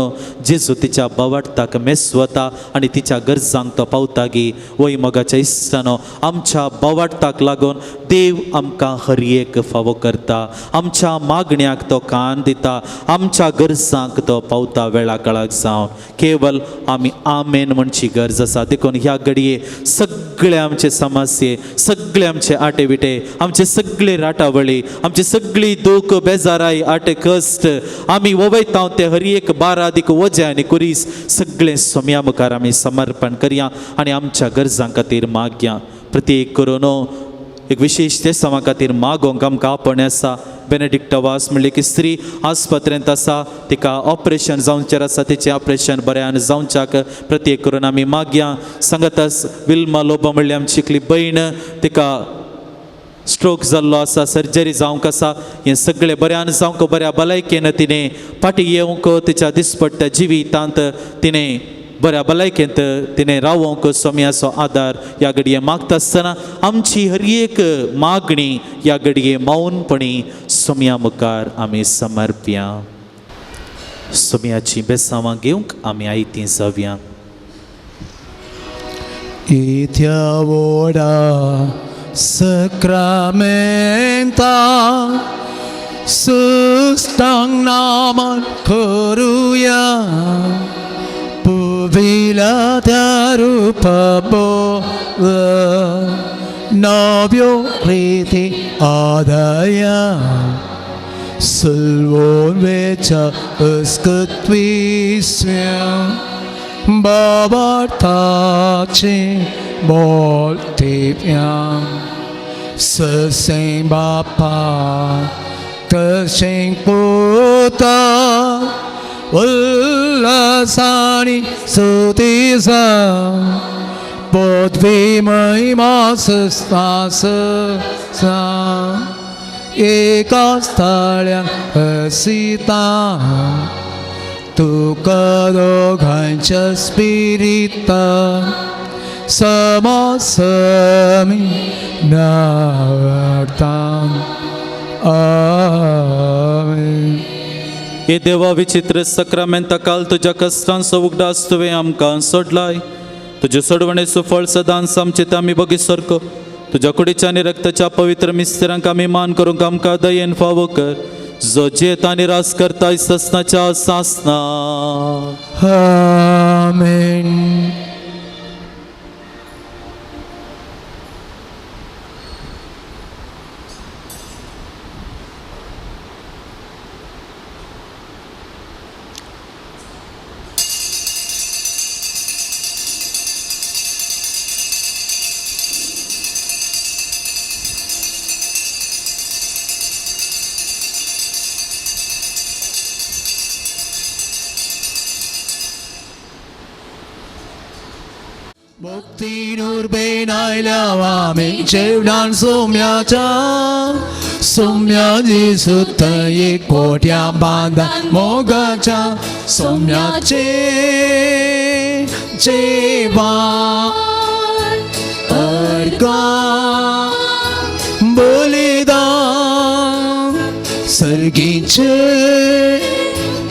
जेजू तिच्या बावटताक मेसवता आनी तिच्या गरजांक तो पावता गी. वय मोगाच्या इश्टानो, आमच्या बावटताक लागून देव आमकां हर एक फावो करता, आमच्या मागण्याक तो कान दिता, आमच्या गरजांक तो पावता वेळा काळाक जावन. केवल आमी आमेन म्हणची गरज आसा. देखून ह्या घडये सगळे आमचे समस्ये, सगळे आमचे आटे विटे, आमचे सगळे राटावळी, आमचे सगळी दूख बेजाराय आटे कश्ट आमी वयता ते हर एक बारादीक वजें आनी कुरीस सगळें सोम्या मुखार आमी समर्पण करया आनी आमच्या गरजां खातीर मागया. प्रत्येक करून एक विशेश तेसांवा खातीर मागोंक आमकां आपण आसा. बेनेडिक्टा वास म्हणली की स्त्री आस्पत्रेंत आसा, तिका ऑपरेशन जावचें आसा, तिचें ऑपरेशन बऱ्यान जावच्याक प्रत्येक करून आमी मागया. सांगतास विल्मा लोबो म्हणली आमची एकली भयण, तिका स्ट्रोक जाल्लो आसा, सर्जरी जावंक आसा. हें सगळें बऱ्यान जावंक बऱ्या भलायकेन तिणें फाटीं येवंक तिच्या दिसपट्ट्या जिवितांत तिणें बऱ्या भलायकेंत तिणें रावोंक सोम्याचो आदार ह्या घडये मागता आसतना आमची हर एक मागणी ह्या घडये मौनपणी सोम्या मुखार आमी समर्पया. सोम्याची बेसांवां घेवंक आमी आयतीं जावया. इत्या वोडा सक्रामेंता सुस्तांग नामान करुया, पुविला त्या रूपा बोल नव्यो रीती आदाया, सल्वोन वेच्या अस्कत्विस्या बाबार्थाचे बोलतेप्या, ससें बापा तशें पुता उल्हासानी स्तुतीसा पदवी महिमा सस्तास सा एका स्थळ्या हसिता तुका दोघांच्या स्पिरिता समसमी नावडता. आमेन. हे देवा विचित्र सक्रामेंता काल तुज्या कश्टांचो उगडास तुवें आमकां सोडलाय. तुजे सोडवणेचो फळ सदांच आमचे ते आमी बगी सारको तुज्या कुडीच्या आनी रक्ताच्या पवित्र मिस्त्रांक आमी मान करूंक आमकां दयेन फावो कर, जो जेत आनी रास करताय ससनाच्या सासना. आमेन. आयल्या जेवणान सोम्याच्या सोम्याची सुत एक कोट्या बांदा मोगाच्या सोम्याचे जेवण अर्घा बलिदान सर्गीचे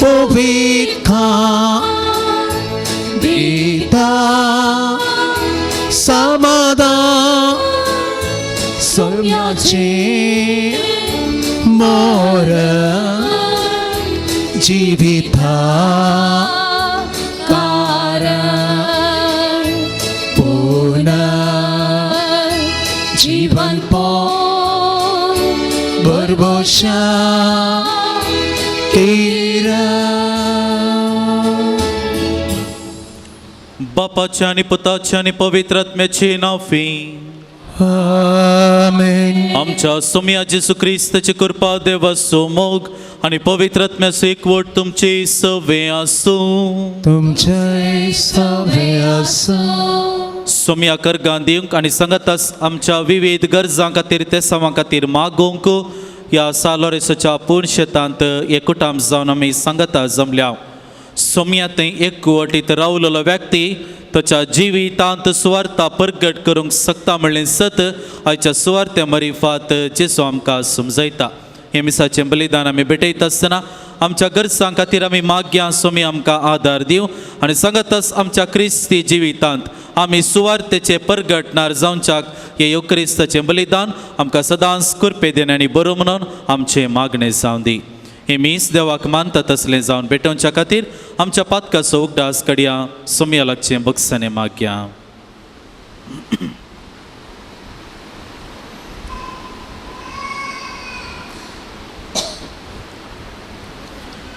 पवित्र दिता समाधान सोम्याचे मोर जिविता कारण पुनः जीवन भरभोशा बापाच्या आनी पुताच्या आनी पवित्र आत्म्याची नांवी. आमेन. आमच्या सोम्या जेसू क्रिस्ताची कृपा, देवाचो मोग आनी पवित्र आत्म्याचो एकवट तुमचे सवे आसूं. तुमचे सवे आसूं. सोम्या करगां दिवंक आनी सांगातास आमच्या विविध गरजां खातीर तेसांवां खातीर मागोवंक ह्या सालोरेसाच्या पूर्ण शेतांत एकूटाम जावन आमी सांगाता जमल्या. सोम्या थंय एकवटीत रावलेलो व्यक्ती ताच्या जिवितांत सुवार्ता परगट करूंक शकता म्हणलें सत आयच्या सुवार्ते मरिफात जेसो आमकां समजयता. हें मिसाचें बलिदान आमी भेटयता आसतना आमच्या गरजां खातीर आमी मागया सोमी आमकां आदार दिवं आनी सांगतच आमच्या क्रिस्ती जिवितांत आमी सुवार्तेचे परगटणार जावच्याक हे यो क्रिस्ताचें बलिदान आमकां सदांच कृपे देणे आनी बरो म्हणून आमचें मागणें जावं दी. हे मीस देवाक मानता तसलें जावन भेटोवच्या खातीर आमच्या पातकाचो उगडास कडया सोमया लागचें बक्षाने मागया.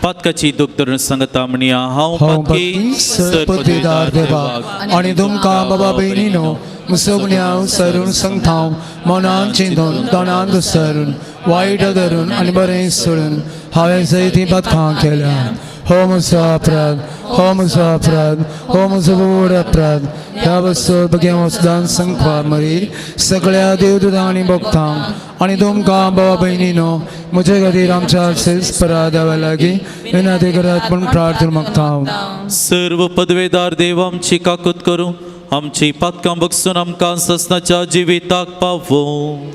पातकाची दुख धरून सांगता म्हणया, हांव पातकी सर पदवीदार देवाक आनी तुमकां बाबा भयणीनो मुसगण्यांव सरून संगतांव मनान चिंतून तणान दुसरून वायट धरून आनी बरें सोडून हांवें जयती पथकां केल्या. हो म्हजो अपराध, हो म्हजो अपराध, हो म्हजो व्हड अपराध. ह्या वस्तू बगे सदां संकवा मरी सगळ्या देवदूतां आनी भक्तांक आनी तुमकां बाबा भयणीनो म्हजे खातीर आमच्या सेस परा देवा लागीं विनंती करात म्हूण प्रार्थना मागता. सर्व पदवेदार देव आमची काकूत करूं, आमची पातकां बगसून आमकां ससनाच्या जिविताक पावों.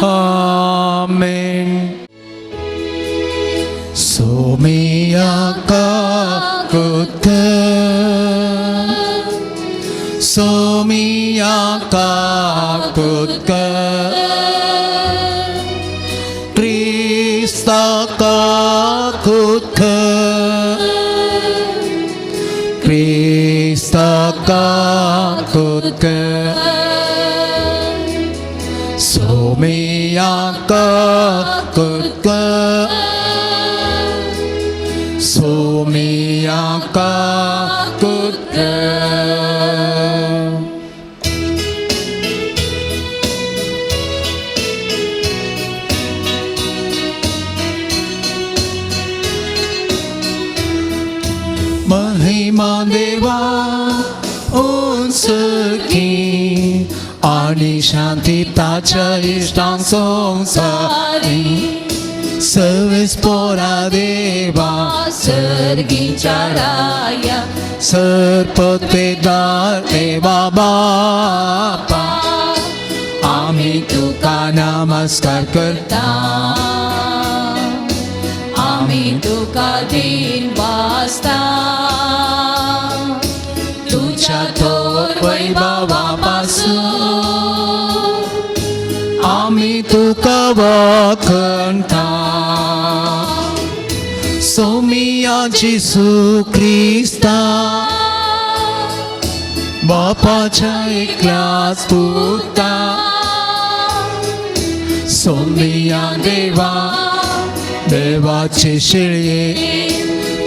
आमेन. सोमिया काकुत सोमिया काकुत क्रिस्ता काकुत क्रिस्ता काकुत सोमिया काकुत सोमिया काकुत. महिमा देवा उंच की आनी शांती ताच्या इश्टांक संवसारी सवेस पोरा देवा सर्गीच्या राया सरपतेदार देवा बापा आमी तुका नमस्कार करता. आमी तुका दिन वाचता तुझ्या थोर वैभवा पासून आमी तुका वाखणता. सोमिया जेसू क्रिस्ता बापाच्या एकल्याच पुता सोमिया देवा देवाचे शिळये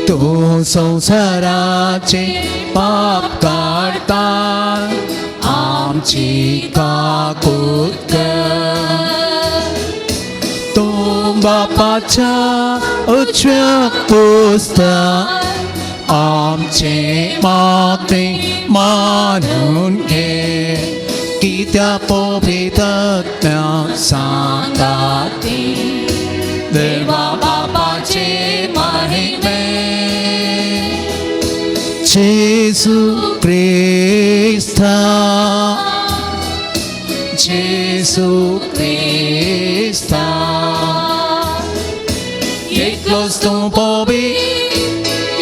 तूं संवसाराचे पाप काडटा आमची काकूत कर. तूं बापाच्या उजव्या पुस्ता आमचे मागणे मानून घे कित्या पवित्रत्या सांगाती देवा बापाचे महिमे जेसू क्रिस्ता जेसू क्रिस्ता एकलोच तूं पवी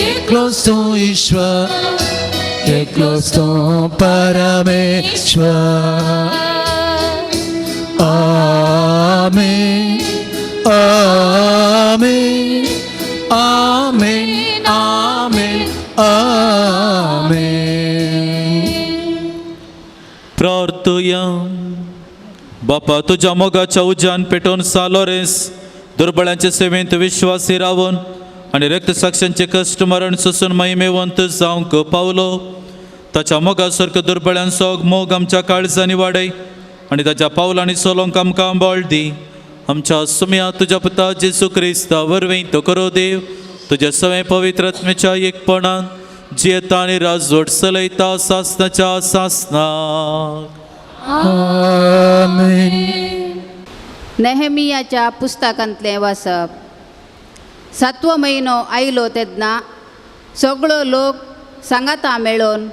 एकलोच तूं ईश्वर एकलोच तूं परमेश्वर. आमेन आमेन आमेन आमेन आमेन. प्रार्थुया. बापा तुज्या मोगाच्या उज्यान पेटोवन सालोरेस दुर्बळांचे सेवेंत विश्वासी रावन आनी रक्तसाक्षांचे कश्ट मरण सोसून महिमेवंत जावंक पावलो. ताच्या मोगा सारको दुर्बळ्यांचो मोग आमच्या काळजांनी वाडय आनी ताच्या पावलांनी चलोवंक आमकां बळ दी. आमच्या सुम्या तुज्या पुता जेसू क्रिस्ता वरवीं तो करो देव तुज्या सगळें पवित्र आत्म्याच्या एकपणान जियेता आनी राजवट चलयता सासनाच्या सासनाक. आमेन. नेहमियाच्या पुस्तकांतलें वाचप. सातवो म्हयनो आयलो तेन्ना सगळो लोक सांगाता मेळोन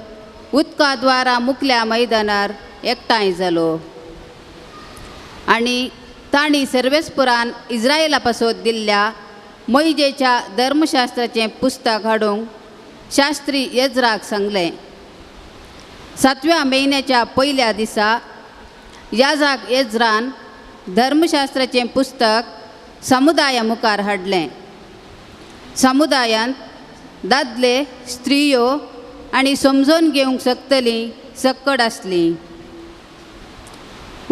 उदका द्वारा मुकल्या मैदानार एकठांय जालो आनी तांणी सर्वेस्पुरान इस्रायला पासत दिल्ल्या मोयजेच्या धर्मशास्त्राचें पुस्तक हाडूंक शास्त्री येज्राक सांगलें. सातव्या म्हयन्याच्या पयल्या दिसा याजाक येज्रान धर्मशास्त्राचें पुस्तक समुदाया मुखार हाडलें. समुदायांत दादले स्त्रियो आनी समजून घेवंक शकतलीं सक्कड आसलीं.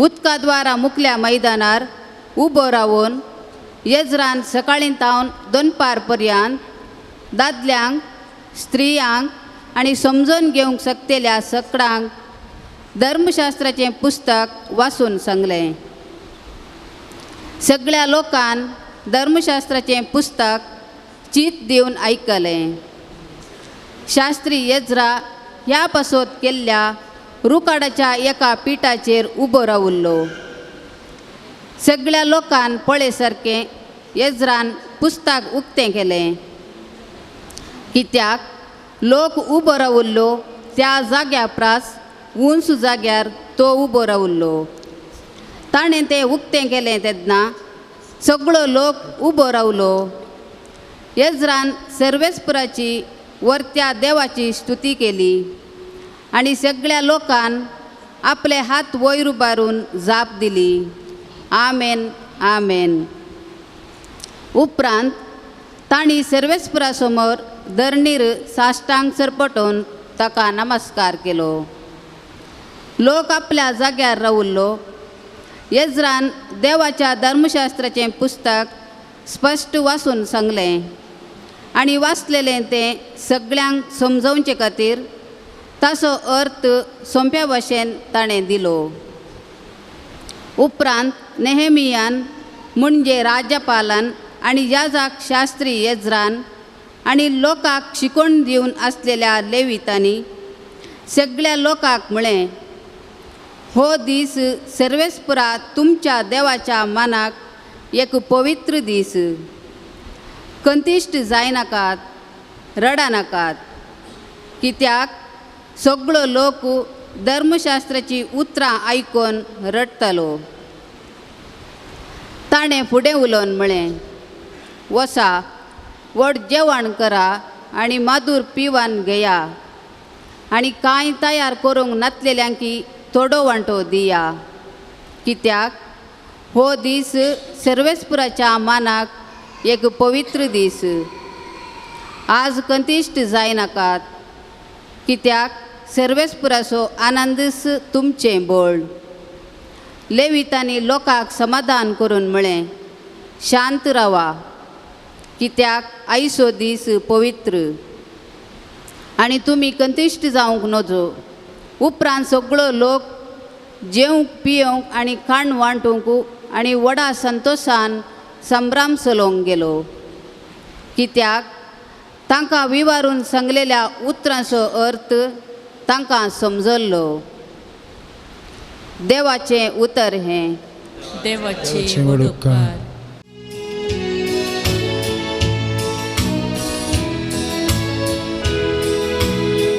उदका द्वारा मुकल्या मैदानार उबो रावन येज्रान सकाळीं तावन दनपार पर्यंत दादल्यांक स्त्रियांक आनी समजून घेवंक शकतल्या सकडांक धर्मशास्त्राचें पुस्तक वाचून सांगलें. सगळ्या लोकान धर्मशास्त्राचें पुस्तक चीत दिवन आयकलें. शास्त्री येज्रा ह्या पासत केल्ल्या रुकाडाच्या एका पिठाचेर उबो रावल्लो. सगळ्या लोकान पळय सारकें येज्रान पुस्तक उक्तें केलें. कित्याक लोक उबो रावल्लो त्या जाग्या प्रास उंच जाग्यार तो उबो रावल्लो. ताणें तें उक्तें केलें तेन्ना सगळो लोक उबो रावलो. येज्रान सर्वेस्पुराची वरत्या देवाची स्तुती केली आनी सगळ्या लोकान आपले हात वयर उबारून जाप दिली, आमेन आमेन. उपरांत तांणी सर्वेस्पुरा समोर धरणीर साश्टांग सरपटोवन ताका नमस्कार केलो. लोक आपल्या जाग्यार रावल्लो. येज्रान देवाच्या धर्मशास्त्राचें पुस्तक स्पश्ट वाचून सांगलें आनी वाचलेलें तें सगळ्यांक समजोवचे खातीर ताचो अर्थ सोंप्या भाशेन ताणें दिलो. उपरांत नेहमियान म्हणजे राज्यपालान आनी याजाक शास्त्री येज्रान आनी लोकांक शिकोवन दिवन आसलेल्या लेवितांनी सगळ्या लोकांक म्हळें, हो दीस सर्वेस्परा तुमच्या देवाच्या मानाक एक पवित्र दीस. कंतिश्ट जायनाकात, रडानाकात, कित्याक सगळो लोक धर्मशास्त्राची उतरां आयकून रडटालो. ताणें फुडें उलोवन म्हळें, वसा व्हड जेवण करा आनी मादूर पिवन घेया आनी कांय तयार करूंक नातलेल्यांकी थोडो वांटो दिया, कित्याक हो दीस सर्वेस्पुराच्या मानाक एक पवित्र दीस. आज कंतिश्ट जायनाकात, कित्याक सर्वेस्पुराचो आनंदच तुमचें बळ. लेवितांनी लोकांक समाधान करून म्हळें, शांत रावा, कित्याक आयचो दीस पवित्र आनी तुमी कंतिश्ट जावंक नजो. उपरांत सगळो लोक जेवंक पियोवंक आनी खाण वांटूंक आनी व्हडा संतोशान संभ्राम चलोवंक गेलो, कित्याक तांकां विवारून सांगलेल्या उतरांचो अर्थ तांकां समजल्लो. देवाचें उतर हें. देवाचे व्हड उपकार.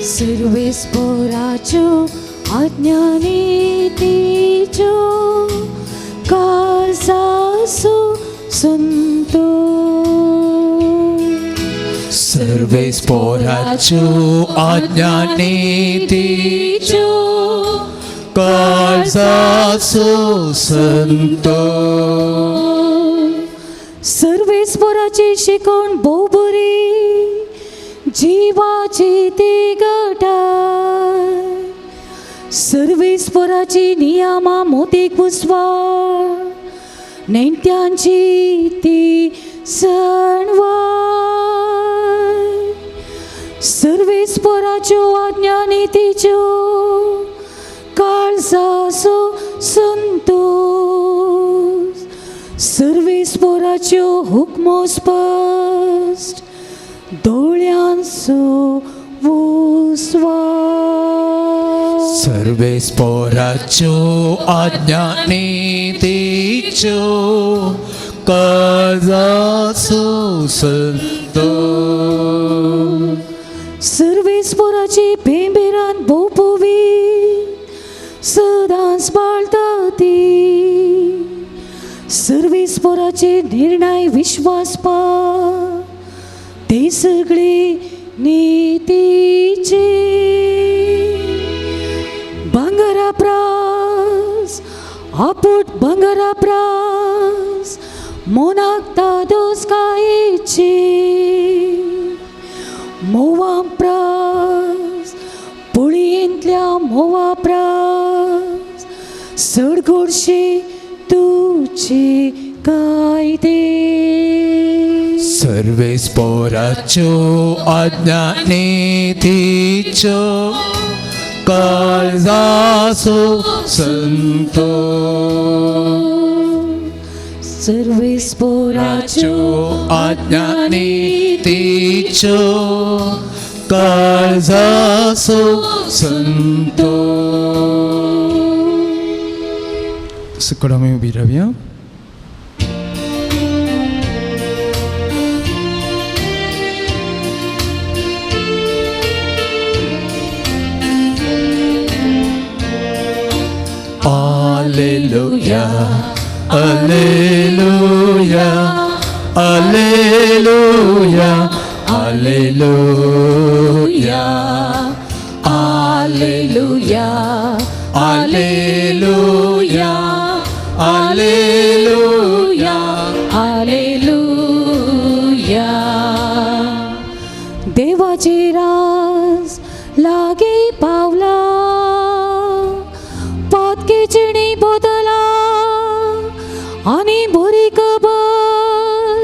सर्वेस्पोराच्यो आज्ञानी तिच्यो काळजाचो संतो. सर्वेस्पोराच्यो आज्ञानी तिच्यो काळजाचो संतो. सर्वेस्पोराची शिकवण भोव बरी, जिवाची ती गटाय. सर्वेस्पोराची नियमा मोतीक पुसवाळ, नेणट्यांची ती सणवाय. सर्वेस्पोराच्यो आज्ञा नितीच्यो काळजाचो संतोष. सर्वेस्पोराच्यो हुकमो स्पश्ट, दोळ्यांचो उस्वास. सर्वेस्पोराच्यो आज्ञा नितीच्यो काळजाचो संतोष. सर्वेस्पोराची भेंबेरान भोव पवी, सदांच पाळटा ती. सर्वेस्पोराचे निर्णय विश्वासपा, ते सगळे नितीचे. भांगरा प्रास आपूट भांगरा प्रास, मोनाक तादोस कायेचे. मोवा प्रास पोळयेंतल्या मोवा प्रास, चड गोडशे तुजे कायदे. सर्वेस्पोराच्यो आज्ञा नितीच्यो काळजाचो संतो. सर्वेस्पोराच्यो आज्ञा नितीच्यो काळजाचो संतो. सकळ आमी उबी रावया. Alleluia, Alleluia, Alleluia, Alleluia, Alleluia, Alleluia, Alleluia, Alleluia. देवाचे राज लागी पावला, पातकेचणी बदला आनी बरी खबर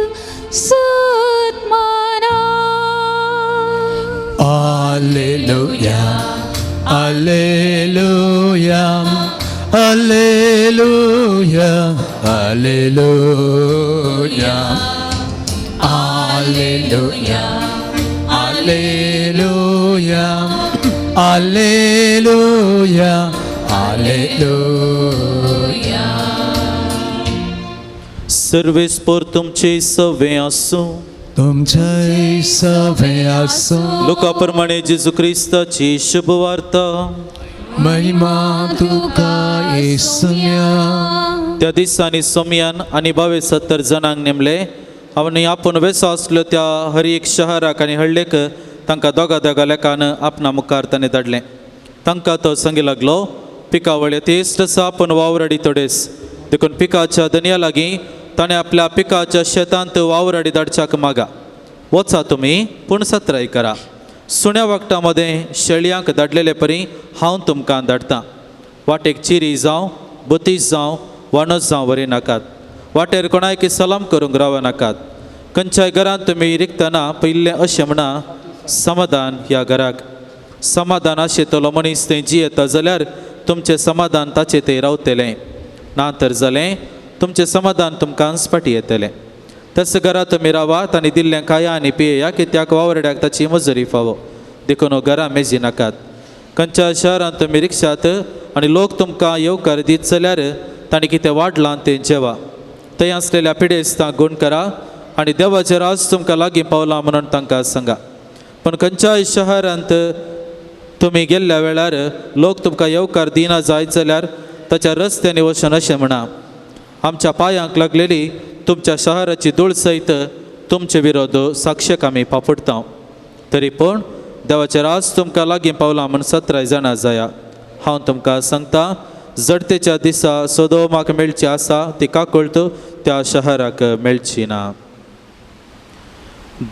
सत्माना. Alleluia, Alleluia, Alleluia, Alleluia, Alleluia, Alleluia, Alleluia, Alleluia. सर्वेस्पोर तुमचे सवे आसूं. तुमचे सवे आसूं. लोका प्रमाणे जेजू क्रिस्ताची शुभवार्ता. महिमा तुका येसुम्या. त्या दिसांनी सोमयान आनी 72 जाणांक नेमले आनी आपूण वेसो आसलो त्या हर एक शहराक आनी हळ्ळेक तांकां दोगा दोगा लेखान आपणा मुखार ताणें धाडलें. तांकां तो सांगी लागलो, पिकावळ तेस्ट आसा पूण वावराडी थोडेस, देखून पिकाच्या दनया लागीं ताणें आपल्या पिकाच्या शेतांत वावराडी धाडच्याक मागा. वचा तुमी पूण सत्राय करा. सुण्या वखदां मदें शेळयांक धाडलेले परी हांव तुमकां धाडटां. वाटेक चिरी जावं, बोतीस जावं, वानस जावं वरी नाकात. वाटेर कोणायक सलाम करूंक राव नाकात. खंयच्याय घरांत तुमी रिकतना पयिल्लें अशें म्हणा, समाधान ह्या घराक. समाधान आशिल्लो मनीस थंय जियेता जाल्यार तुमचें समाधान ताचें थंय रावतलें, ना तर जालें तुमचें समाधान तुमकां फाटी येतलें. तस घरा तुमी रावात आनी दिल्लें खाया आनी पियेया, कित्याक वावरड्याक ताची मजुरी फावो. देखून घरां मेजी नाकात. खंयच्या शहरांत तुमी रिक्षात आनी लोक तुमकां येवकार दीत जाल्यार तांणी कितें वाडलां तें जेवा. थंय आसलेल्या पिडेस्तांक गूण करा आनी देवाचें राज तुमकां लागीं पावलां म्हणून तांकां सांगा. पूण खंयच्याय शहरांत तुमी गेल्ल्या वेळार लोक तुमकां येवकार दिना जायत जाल्यार ताच्या रस्त्यांनी वचून अशें म्हणा, आमच्या पांयांक लागलेली तुमच्या शहराची धूळ सयत तुमचे विरोध साक्षक आमी पापुडटा. तरी पूण देवाचें राज तुमकां लागीं पावलां म्हूण 17 जाणां जाया. हांव तुमकां सांगता, जडतेच्या दिसा सोदोमाक मेळची आसा ती काकुळट त्या शहराक मेळची ना.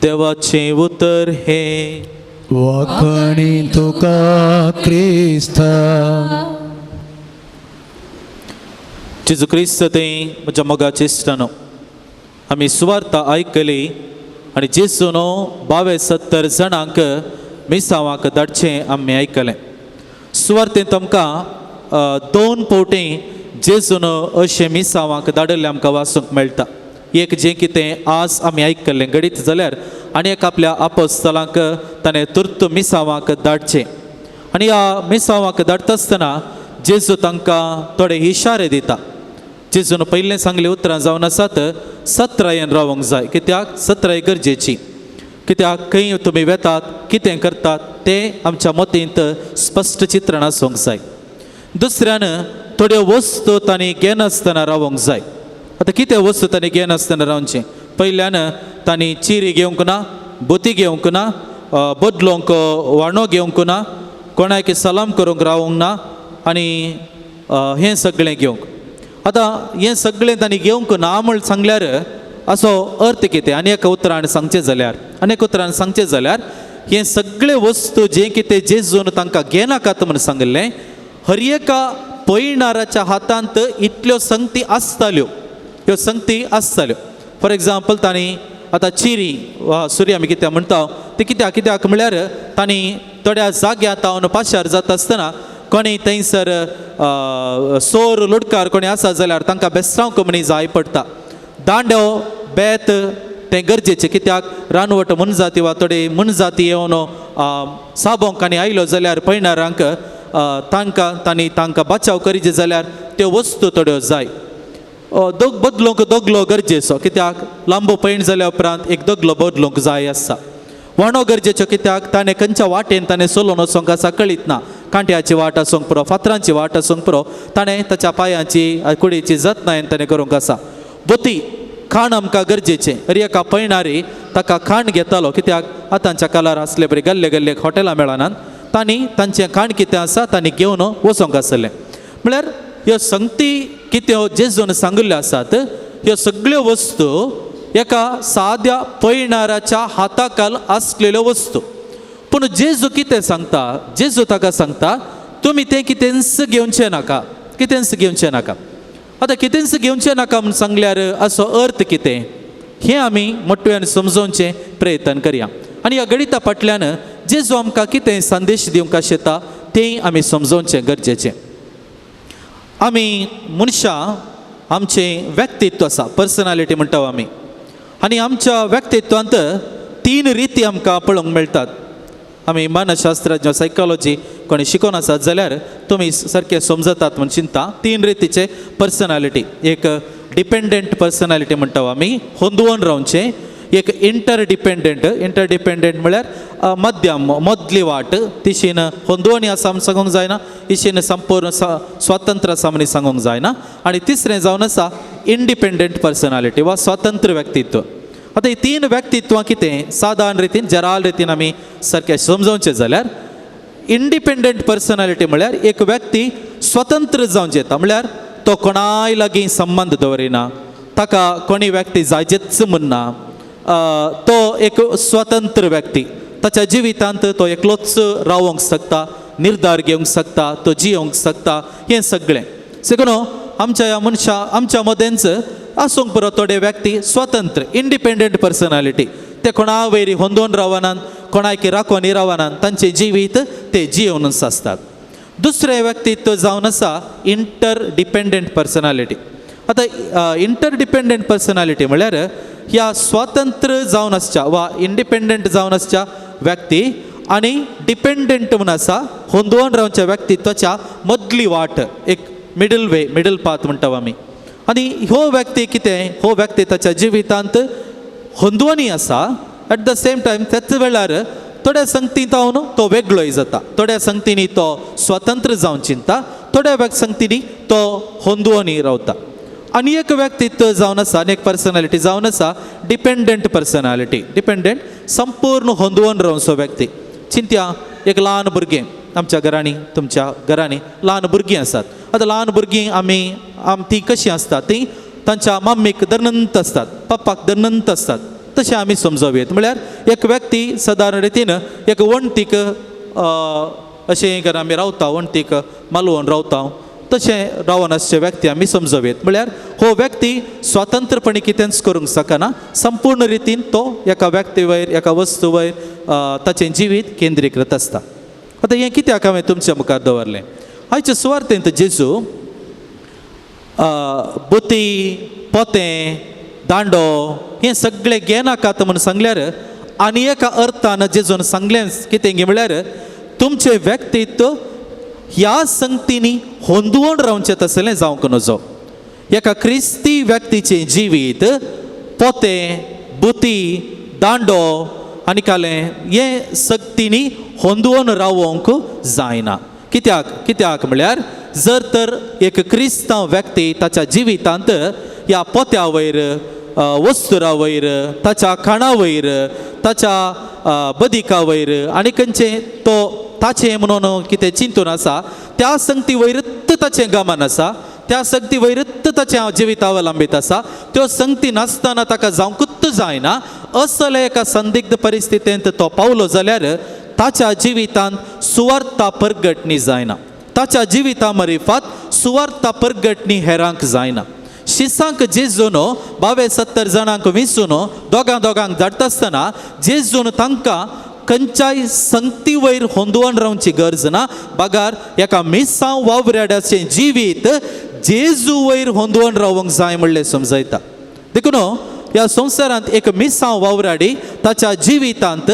देवाचें उतर हें. वाखणी तुका क्रिस्ता. जेजू क्रिस्त थंय म्हज्या मोगाचे इश्टानो, आमी सुवार्ता आयकली आनी जेजून 72 जाणांक मिसांवाक धाडचें आमी आयकलें. सुवार्तेंत आमकां 2 फावटी जेजून अशें मिसांवाक धाडिल्लें आमकां वाचूंक मेळटा. एक जें कितें आज आमी आयकल्लें घडीत जाल्यार आनी एक आपल्या आपोस्तलांक ताणें तुर्त मिसांवाक धाडचें. आनी ह्या मिसांवाक धाडटा आसतना जेजू तांकां थोडे इशारे दिता. जेजून पयलें सांगलें उतरां जावन आसात, सत्रायेन रावंक जाय. कित्याक सत्राय गरजेची, कित्याक खंय तुमी वेतात कितें करतात तें आमच्या मतींत स्पश्ट चित्रण आसूंक जाय. दुसऱ्यान थोड्यो वस्तू तांणी घेनासतना रावंक जाय. आतां कितें वस्तू तांणी घेनासतना रावचें? पयल्यान तांणी चिरी घेवंक ना, बोती घेवंक ना, बदलोंक वाणो घेवंक ना, कोणाक सलाम करूंक रावंक ना आनी हें सगळें घेवंक. आतां हें सगळें तांणी घेवंक ना म्हूण सांगल्यार असो अर्थ कितें? आनी एका उतरान सांगचें जाल्यार, आनी एका उतरान सांगचें जाल्यार हें सगळें वस्तू जें कितें जेजून तांकां घेनाकात म्हूण सांगिल्लें, हर एका पयणाराच्या हातांत इतल्यो संगती आसताल्यो, ह्यो संगती आसताल्यो. फॉर एग्जाम्पल तांणी आतां चिरी वा सुरी आमी कितें म्हणटा ती कित्याक कित्याक म्हळ्यार तांणी थोड्या जाग्यार तावन पाशार जाता आसतना कोणी थंयसर सोर लुडकार कोणी आसा जाल्यार तांकां बेस्तांव कमणी जाय पडटा. दांडो बेत तें गरजेचें, कित्याक रानवट मनजाती वा थोडे मनजाती येवन साबोंक आनी आयलो जाल्यार पयणारांक तांकां तांणी तांकां बचाव करीचे जाल्यार त्यो वस्तू थोड्यो जाय. दोग बदलूंक दगलो गरजेचो, कित्याक लांबो पैण जाल्या उपरांत एक दगलो बदलूंक जाय आसा. वाणो गरजेचो, कित्याक ताणें खंयच्या वाटेन ताणें चलोवन वचोंक आसा कळीत ना. कांट्याची वाट आसूंक पुरो, फातरांची वाट आसूंक पुरो, ताणें ताच्या पांयांची कुडीची जतनायेन ताणें करूंक आसा. बोती खाण आमकां गरजेचें. हर एका पयणारी ताका खाण घेतालो, कित्याक आतांच्या काळार आसले बरी गल्ले गल्ले हॉटेलां मेळनात, तांणी तांचें खाण कितें आसा तांणी घेवन वचोंक आसलें. म्हळ्यार ह्यो संगती कितें जेजून सांगिल्ल्यो आसात, ह्यो सगळ्यो वस्तू एका साद्या पयणाराच्या हाताखाल आसलेल्यो वस्तू. पूण जेजू कितें सांगता? जेजू ताका सांगता, तुमी तें कितेंच घेवचें नाका, कितेंच घेवचें नाका. आतां कितेंच घेवचें नाका म्हूण सांगल्यार असो अर्थ कितें हें आमी मोटव्यान समजोवचें प्रयत्न करया. आनी ह्या गणिता फाटल्यान जेजू आमकां कितें संदेश दिवंक आशेता तें आमी समजोवचें गरजेचें. आमी मनशां आमचें व्यक्तित्व आसा, पर्सनालिटी म्हणटा आमी, आनी आमच्या व्यक्तित्वांत 3 रिती आमकां पळोवंक मेळटात. आमी मानसशास्त्राज्ञ सायकोलॉजी कोणी शिकोन आसात जाल्यार तुमी सारकें समजतात म्हूण चिंता. तीन रितीचे पर्सनालिटी, एक डिपेंडंट पर्सनालिटी म्हणटा आमी, होंदवून रावचें. एक इंटरडिपेंडंट, इंटरडिपेंडंट म्हळ्यार मध्यम, मदली वाट, तिशीन होंदवणी आसा म्हूण सांगूंक जायना, इशीन संपूर्ण स्वातंत्र्य आसा म्हूण सांगूंक जायना. आनी तिसरें जावन आसा इंडिपेंडंट पर्सनालिटी वा स्वतंत्र व्यक्तित्व. आतां ही तीन व्यक्तित्वां कितें सादारण रितीन जराल रितीन आमी सारकें समजोवचें जाल्यार इंडिपेंडंट पर्सनालिटी म्हळ्यार एक व्यक्ती स्वतंत्र जावन येता, म्हळ्यार तो कोणाय लागीं संबंद दवरिना, ताका कोणी व्यक्ती जायचेच म्हणना, तो एक स्वतंत्र व्यक्ती, ताच्या जिवितांत तो एकलोच रावोंक शकता, निर्धार घेवंक शकता, तो जियोंक शकता, हें सगळें. देखून आमच्या ह्या मनशां आमच्या मदेंच आसूंक पुरो थोडे व्यक्ती स्वतंत्र इंडिपेंडंट पर्सनालिटी, ते कोणा वयर होंदोवन रावनात, कोणाक राखोन रावनात, तांचें जिवीत ते जियोवनच आसतात. दुसरें व्यक्तित्व जावन आसा इंटरडिपेंडंट पर्सनालिटी. आतां इंटरडिपेंडंट पर्सनालिटी म्हळ्यार ह्या स्वतंत्र जावन आसच्या वा इंडिपेंडंट जावन आसच्या व्यक्ती आनी डिपेंडंट म्हूण आसा होंदोवन रावच्या व्यक्तित्वाच्या मदली वाट, एक मिडल वे, मिडल पाथ म्हणटा आमी. आनी ह्यो व्यक्ती कितें, हो व्यक्ती ताच्या जिवितांत होंदवणी आसा, एट the same time त्याच वेळार थोड्या संगती जावन तो वेगळोय जाता, थोड्या संगतींनी तो स्वतंत्र जावन चिंता, थोड्या संगतींनी तो होंदवणी रावता. आनी एक व्यक्तित्व जावन आसा, आनी एक पर्सनालिटी जावन आसा डिपेंडंट पर्सनालिटी. डिपेंडंट संपूर्ण होंदवून रावचो व्यक्ती. चिंत्या एक ल्हान भुरगें आमच्या घरांनी, तुमच्या घरांनी ल्हान भुरगीं आसात. आतां ल्हान भुरगीं आमी तीं कशीं आसतात, तीं तांच्या मम्मीक दरनंत आसतात, पप्पाक दरनंत आसतात, तशें आमी समजोवयेत. म्हळ्यार एक व्यक्ती सदारण रितीन एक वणटीक अशें घर आमी रावता, वणटीक मालवून रावता, तशें रावन आसचे व्यक्ती आमी समजोवयेत. म्हळ्यार हो व्यक्ती स्वतंत्रपणी कितेंच करूंक शकना, संपूर्ण रितीन तो एका व्यक्ती वयर, एका वस्तू वयर ताचें जिवीत केंद्रीकृत आसता. आतां हें कित्याक हांवें तुमच्या मुखार दवरलें, आयचे सुवार्तेंत जेजू बोती, पोतें, दांडो हें सगळें घेनाकात म्हूण सांगल्यार आनी एका अर्थान जेजून सांगलें कितें गी म्हळ्यार तुमचें व्यक्तित्व ह्या संगतींनी होंदवून रावचें तसलें जावंक नजो. एका क्रिस्ती व्यक्तीचें जिवीत पोतें, बुती, दांडो आनी कालें हें सक्तींनी होंदवून रावोंक जायना. कित्याक, कित्याक म्हळ्यार जर तर एक क्रिस्तांव व्यक्ती ताच्या जिवितांत ह्या पोत्या वयर, वस्तुरा वयर, ताच्या खाणा वयर, ताच्या बदिका वयर आनी खंयचें तो ताचें म्हणून कितें चिंतून आसा त्या संगती वयरच ताचें गमन आसा, त्या संगती वयरच ताचें जिवीत अवलंबीत आसा, त्यो संगती नासतना ताका जावंकूच जायना. असल्या एका संदिग्ध परिस्थितींत तो पावलो जाल्यार ताच्या जिवितांत सुवार्था परगटणी जायना, ताच्या जिविता मरिफात सुवार्था परगटणी हेरांक जायना. शिसांक जेजून 72 जाणांक विसून दोगां दोगांक धाडटा आसतना जेजून तांकां खंयच्याय संगती वयर होंदवण रावची गरज ना, बगार एका मिसांव वावराड्याचें जिवीत जेजू वयर होंदवण रावंक जाय म्हणलें समजयता. देखून ह्या संवसारांत एक मिसांव वावराडी ताच्या जिवितांत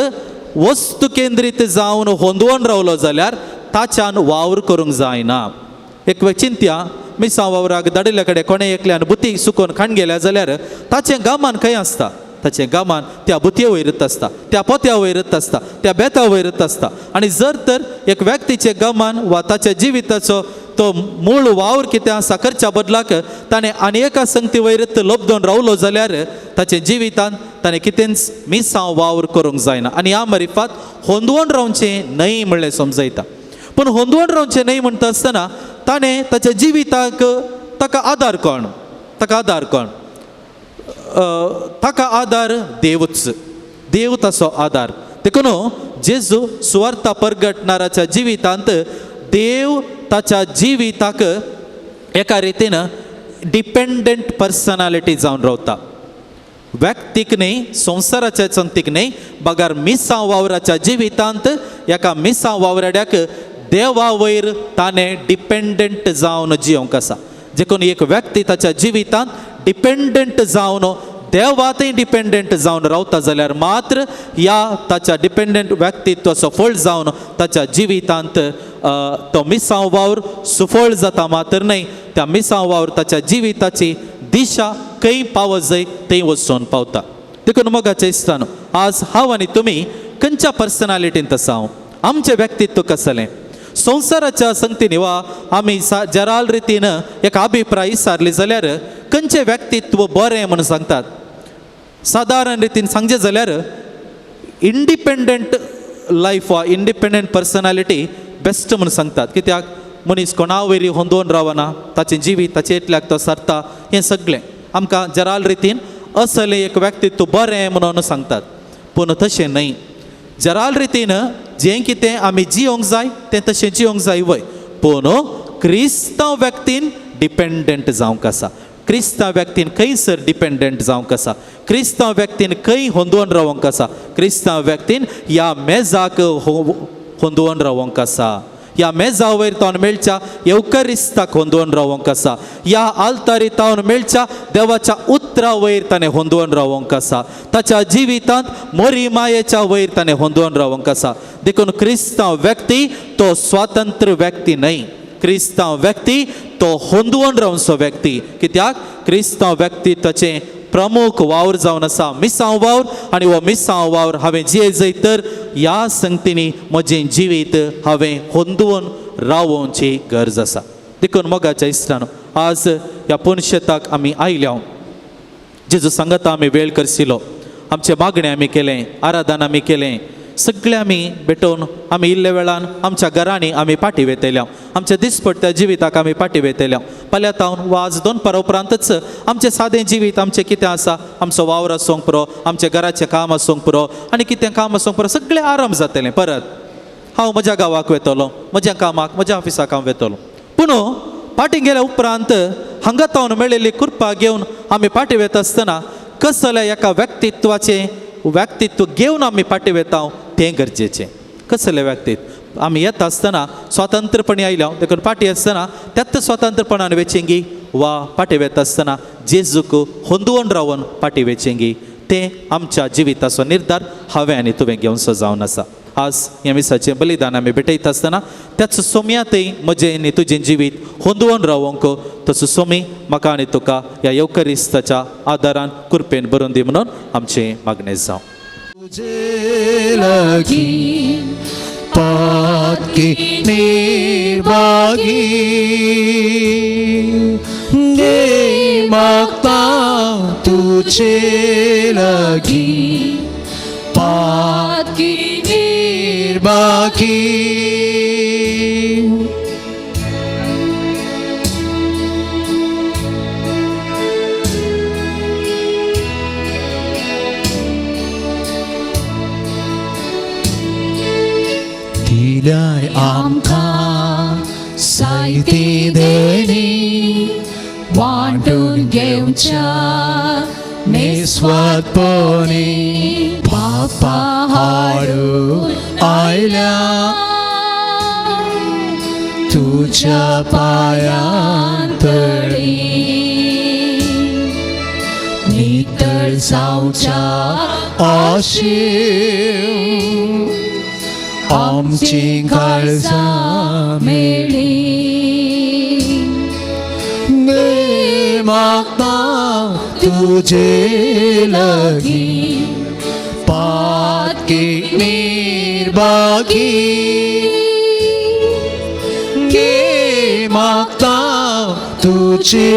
वस्तू केंद्रीत जावन होंदवण रावलो जाल्यार ताच्यान वावर करूंक जायना. एक चिंत्या मिसांव वावराक धाडिल्ल्या कडेन कोणें एकल्यान बुती सुकोवन खाण गेल्या जाल्यार ताचें गामान खंय आसता, ताचें गामान त्या बुतये वयरच आसता, त्या पोत्या वयरच आसता, त्या बेता वयरच आसता. आनी जर तर एक व्यक्तीचें गमान वा ताच्या जिविताचो तो मूळ वावर कितें आसा करच्या बदलाक ताणें आनी एका संगती वयरच लब्दोन रावलो जाल्यार ताचें जिवितांत ताणें कितेंच मिसांव वावर करूंक जायना. आनी ह्या मरिफात होंदवण रावचें न्हय म्हणलें समजयता. पूण होंदवण रावचें न्हय म्हणटा आसतना ताणें ताच्या जिविताक ताका आदार कोण, ताका आदार कोण, ताका आदार देवूच, देव ताचो आदार. देखून जेजू सुवार्था परगटणाराच्या जिवितांत देव ताच्या जिविताक एका रितीन डिपेंडंट पर्सनालिटी जावन रावता. व्यक्तीक न्हय, संवसाराच्या संगतीक न्हय, बगार मिसांव वावराच्या जिवितांत एका मिसांव वावराड्याक देवा वयर ताणें डिपेंडंट जावन जियोंक आसा. देखून एक व्यक्ती ताच्या जिवितांत डिपेंडंट जावन देवातय डिपेंडंट जावन रावता जाल्यार मात्र ह्या ताच्या डिपेंडंट व्यक्तित्वाचो फळ जावन ताच्या जिवितांत तो मिसांव वावर सुफळ जाता मात्र न्हय, त्या मिसांव वावर ताच्या जिविताची दिशा खंय पावत जाय थंय वचून पावता. देखून मोगाचे इश्टांनो, आज हांव आनी तुमी खंयच्या पर्सनालिटींत आसा, हांव आमचें व्यक्तित्व कसलें, संवसाराच्या संगतीन वा आमी जराल रितीन एक अभिप्राय विचारली जाल्यार खंयचें व्यक्तित्व बरें म्हणून सांगतात. सादारण रितीन सांगचें जाल्यार इंडिपेंडंट लायफ वा इंडिपेंडंट पर्सनालिटी बेस्ट म्हणून सांगतात. कित्याक मनीस कोणा वयरी होंदोवन रावना, ताचें जिवीत ताचें एकल्याक तो सरता, हें सगळें आमकां जराल रितीन असलें एक व्यक्तित्व बरें म्हणून सांगतात. पूण तशें न्हय, जराल रितीन जें कितें आमी जियोंक जाय तें तशें जियोंक जाय वय, पूण क्रिस्तांव व्यक्तीन डिपेंडंट जावंक आसा. क्रिस्तांव व्यक्तीन खंयसर डिपेंडंट जावंक आसा, क्रिस्तांव व्यक्तीन खंय होंदोवन रावंक आसा, क्रिस्तांव व्यक्तीन ह्या मेजाक होंदोवन रावंक आसा, ह्या मेजा वयर तावन मेळच्या येवकरिस्ताक होंदोवन रावंक आसा, ह्या आल्तारी तावन मेळच्या देवाच्या उतरा वयर ताणें होंदोवन रावंक आसा, ताच्या जिवितांत मोरी मायेच्या वयर ताणें होंदोवन रावंक आसा. देखून क्रिस्तांव व्यक्ती तो स्वातंत्र्य व्यक्ती न्हय, क्रिस्तांव व्यक्ती तो होंदोवन रावचो व्यक्ती. कित्याक क्रिस्तांव व्यक्ती ताचें प्रमुख वावर जावन आसा मिसांव वावर, आनी हो मिसांव वावर हांवें जिये जय तर ह्या संगतींनी म्हजें जिवीत हांवें होंदोवन रावोवची गरज आसा. देखून मोगाच्या इश्टानो, आज ह्या पुनशेताक आमी आयल्या, जेजू सांगता आमी वेळ करशिलो, आमचें मागणें आमी केलें, आराधन आमी केलें, सगळें आमी भेटोवन आमी इल्ल्या वेळान आमच्या घरांनी आमी फाटी वेतल्या, आमच्या दिसपट्ट्या जिविताक आमी फाटी वेतल्या. फाल्यां तावन वा आज दोन परा उपरांतच आमचें सादें जिवीत आमचें कितें आसा, आमचो वावर आसूंक पुरो, आमचें घराचें काम आसूंक पुरो, आनी कितें काम आसूंक पुरो, सगळें आराम जातलें. परत हांव म्हज्या गांवाक वेतलो, म्हज्या कामाक, म्हज्या ऑफिसाक हांव वेतलो. पूण फाटीं गेल्या उपरांत हांगा तावन मेळिल्ली कृपा घेवन आमी फाटीं वेता आसतना कसल्या एका व्यक्तित्वाचें व्यक्तित्व घेवन आमी फाटीं वेता तें गरजेचें. कसलें व्यक्तित्व आमी येता आसतना स्वातंत्र्यपणी आयल्या, देखून फाटीं आसतना त्याच स्वातंत्र्यपणान वेचेंगी वा फाटीं वेता आसतना जेजूक होंदोवन रावन फाटीं वेचेंगी, तें आमच्या जिविताचो निर्धार हांवें आनी तुवें घेवचो जावन आसा. आज ह्या मिसाचें बलिदान आमी भेटयता आसतना त्याच सोम्यांतय म्हजें आनी तुजें जिवीत होंदोवन रावंक तसो सोमी म्हाका आनी तुका ह्या येवकरिस्ताच्या आदारान कृपेन बरोवन दी म्हणून आमचें मागणें जावं. तुझे लगी पातकी निर्भागी गे मागता तुझे लगी पातकी निर्भागी. दिल्याय आमकां सायती देणी वांटून घेवच्या निस्वार्थपणी पापा हाडून आयल्या तुझ्या पायांतळी नितळ जावच्या अशीं आमची काळजां मेळी. मागता तुझे लगी पातकी निर्भागी गे मागता तुझे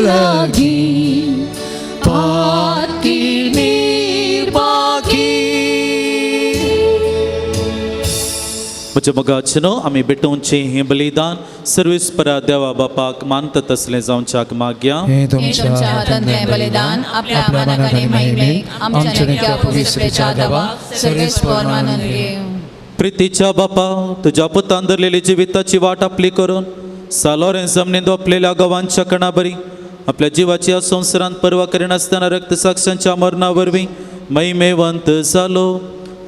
लगी पातकी निर्भागी. म्हज्या मोगाचें न्हू आमी भेटोवचें हें बलिदान सर्वेस्परा देवा बापाक मानता तसलें जावच्याक मागया. हे तुमच्या तुमच्या हातांतलें बलिदान आपल्या मानाक आनी महिमेक आमच्या नित्य पवित्रेच्या देवाक सर्वेस्पर मानून घेवं. प्रितीच्या बापा, तुज्या पुतान धरलेली जिविताची वाट आपली करून सालोरें जमनींत ओंपलेल्या गवांच्या कणाबरी आपल्या जिवाची ह्या संवसारांत पर्वा करिनासतना रक्तसाक्षांच्या मरणा वरवीं महिमेवंत जालो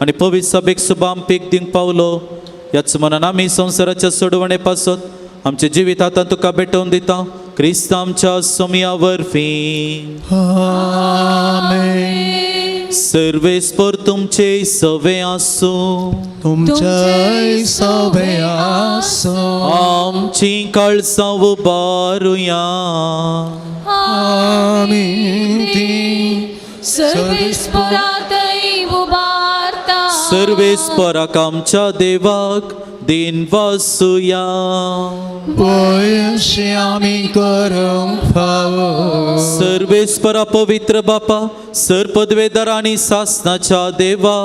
आनी पवित्र सभेक सुबाम पीक दिवंक पावलो. ह्याच मनान आमी संवसाराच्या सोडवणे पासत आमचे जिवीत आतां तुका भेटोवन दिता. क्रिस्तांच्या सोमया वरवीं. आमेन. सर्वेस्पर तुमचे सवे आसूं. तुमचे सवे आसूं. आमची काळसां उबारुया. आमी ती सर्वेस्परातय उबारता. सर्वेस्पराक आमच्या देवाक दिन वासुया. पयशे आमी करूंक फावो. सर्वेस्परा पवित्र बापा, सर पदवेदार आनी सासनाच्या देवा,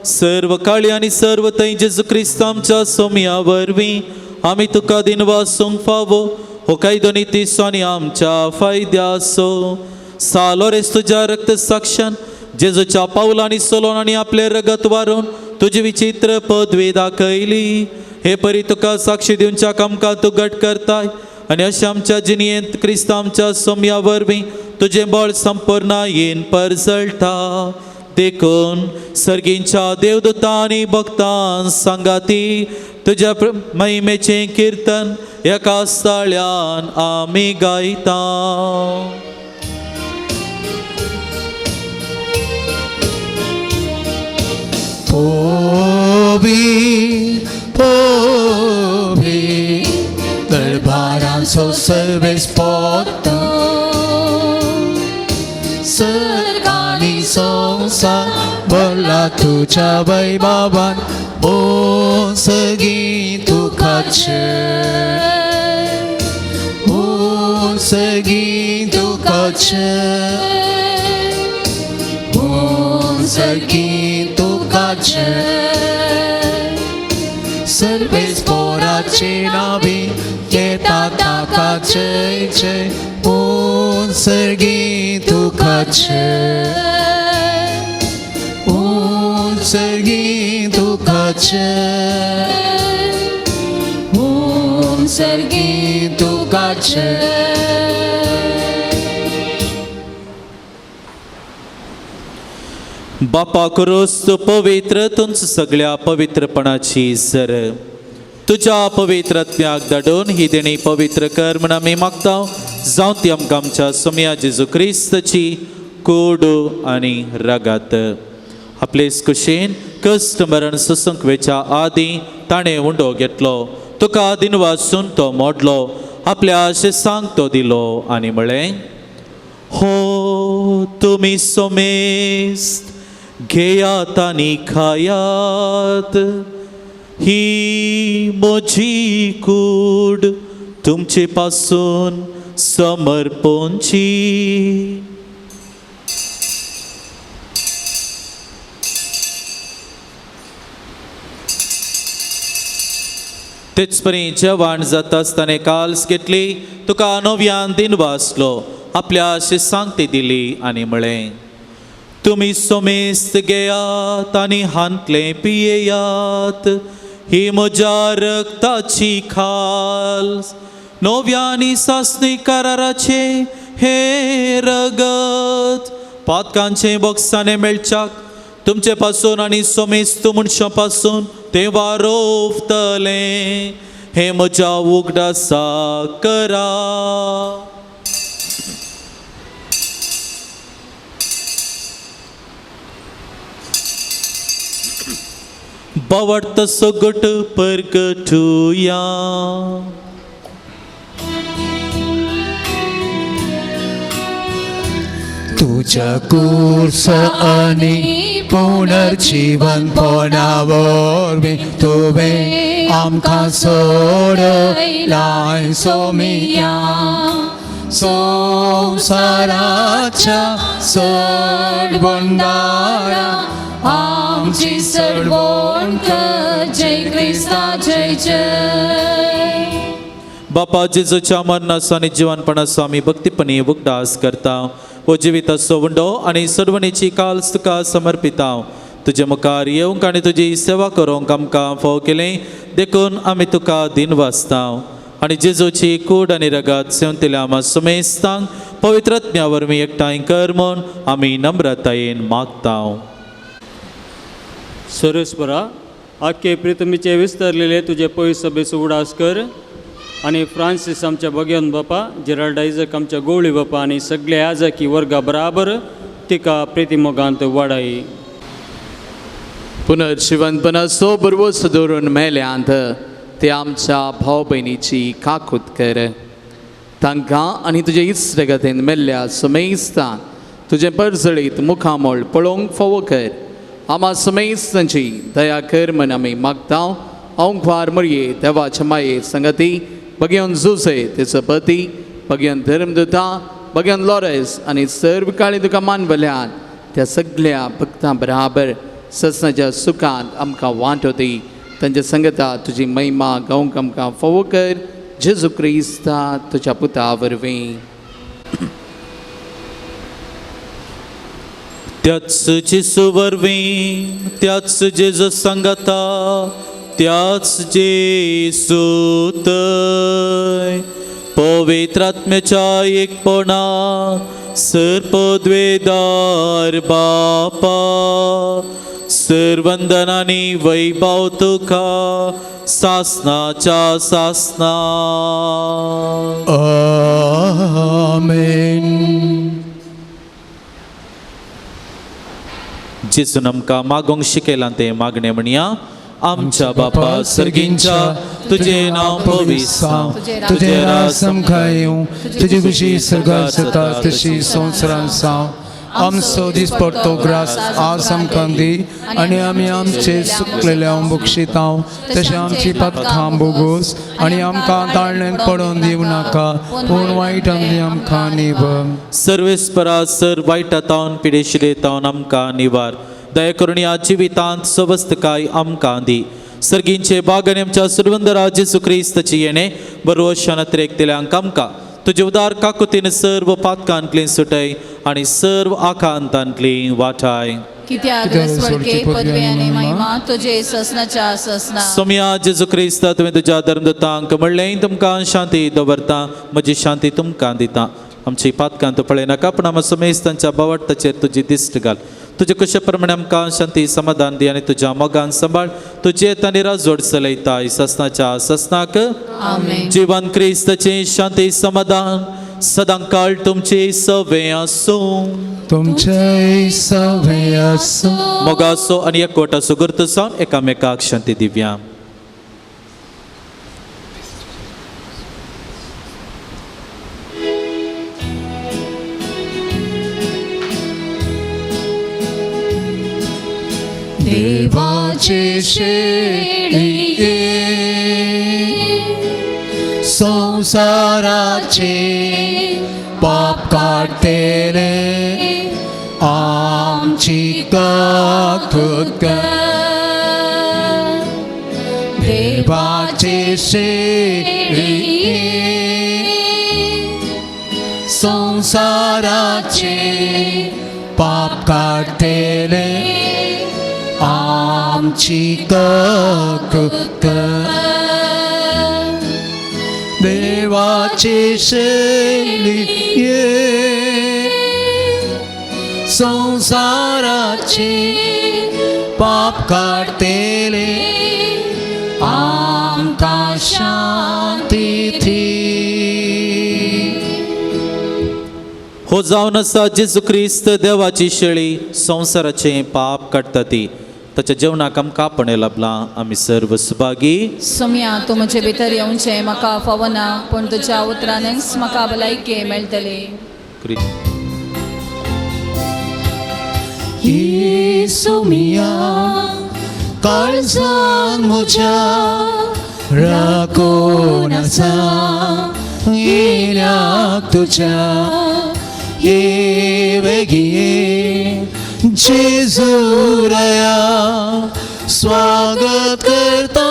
सर्व काळी आनी सर्व थंय जेजू क्रिस्त आमच्या सोमया वरवीं आमी तुका दिन वासूंक फावो. हो कायदो नितीचो आनी आमच्या फायद्याचो. सालोरेस तुज्या रक्त साक्षान जेजूच्या पावलांनी सोलोन आनी आपलें रगत वारोवन तुजी विचित्र पदवी दाखयली. हे परी तुका साक्षी दिवच्याक आमकां तूं घट करताय आनी अशें आमच्या जिणयेंत क्रिस्त आमच्या सोमया वरवीं तुजें बळ संपूर्ण येन परजळटा. देखून सर्गींच्या देवदूतां आनी भक्तां सांगाती तुज्या महिमेचें किर्तन एका ताळ्यान आमी गायता. पोवी पोवी दरबारांचो सर्वेस्पोर्त, सर्गानी संवसार भरला तुज्या वैभवान. ओ सगीं तुकाचे, ओ सगीं तुकाचे, ओ सगीं तुकाचे. सर्वेस्पोराचे नावी येता ताका जय जय. ओ सर्गी तुकाचे, ओ सर्गी तुकाचे, ओ सर्गी तुकाचे. बापा क्रोस्त पवित्र तुमचं सगळ्या पवित्रपणाची सर तुज्या पवित्र आत्म्याक धाडून ही देणी पवित्र कर म्हण आमी मागता. जावं ती आमकां आमच्या सोमया जेजू क्रिस्तची कोडू आनी रगात. आपलेच कुशीन कश्ट मरण सोसूंक वेच्या आदीं ताणें उंडो घेतलो, तुका दिनवासून तो मोडलो, आपल्या शिसांक तो दिलो आनी म्हळें, हो तुमी सोमेस्त घेयात आनी खायात, ही म्हजी कूड तुमचे पासून समर्पणची. तेच परी जेवण जाता आसतना काल्स घेतली, तुका नव्यान दिन वाचलो, आपल्या शिसांक ती दिली आनी म्हळें, तुमी सोमेस्त घेयात आनी हांतलें पियेयात, ही म्हज्या रक्ताची खाल नव्या आनी सासणी कराराचें हें रगत पातकांचें बोगसाणें मेळच्याक तुमचे पासून आनी सोमेस्त मनशां पासून तें वारोवतलें. हें म्हज्या उगडासा करा. बावडत सगट परगटुया. तुझ्या कूर्स आनी पुनर्जीवनपणा वरवीं तुवें आमकां सोडयलाय सोमिया. संवसाराच्या सोडबंदारा आमची सडवण कर. जय क्रिस्ता जय जय. बापा जेजूच्या मरणाचो आनी जिवनपणाचो आमी भक्तीपणी उगडास करता. हो जिविताचो उंडो आनी सोडवणेची काल्स तुका समर्पिता. तुजे मुखार येवंक आनी तुजी सेवा करूंक आमकां फावो केलें देखून आमी तुका दिन वाचता. आनी जेजूची कूड आनी रगत सेवंतल्या आमा सुमेस्तांक पवित्र आत्म्या वरवीं एकठांय कर म्हूण आमी नम्रतायेन मागता. सर्वेस्परा आख्खे प्रितमीचे विस्तारलेले तुजे पयस सभेचो उडास कर. आनी फ्रांसीस आमच्या बगेवन बापा, जेराल्ड आयजक आमच्या गोवळी बापा आनी सगळे आजकी वर्गा बराबर तिका प्रितीमोगांत वाडाय. पुनर्जिवंतपणाचो बरवस दवरून मेल्यांत ते आमच्या भाव भयणीची काकूत कर. तांकां आनी तुजे इश्टगतीन मेल्ल्या समेस्तान तुजें परजळीत मुखामळ पळोवंक फावो कर. आमा समेस्तांची दया कर म्हण आमी मागता. अंकवार मरये देवाच्या माये संगती बगेवन जुसे तेचो पती बगेवन धर्मदुता बगेवन लॉरेस आनी सर्व काळी तुका मानवल्यान त्या सगळ्या भक्तां बराबर ससनाच्या सुखांत आमकां वांटो दी. तांच्या संगता तुजी महिमा गावंक आमकां फावो कर. जेजू क्रिस्ता तुज्या पुता वरवीं. त्याच जेजू वरवीं, त्याच जेजू संगता, त्याच जेजू तय पवित्र आत्म्याच्या एकपणा सर्पद्वेदार बापा सर्वंदनानी वैभव तुका सासनाच्या सासना. आमेन. जेजून आमकां मागोंक शिकयलां तें मागणें म्हणया. आमच्या बापा सर्गींच्या, तुजें नांव पवित्र जावं, तुजें राज आमकां येवं, तुजी खुशी सर्गात जाता तशी संवसारांत जावं. आमचो दिसपडतो ग्रास आज आमकां दी आनी आमी आमचे सुकलेल्या बक्षितांव तशें आमची पथकां बोगोस आनी आमकां ताळण्यान पडोवन दिवं नाका, पूण वायट आमदी आमकां निव. सर्वेस्परा सर वायटा तावन पिडेशिले तावन आमकां निवार. दया करून ह्या जिवितांत सवस्तकाय आमकां दी. सर्गींचे बाग आनी आमच्या सुरवंदरा जेजू क्रिस्ताची येणे बरोशान त्रेकतेल्यांक आमकां तुजे उदार काकुतीन सर्व पातकांतली सुटय आनी सर्व आकांतांतली वाठाय. कित्याक स्वर्गे पदवी आनी महिमा तुजे ससनाच्या ससना. सोम्या जेजू क्रिस्ता, तुवें तुज्या धर्मदूतांक म्हणलें तुमकां शांती दवरता, म्हजी शांती तुमकां दिता. आमची पातकां तूं पळयनाका, पूण आमकां समेस्तांच्या बावडताचेर तुजी दिश्ट घाल. तुजे कशे प्रमाणे आमकां शांती समाधान दी आनी तुज्या मोगान सांबाळ. तुजे आनी राजवट चलयता ससनाच्या ससनाक. आमेन. जिवन क्रिस्ताचें शांती समाधान सदां काळ तुमचे सवे आसूं. तुमचे सवे आसूं. मोगाचो आनी एकवटाचो गुर्त जावन एकामेकाक शांती दिव्या. देवाचे शेळये संसाराचे पाप काडटेले आमची काकूत कर. देवाचे शेळये संसाराचे पाप काडटेले आमची काकूत कर. देवाचे शेळये संसाराचे पाप काडटेले आमकां शांती दी. हो जावन आसा जेजू क्रिस्त देवाची शेळी संवसाराचें पाप काडटा ती. ताच्या जेवणाक आमकां आपणें लाभलां. आमी सर्व सुभागी. सोम्या, तूं म्हजे भितर येवचें म्हाका फावना, पूण तुज्या उतरानच म्हाका भलायकी मेळटली. येसू मिया काळजान म्हज्या राखून आसा येल्याक तुज्या ये बेगीन जेजू राया स्वागत करता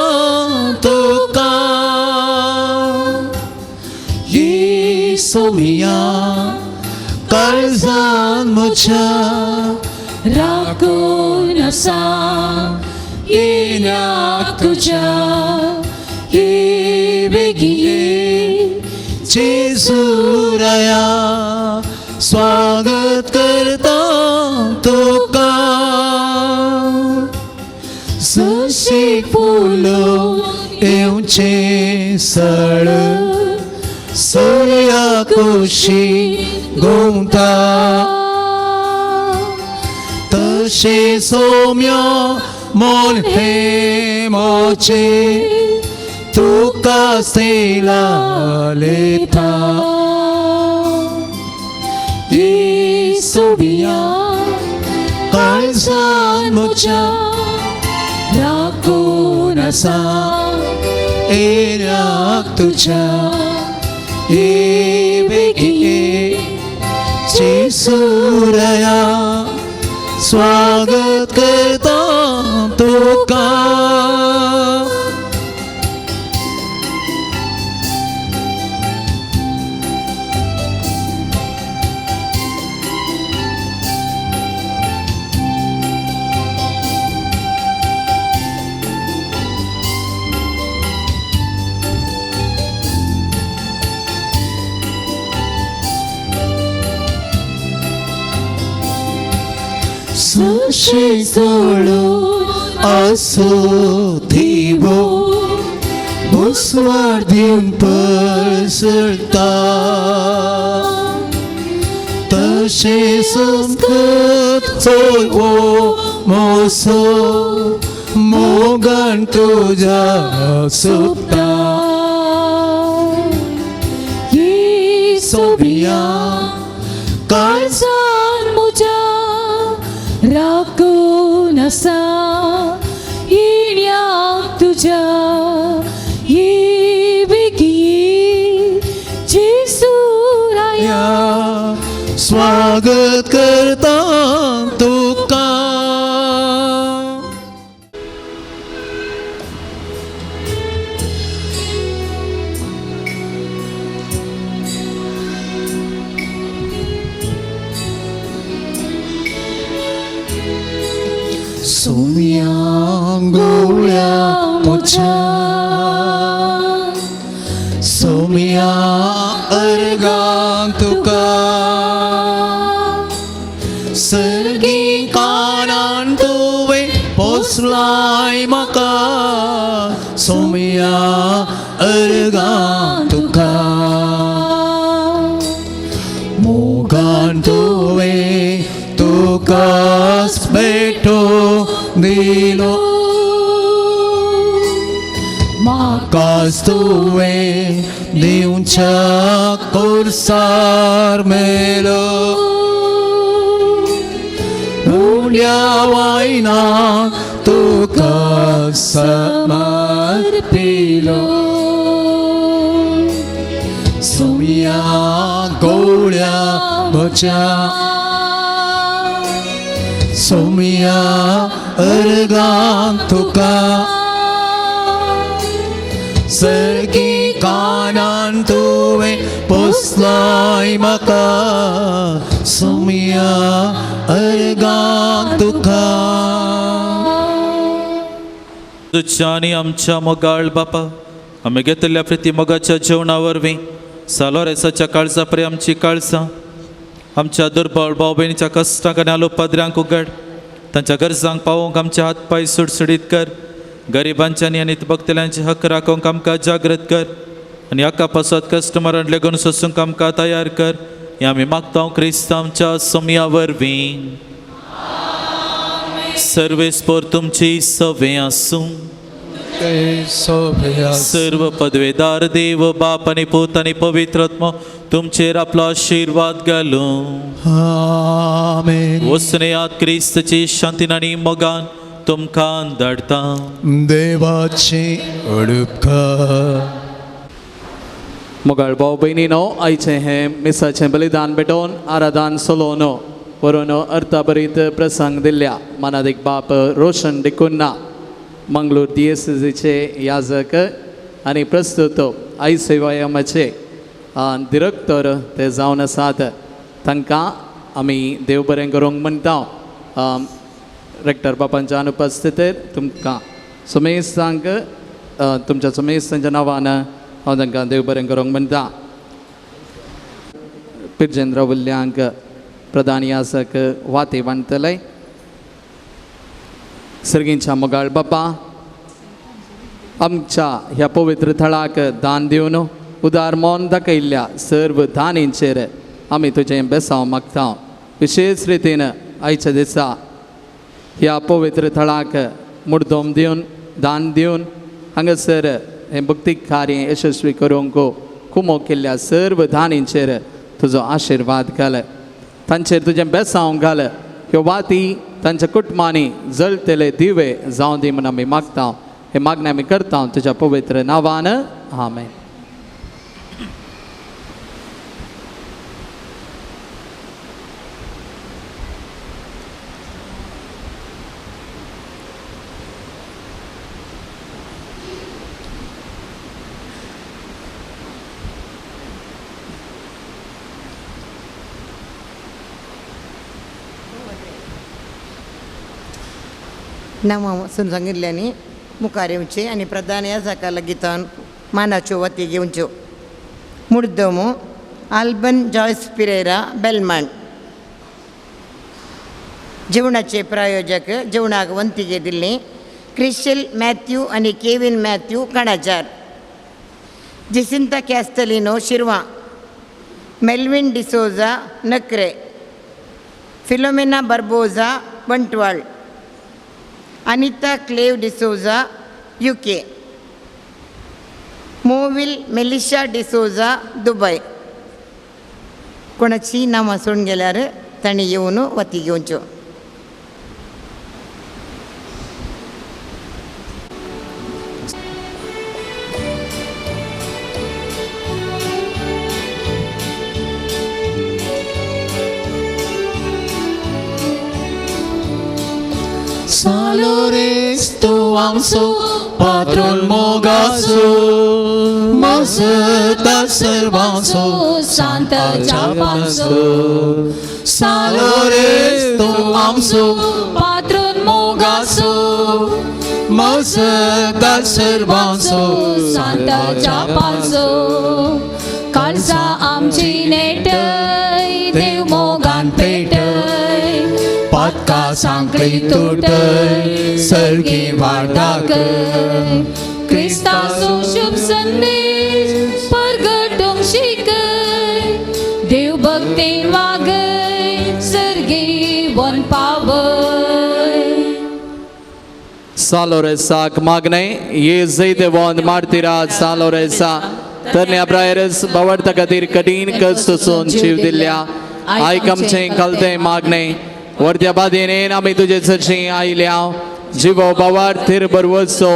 तुका. येसू मिया काळजान म्हज्या राखून आसा येल्याक तुज्या ये बेगीन जेजू राया स्वागत करता तुका. जशें फुलो येवचें दिवचे सळ सगळ्या कुशी घुंवता तशें सोम्या मोल हे मोचे तुका सेला लेता येसुबिया काळजान म्हज्या राखून आसा येऱ्याक तुज्या ये बेगी जेसूरया स्वागत करता तुका. सुशी सोडून आसो दिवो मुसवार दिवन पसरता तशें संस्कृत चोय मोसो मोगान तुज्या सोदता येसुबिया काळजान म्हज्या राखून आसा येण्याक तुज्या ये बेगी जेसूराया स्वागत करता तुका. सोम्या गोळ्या म्हज्या सोम्या अर्गां तुका सर्गी कानान तुवें पोसलाय म्हाका सोम्या अर्गां तुका मोगान तुवें तुकाच भेटो दिलो म्हाकाच तुवें दिवच्या कोर्सार मेलो उण्या वायना तुका समर्पिलो सोम्या गोळ्या म्हज्या सोम्या अर्गां तुका सर्गी कानान तुवें पोसलाय म्हाका सोम्या अर्गां तुका. तुज्या आनी आमच्या मोगाळ बापा आमी घेतल्या प्रिती मोगाच्या जेवणा वरवीं सालोरेसाच्या काळजा परी आमची काळजां आमच्या दुर्बळ भाव भयणीच्या कश्टांक आनी आलोपाद्र्यांक उगड तांच्या गरजांक पावोवंक आमचे हात पांय सुडसुडीत कर गरिबांच्या आनी भक्तल्यांचे हक्क राखोवंक आमकां जागृत कर आनी हक्का पासत कस्टमरान लेगून सोसूंक आमकां तयार कर हें आमी मागता क्रिस्त आमच्या सोमया वरवीं. सर्वेस्पोर तुमची सवे आसूं. सर्व पदवेदार देव बाप आनी पूत आनी पवित्र आत्मो तुमचेर आपलो आशिर्वाद घालूं. आमेन. वसनेयात क्रिस्तची शांतीन आनी मोगान तुमकां धाडटा. देवाची उपकार. मोगाळ भाव भयणीनो आयचें हें मिसाचें बलिदान भेटोवन आराधन सोलोवनो वरून अर्थाभरीत प्रसंग दिल्ल्या मानादीक बाप रोशन डिकुन्ना मंगळूर दियेसीचे याजक आनी प्रस्तुत I सेवायमाचे दिरक्तर ते जावन आसात तांकां आमी देव बरें करूंक म्हणटा. रेक्टर बापांच्या अनुपस्थितीर तुमकां सुमेस्तांक तुमच्या सुमेस्तांच्या नांवान हांव तांकां देव बरें करूंक म्हणटा. पिर्जेंद्र वुल्यांक प्रधान याजक वाती बांदतले. सर्गींच्या मोगाळ बापा आमच्या ह्या पवित्र थळाक दान दिवन उदार मन दाखयल्ल्या सर्व दानींचेर आमी तुजें बेसांव मागता. विशेष रितीन आयच्या दिसा ह्या पवित्र थळाक मुर्दोम दिवन दान दिवन हांगासर हें भक्तीक कार्य यशस्वी करूंक कुमो केल्ल्या सर्व दानींचेर तुजो आशिर्वाद घाल, तांचेर तुजें बेसांव घाल. ह्यो वाती तांच्या कुटुंबांनी जळटले दिवे जावं दी म्हूण आमी मागता. हे मागणें आमी करता तुज्या पवित्र नांवान, आमेन. नांवां वचून सांगिल्ल्यांनी मुखार येवचें आनी प्रधान याजका लागीं मानाच्यो वती घेवच्यो. मुर्दमो आल्बन जॉयस पिरेरा बेलमांड. जेवणाचे प्रायोजक जेवणाक वंती घेतिल्ली क्रिश्चल मॅथ्यू आनी Kevin Matthew Kanajar, Jacinta Castelino Shirva, Melvin D'Souza Nakre, Philomena Barbosa Bantwal, Anita Clive D'Souza UK, Movil Melisha D'Souza Dubai. कोणाची नांवां सोडून गेल्यार तांणी येवन वती घेवच्यो. Salores tu आमचो पात्रोन मोगाचो मजता सर्वांचो सांत जापांचो. सालोरेस तू आमचो पात्रोन मोगाचो मजता सर्वांचो सांत जापांचो. काळजा आमची नेटय देव मोगान पेटय, पातका सांकळी तुटय सर्गी वाटाकय. क्रिस्ताचो शुभ संदेश परगटूंक शिकय, देव भक्तीन वागय सर्गी वन पावय. सालोरेसाक मागणें ये जैतेवंत मार्तिराज सालोरेसा तरण्या प्रायरस बावडता खातीर कठीण कश्ट सोसून जीव दिल्ल्या आयक आमचें कलतें मागणें. वर्त्या बादेन आमी तुजे सरशीं आयल्या. जिवो बावार थीर बरवचो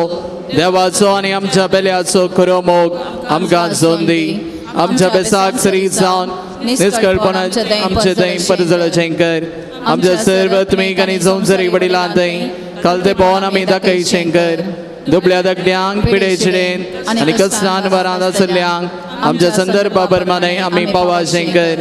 देवाचो आनी आमच्या बेल्याचो खरो मोग आमकां जोन दी. आमच्या बेसाक सरी जावन निस्कळपणा आमचे थंय परजळचें कर. आमच्या सर्व तुमीक आनी संवसारीक वडिलां थंय कलते पळोवन आमी दाखयचें कर. दुबळ्या दगड्यांक पिडे चिडेन आनी कसनान वरांत आसल्ल्यांक आमच्या संदर्भा प्रमाणे आमी पावाचें कर.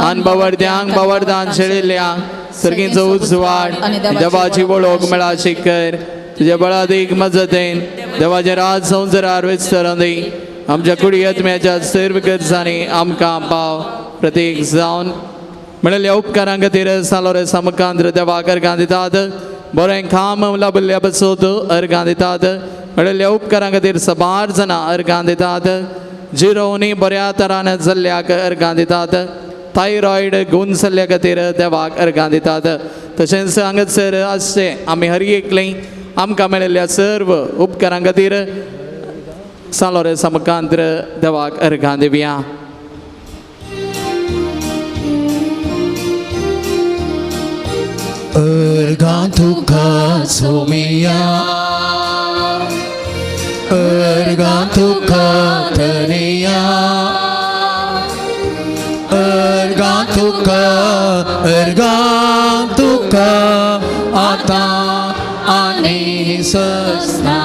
आन बावडद्यांक बावडदान शेळिल्ल्यांक सर्गींचो उजवाड देवाची वळख मेळाची कर. तुज्या बळादीक मजतेन देवाचें राज संवसारार विस्तारून दी. आमच्या कुडी आत्म्याच्या सर्व गरजांनी आमकां पाव प्रतीक जावन मेळिल्ल्या उपकारां खातीर सालोरेसा मुखांत्र देवाक अर्गां दितात. बरें खाम लाबिल्ल्या बसोत अर्गां दितात. मेळिल्ल्या उपकारां खातीर सबार जाणां अर्गां दितात. जिरोवणी बऱ्या तरान जाल्ल्याक अर्गां दितात. थायरॉयड गुण जाल्ल्या खातीर देवाक अर्गां दितात. तशेंच हांगासर आसचें आमी हर एकलें आमकां मेळिल्ल्या सर्व उपकारां खातीर सालोरेसा मुखांत्र देवाक अर्गां दिवया. अर्गां तुका सोमिया, अर्गां तुका धनिया, अर्गां तुका आतां आनी सस्ना.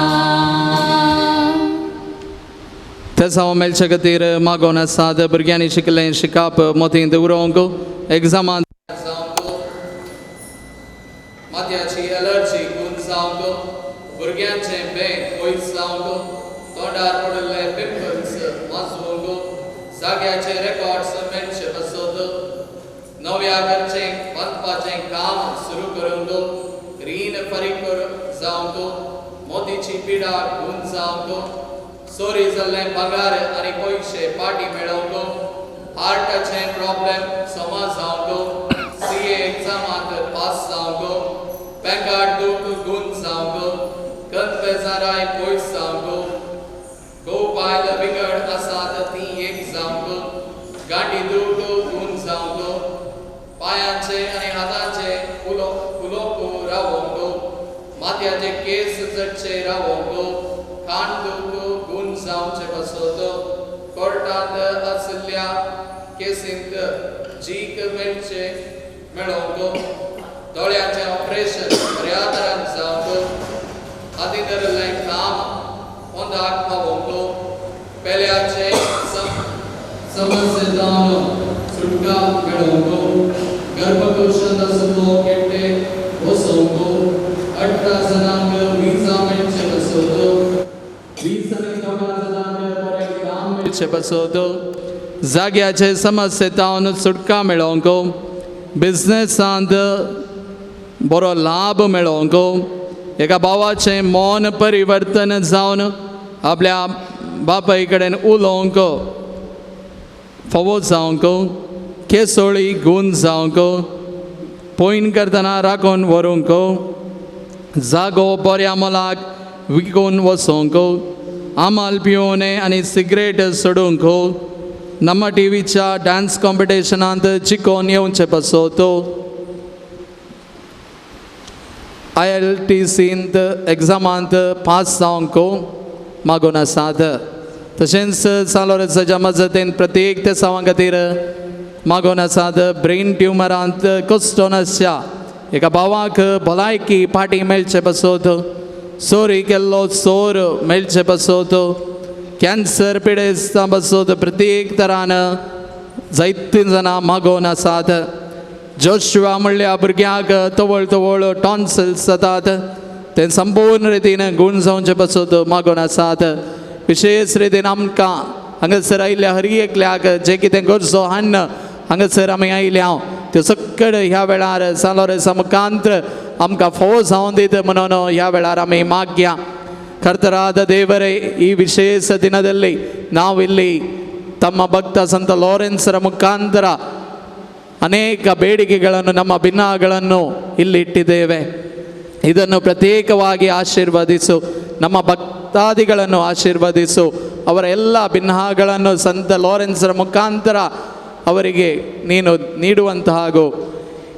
तेसांव मेळचे खातीर मागोवन आसात. भुरग्यांनी शिकलें शिकप मोतींत उरोवंक एग्जामांत माथ्याची एलर्जी गुण जावंक, भुरग्यांचें बँक पयस जावंक, तोंडार पडिल्ले पिंपल्स वाचोवंक, जाग्याचे रेकॉर्ड्स मेळचे पासत, नव्या घरचें बांदपाचें काम सुरू करूंक, रीण फारीक जावंक, मोतीची पिडा गुण जावंक, चोरी जाल्लें पगार आनी पयशे पाटी मेळोवंक, हार्टाचे प्रॉब्लेम समज जावंक, CA एग्जामांत पास जावंक, बँकार दूख गुण जावंक, कन्फेजराय पयस जावंक, घोव बायल विंगड आसात ती एक जावंक, गांडी दूख गुण जावंक, पांयांचे आनी हातांचे फुलोप रावोंक, माथ्याचे केस चडचे रावोंक, कान दूख गुण जावचे पासत, कोर्टांत आशिल्ल्या केसींत जीक मेळचे मेळोवंक, दोळ्यांचें ऑपरेशन बऱ्या तरान जावंक, हाती धरिल्लें काम पोंदाक पावोवंक, पेल्याचे समस्येंतल्यान सुटका मेळोवंक, गर्भकोशांत आशिल्लो केट्टे वसोवंक, 18 जाणांक विजा मेळचे पासत, 20 आनी 14 जाणांक बरें काम मेळचे पासत, जाग्याचे समस्येंतल्यान सुटका मेळोवंक, बिजनेसांत बरो लाभ मेळोवंक, एका भावाचें मन परिवर्तन जावन आपल्या बापाय कडेन उलोवंक फावो जावंक, केसोळी गुण जावंक, पयन करतना राखून व्हरूंक, जागो बऱ्या मोलाक विकून वचोंक, आमाल पिवोन आनी सिगरेट सोडूंक, नम्मा टीव्हीच्या डान्स कॉम्पिटिशनांत जिकोन येवचें पासत, ILTCंत एग्जामांत पास जावंक मागून आसात. तशेंच सालोरेसाच्या मजतीन प्रत्येक तेसांवां खातीर मागून आसात. ब्रेन ट्युमरांत कस्टोन आसच्या एका भावाक भलायकी फाटी मेळचे पासत, चोरी केल्लो चोर मेळचे पासत, कॅन्सर पिडेस्तां पासत प्रत्येक तरान जायतीं जाणां मागोवन आसात. जोशुआ म्हणल्या भुरग्यांक तवळ तवळ टॉन्सल्स जातात ते संपूर्ण रितीन गूण जावचे पासत मागोवन आसात. विशेष रितीन आमकां हांगासर आयिल्ल्या हर एकल्याक जे कितें गरजो हाडून हांगासर आमी आयल्या त्यो सकड ह्या वेळार सालोरेसा मुखांत्र आमकां फावो जावन दीत म्हणून ह्या वेळार आमी मागया. ಕರ್ತರಾದ ದೇವರೇ, ಈ ವಿಶೇಷ ದಿನದಲ್ಲಿ ನಾವಿಲ್ಲಿ ತಮ್ಮ ಭಕ್ತ ಸಂತ ಲಾರೆನ್ಸರ ಮುಖಾಂತರ ಅನೇಕ ಬೇಡಿಕೆಗಳನ್ನು, ನಮ್ಮ ಭಿನ್ನಗಳನ್ನು ಇಲ್ಲಿ ಇಟ್ಟಿದ್ದೇವೆ. ಇದನ್ನು ಪ್ರತ್ಯೇಕವಾಗಿ ಆಶೀರ್ವದಿಸು, ನಮ್ಮ ಭಕ್ತಾದಿಗಳನ್ನು ಆಶೀರ್ವದಿಸು, ಅವರ ಎಲ್ಲ ಭಿನ್ನಗಳನ್ನು ಸಂತ ಲಾರೆನ್ಸರ ಮುಖಾಂತರ ಅವರಿಗೆ ನೀನು ನೀಡುವಂತಹ ಹಾಗೂ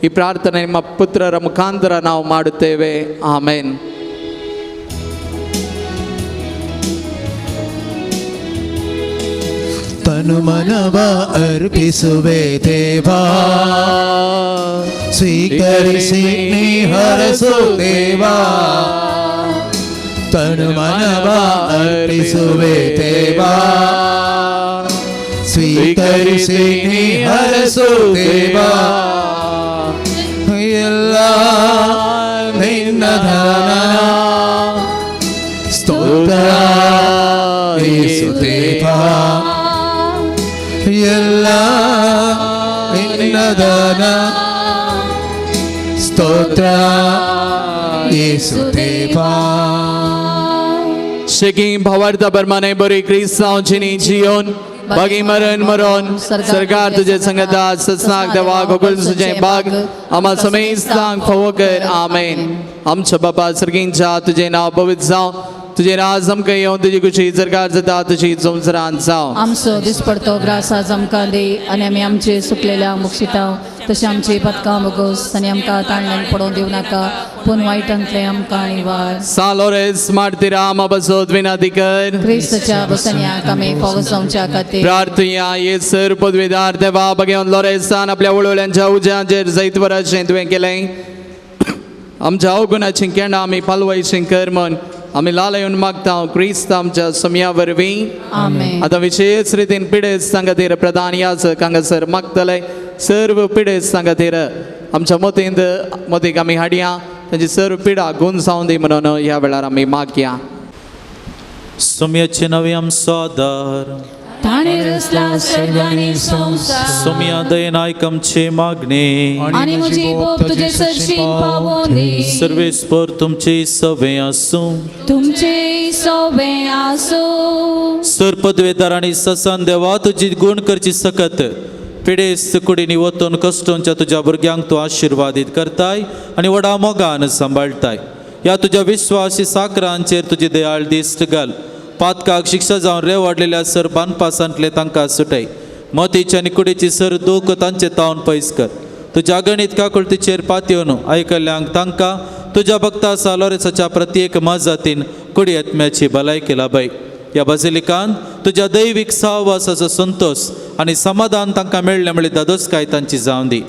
ಈ ಪ್ರಾರ್ಥನೆ ನಿಮ್ಮ ಪುತ್ರರ ಮುಖಾಂತರ ನಾವು ಮಾಡುತ್ತೇವೆ. ಆಮೇನ್. ತನು ಮನವ ಅರ್ಪಿಸುವೆ ದೇವಾ, ಸ್ವೀಕರಿಸಿ ನೀ ಹರಸು ದೇವಾ. ತನು ಮನವ ಅರ್ಪಿಸುವೆ ದೇವಾ, ಸ್ವೀಕರಿಸಿ ನೀ ಹರಸು ದೇವಾ. ಎಲ್ಲ ನಿನ್ನ ಧನ ಸ್ತೋತ್ರ ಯೇಸು ದೇವಾ, ಎಲ್ಲ ನಿನ್ನ ಧನ ಸ್ತೋತ್ರ ಯೇಸು ದೇವಾ. शेकी भावार्थ परमाने बरी क्रिस्तांवची जियोन बागी मरण मरण सरकार तुझे संगता ससनाक देवा गोकुल तुझे बाग आम्हा समेस्तांक फावो कर. आमेन. आमच्या बापा सर्गींच्या तुझे नाव पवित्र जावं, तुझे राज आमकां येवन, तुजी खुशी सरकार जाता तुजी संवसारांत जावं. आमचो दिसपडतो ग्रास आज आमकां दी आनी आमी आमचे सुकलेल्या मुक्षितां तशें आमची पदकां मुगोस आनी आमकां ताणल्यान पडोवंक दिवं नाका, पूण वायटांतलें आमकां निवार. सालोरेस मार्तीरा आमा बसोत विनंती कर. क्रिस्तच्या बसन्याक आमी फावो जावच्या खातीर प्रार्थया. येसर पदवीदार देवा बघेवन लोरेसान आपल्या वळवळ्यांच्या उज्यांचेर जैतवराचें तुवें केलें. आमच्या अवगुणाची केंडां आमी पालवायचीं कर म्हण आमी लालयून मागता क्रिस्त आमच्या सम्या वरवीं. आमेन. आतां विशेष रितीन पिडेस्तां खातीर प्रधान याजक हांगासर मागतले. सर्व पिडेस्तां खातीर आमच्या मतींत मतीक आमी हाडया, तांची सर्व पिडा गुण जावं दी म्हणून ह्या वेळार आमी मागया. सोम्याचे नवे आमचो आदार, ताणें रचला सर्ग आनी संवसार. सोमया दयेन आयक आमचे मागणे आनी म्हजी बोब तुजे सरशीं पावोन दी. सर्वेस्पर तुमचे सवे आसूं. तुमचे सोबे आसूं. सर पदवेदार आनी ससान देवा तुजी गुण करची सकत पिडेस्त कुडींनी वतून कश्टोंच्या तुज्या भुरग्यांक तूं आशिर्वादीत करताय आनी व्हडा मोगान सांबाळटाय. ह्या तुज्या विश्वासी साकरांचेर तुजी दयाळ दिश्ट घाल. पातकाक शिक्षा जावन रेवाडलेल्या सर बांदपासांतले तांकां सुटय. मतीची आनी कुडीची सर दूख तांचे तावन पयस कर. तुज्या गणीत काकुळतीचेर पातयेवन आयकल्ल्यांक तांकां तुज्या भक्ता सालोरेसाच्या प्रत्येक मजातीन कुडी आत्म्याची भलायकी लाभय. ह्या बाजिलिकान तुज्या दैवीक सहवासाचो संतोश आनी समाधान तांकां मेळ्ळें म्हळ्यार दादोसकाय तांची जावन दी.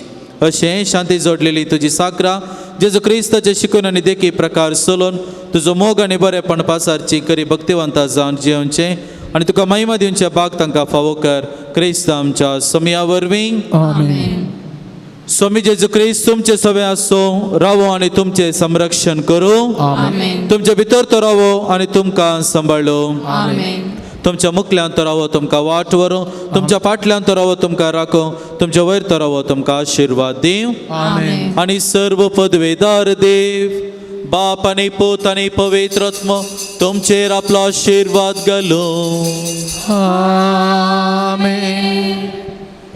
अशें शांती जोडलेली तुजी साकरां जेजू क्रिस्ताचे शिकून आनी देखी प्रकार चलोवन तुजो मोग आनी बरेपण पासारची करी भक्तिवंता जावन जियोवचें आनी तुका महिमा दिवचे बाग तांकां फावो कर. क्रिस्त आमच्या सोमया वरवीं. आमेन. स्वामी जेजू क्रिस्त तुमचे सवे आसूं, रावो आनी तुमचें संरक्षण करूं. आमेन. तुमचे भितर तो रावो आनी तुमकां सांबाळूं. आमेन. तुमच्या मुखल्यान तो रावो तुमकां वाट व्हरूं. तुमच्या फाटल्यान तो रावो तुमकां राखूं. तुमच्या वयर तो रावो तुमकां आशिर्वाद दिवं. आमेन. आनी सर्व पदवेदार देव बाप आनी पूत आनी पवित्र आत्मो तुमचेर आपलो आशिर्वाद घालूं. आमेन.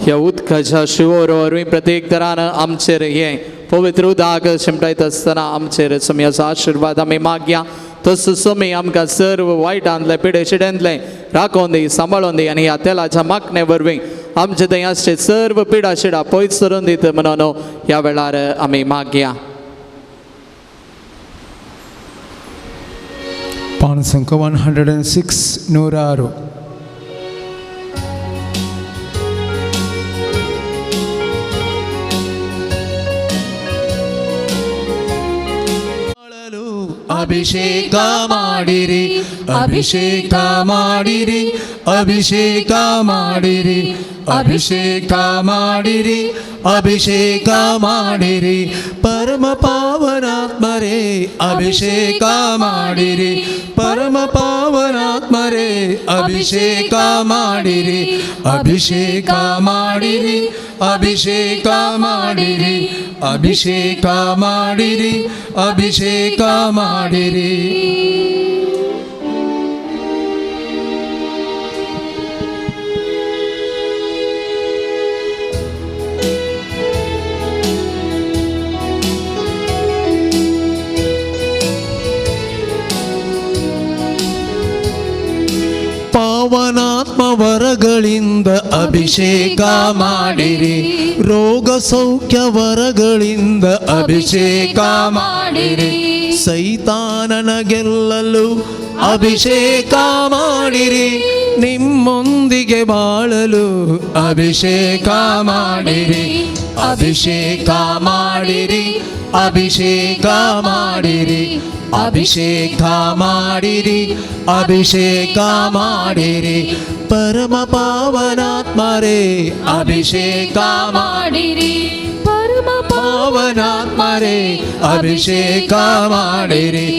ह्या उदकाच्या शिवोर वरवीं प्रत्येक तरान आमचेर हें पवित्र उदक शिमटायत आसतना आमचेर सोमयाचो आशिर्वाद आमी मागया. तसो सोमी आमकां सर्व वायटांतलें पिडे शिड्यांतलें राखोवन दी, सांबाळून दी आनी ह्या तेलाच्या मागणे वरवीं आमचे थंय आसचे सर्व पिडा शिडा पयस सरून दीत म्हणून ह्या वेळार आमी मागया. पान संख्या 106 106. ಅಭಿಷೇಕ ಮಾಡಿರಿ, ಅಭಿಷೇಕ ಮಾಡಿರಿ, ಅಭಿಷೇಕ ಮಾಡಿರಿ, ಅಭಿಷೇಕ ಮಾಡಿರಿ, ಅಭಿಷೇಕ ಮಾಡಿರಿ, ಪರಮ ಪಾವನಾತ್ಮರೇ ಅಭಿಷೇಕ ಮಾಡಿರಿ, ಪರಮ ಪಾವನಾತ್ಮರೇ ಅಭಿಷೇಕ ಮಾಡಿರಿ, ಅಭಿಷೇಕ ಮಾಡಿರಿ, ಅಭಿಷೇಕ ಮಾಡಿರಿ, ಅಭಿಷೇಕ ಮಾಡಿರಿ, ಅಭಿಷೇಕ ಮಾಡಿರಿ. ಪಾವನಾತ್ಮ ವರಗಳಿಂದ ಅಭಿಷೇಕ ಮಾಡಿರಿ, ರೋಗ ಸೌಖ್ಯ ವರಗಳಿಂದ ಅಭಿಷೇಕ ಮಾಡಿರಿ, ಸೈತಾನನ ಗೆಲ್ಲಲು ಅಭಿಷೇಕ ಮಾಡಿರಿ, ನಿಮ್ಮೊಂದಿಗೆ ಬಾಳಲು ಅಭಿಷೇಕ ಮಾಡಿರಿ, ಅಭಿಷೇಕ ಮಾಡಿರಿ, ಅಭಿಷೇಕ ಮಾಡಿರಿ, ಅಭಿಷೇಕ ಮಾಡಿರಿ, ಅಭಿಷೇಕ ಮಾಡಿರಿ, ಪರಮ ಪಾವನಾತ್ಮರೇ ಅಭಿಷೇಕ ಮಾಡಿರಿ, ಪರಮ ಪಾವನಾತ್ಮರೇ ಅಭಿಷೇಕ ಮಾಡಿರಿ,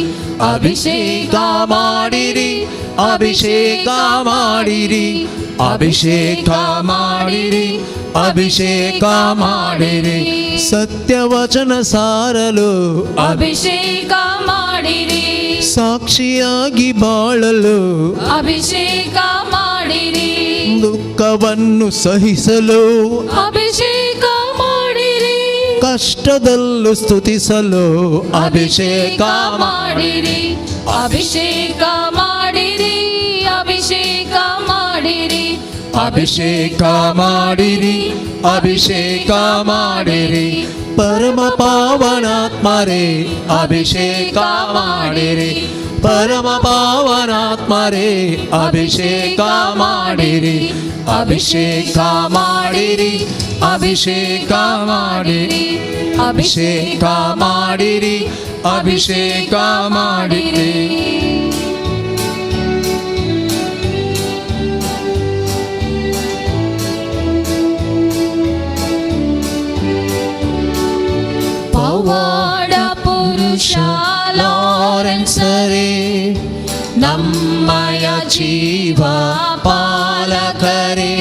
ಅಭಿಷೇಕ ಮಾಡಿರಿ, ಅಭಿಷೇಕ ಮಾಡಿರಿ, ಅಭಿಷೇಕ ಮಾಡಿರಿ, ಅಭಿಷೇಕ ಮಾಡಿರಿ, ಸತ್ಯವಚನ ಸಾರಲು ಅಭಿಷೇಕ ಮಾಡಿರಿ, ಸಾಕ್ಷಿಯಾಗಿ ಬಾಳಲು ಅಭಿಷೇಕ ಮಾಡಿರಿ, ದುಃಖವನ್ನು ಸಹಿಸಲು ಅಭಿಷೇಕ ಮಾಡಿರಿ, ಕಷ್ಟದಲ್ಲೂ ಸ್ತುತಿಸಲು ಅಭಿಷೇಕ ಮಾಡಿರಿ, ಅಭಿಷೇಕ ಮಾಡಿರಿ, ಅಭಿಷೇಕ ಮಾಡಿರಿ, ಅಭಿಷೇಕ ಮಾಡಿರಿ, ಅಭಿಷೇಕ ಮಾಡಿರಿ, ಪರಮ ಪಾವನಾತ್ಮರೇ ಅಭಿಷೇಕ ಮಾಡಿರಿ, ಪರಮ ಪಾವನಾತ್ಮರೇ ಅಭಿಷೇಕ ಮಾಡಿರಿ, ಅಭಿಷೇಕ ಮಾಡಿರಿ, ಅಭಿಷೇಕ ಮಾಡಿರಿ, ಅಭಿಷೇಕ ಮಾಡಿರಿ, ಅಭಿಷೇಕ ಮಾಡಿರಿ. ಪವಾಡ ಪುರುಷ ಲಾರೆನ್ಸರೇ ನಮ್ಮಯ ಜೀವ ಪಾಲಕರೇ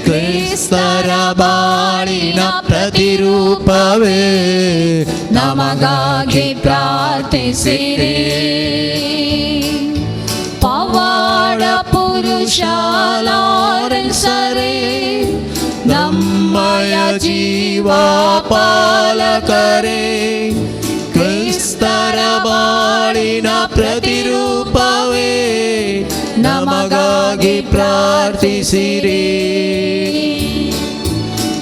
ಕ್ರಿಸ್ತರ ಬಾಳಿನ ಪ್ರತಿರೂಪವೇ ನಮಗಾಗಿ ಪ್ರಾರ್ಥಿಸಿರಿ. ಪವಾಡ ಪುರುಷ ಲಾರೆನ್ಸರೇ ನಮ್ಮಯ ಜೀವ ಪಾಲಕರೇ ಕ್ರಿಸ್ತರ ಬಾಳಿನ ಪ್ರತಿರೂಪವೇ ನಮಗಾಗಿ ಪ್ರಾರ್ಥಿಸಿರಿ.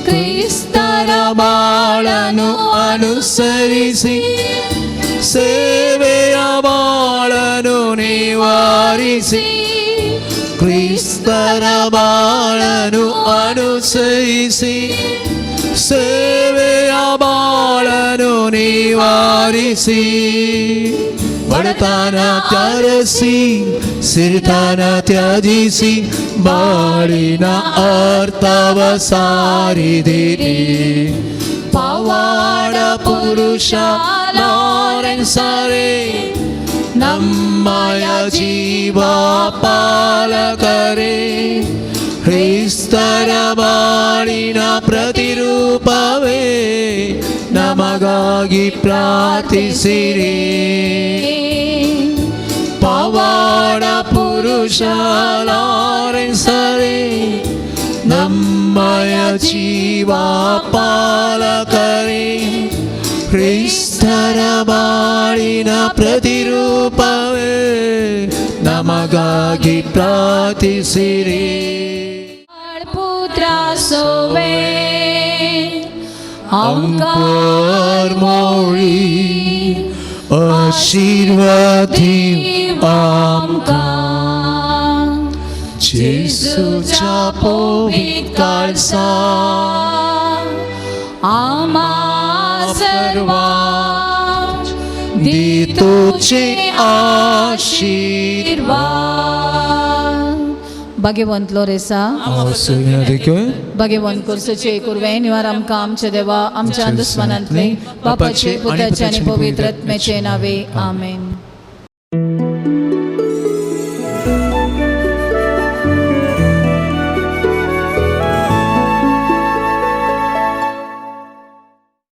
ಕ್ರಿಸ್ತರ ಬಾಳನು ಅನುಸರಿಸಿ ಸೇವೆಯ ಬಾಳನು ನಿವಾರಿಸಿ ಕ್ರಿಸ್ತರ ಬಾಳನು ಅನುಸರಿಸಿ ಸೇವೆಯ ಬಾಳನು ನಿವಾರಿಸಿ ಬಡತನ ತ್ಯಜಿಸಿ ಸಿರಿತನ ತ್ಯಜಿಸಿ ಬಾಳಿನ ಅರ್ಥವ ಸಾರಿದಿರಿ. ಪವಾಡ ಪುರುಷ ಲಾರೆನ್ಸರೇ ನಮ್ಮಯ ಜೀವ ಪಾಲಕರೇ ಕ್ರಿಸ್ತರ ಬಾಳಿನ ಪ್ರತಿರೂಪವೇ ನಮಗಾಗಿ ಪ್ರಾರ್ಥಿಸಿರಿ. ಪವಾಡ ಪುರುಷ ಲಾರೆನ್ಸರೇ ನಮ್ಮಯ ಜೀವ ಪಾಲಕರೇ ಕ್ರಿಸ್ತರ ಬಾಳಿನ ಪ್ರತಿರೂಪವೇ ನಮಗಾಗಿ ಪ್ರಾರ್ಥಿಸಿರಿ. ಪುತ್ರ ಸೋವೆ ಅಂಕೋರ್ ಮೋಳಿ ಆಶೀರ್ವಾದಿ ಆಮಕಾ जेसूच्या पवित्र काळसा आमा सर्वांक दितोचे आशीर्वाद. भाग्यवंत लोरेसा भाग्यवंत कोर्सचे कुरवे निवार आमकां आमचे देवा आमच्या दुस्मनांतले बापाचे पुताचे आनी पवित्र आत्म्याचे नावे आमेन.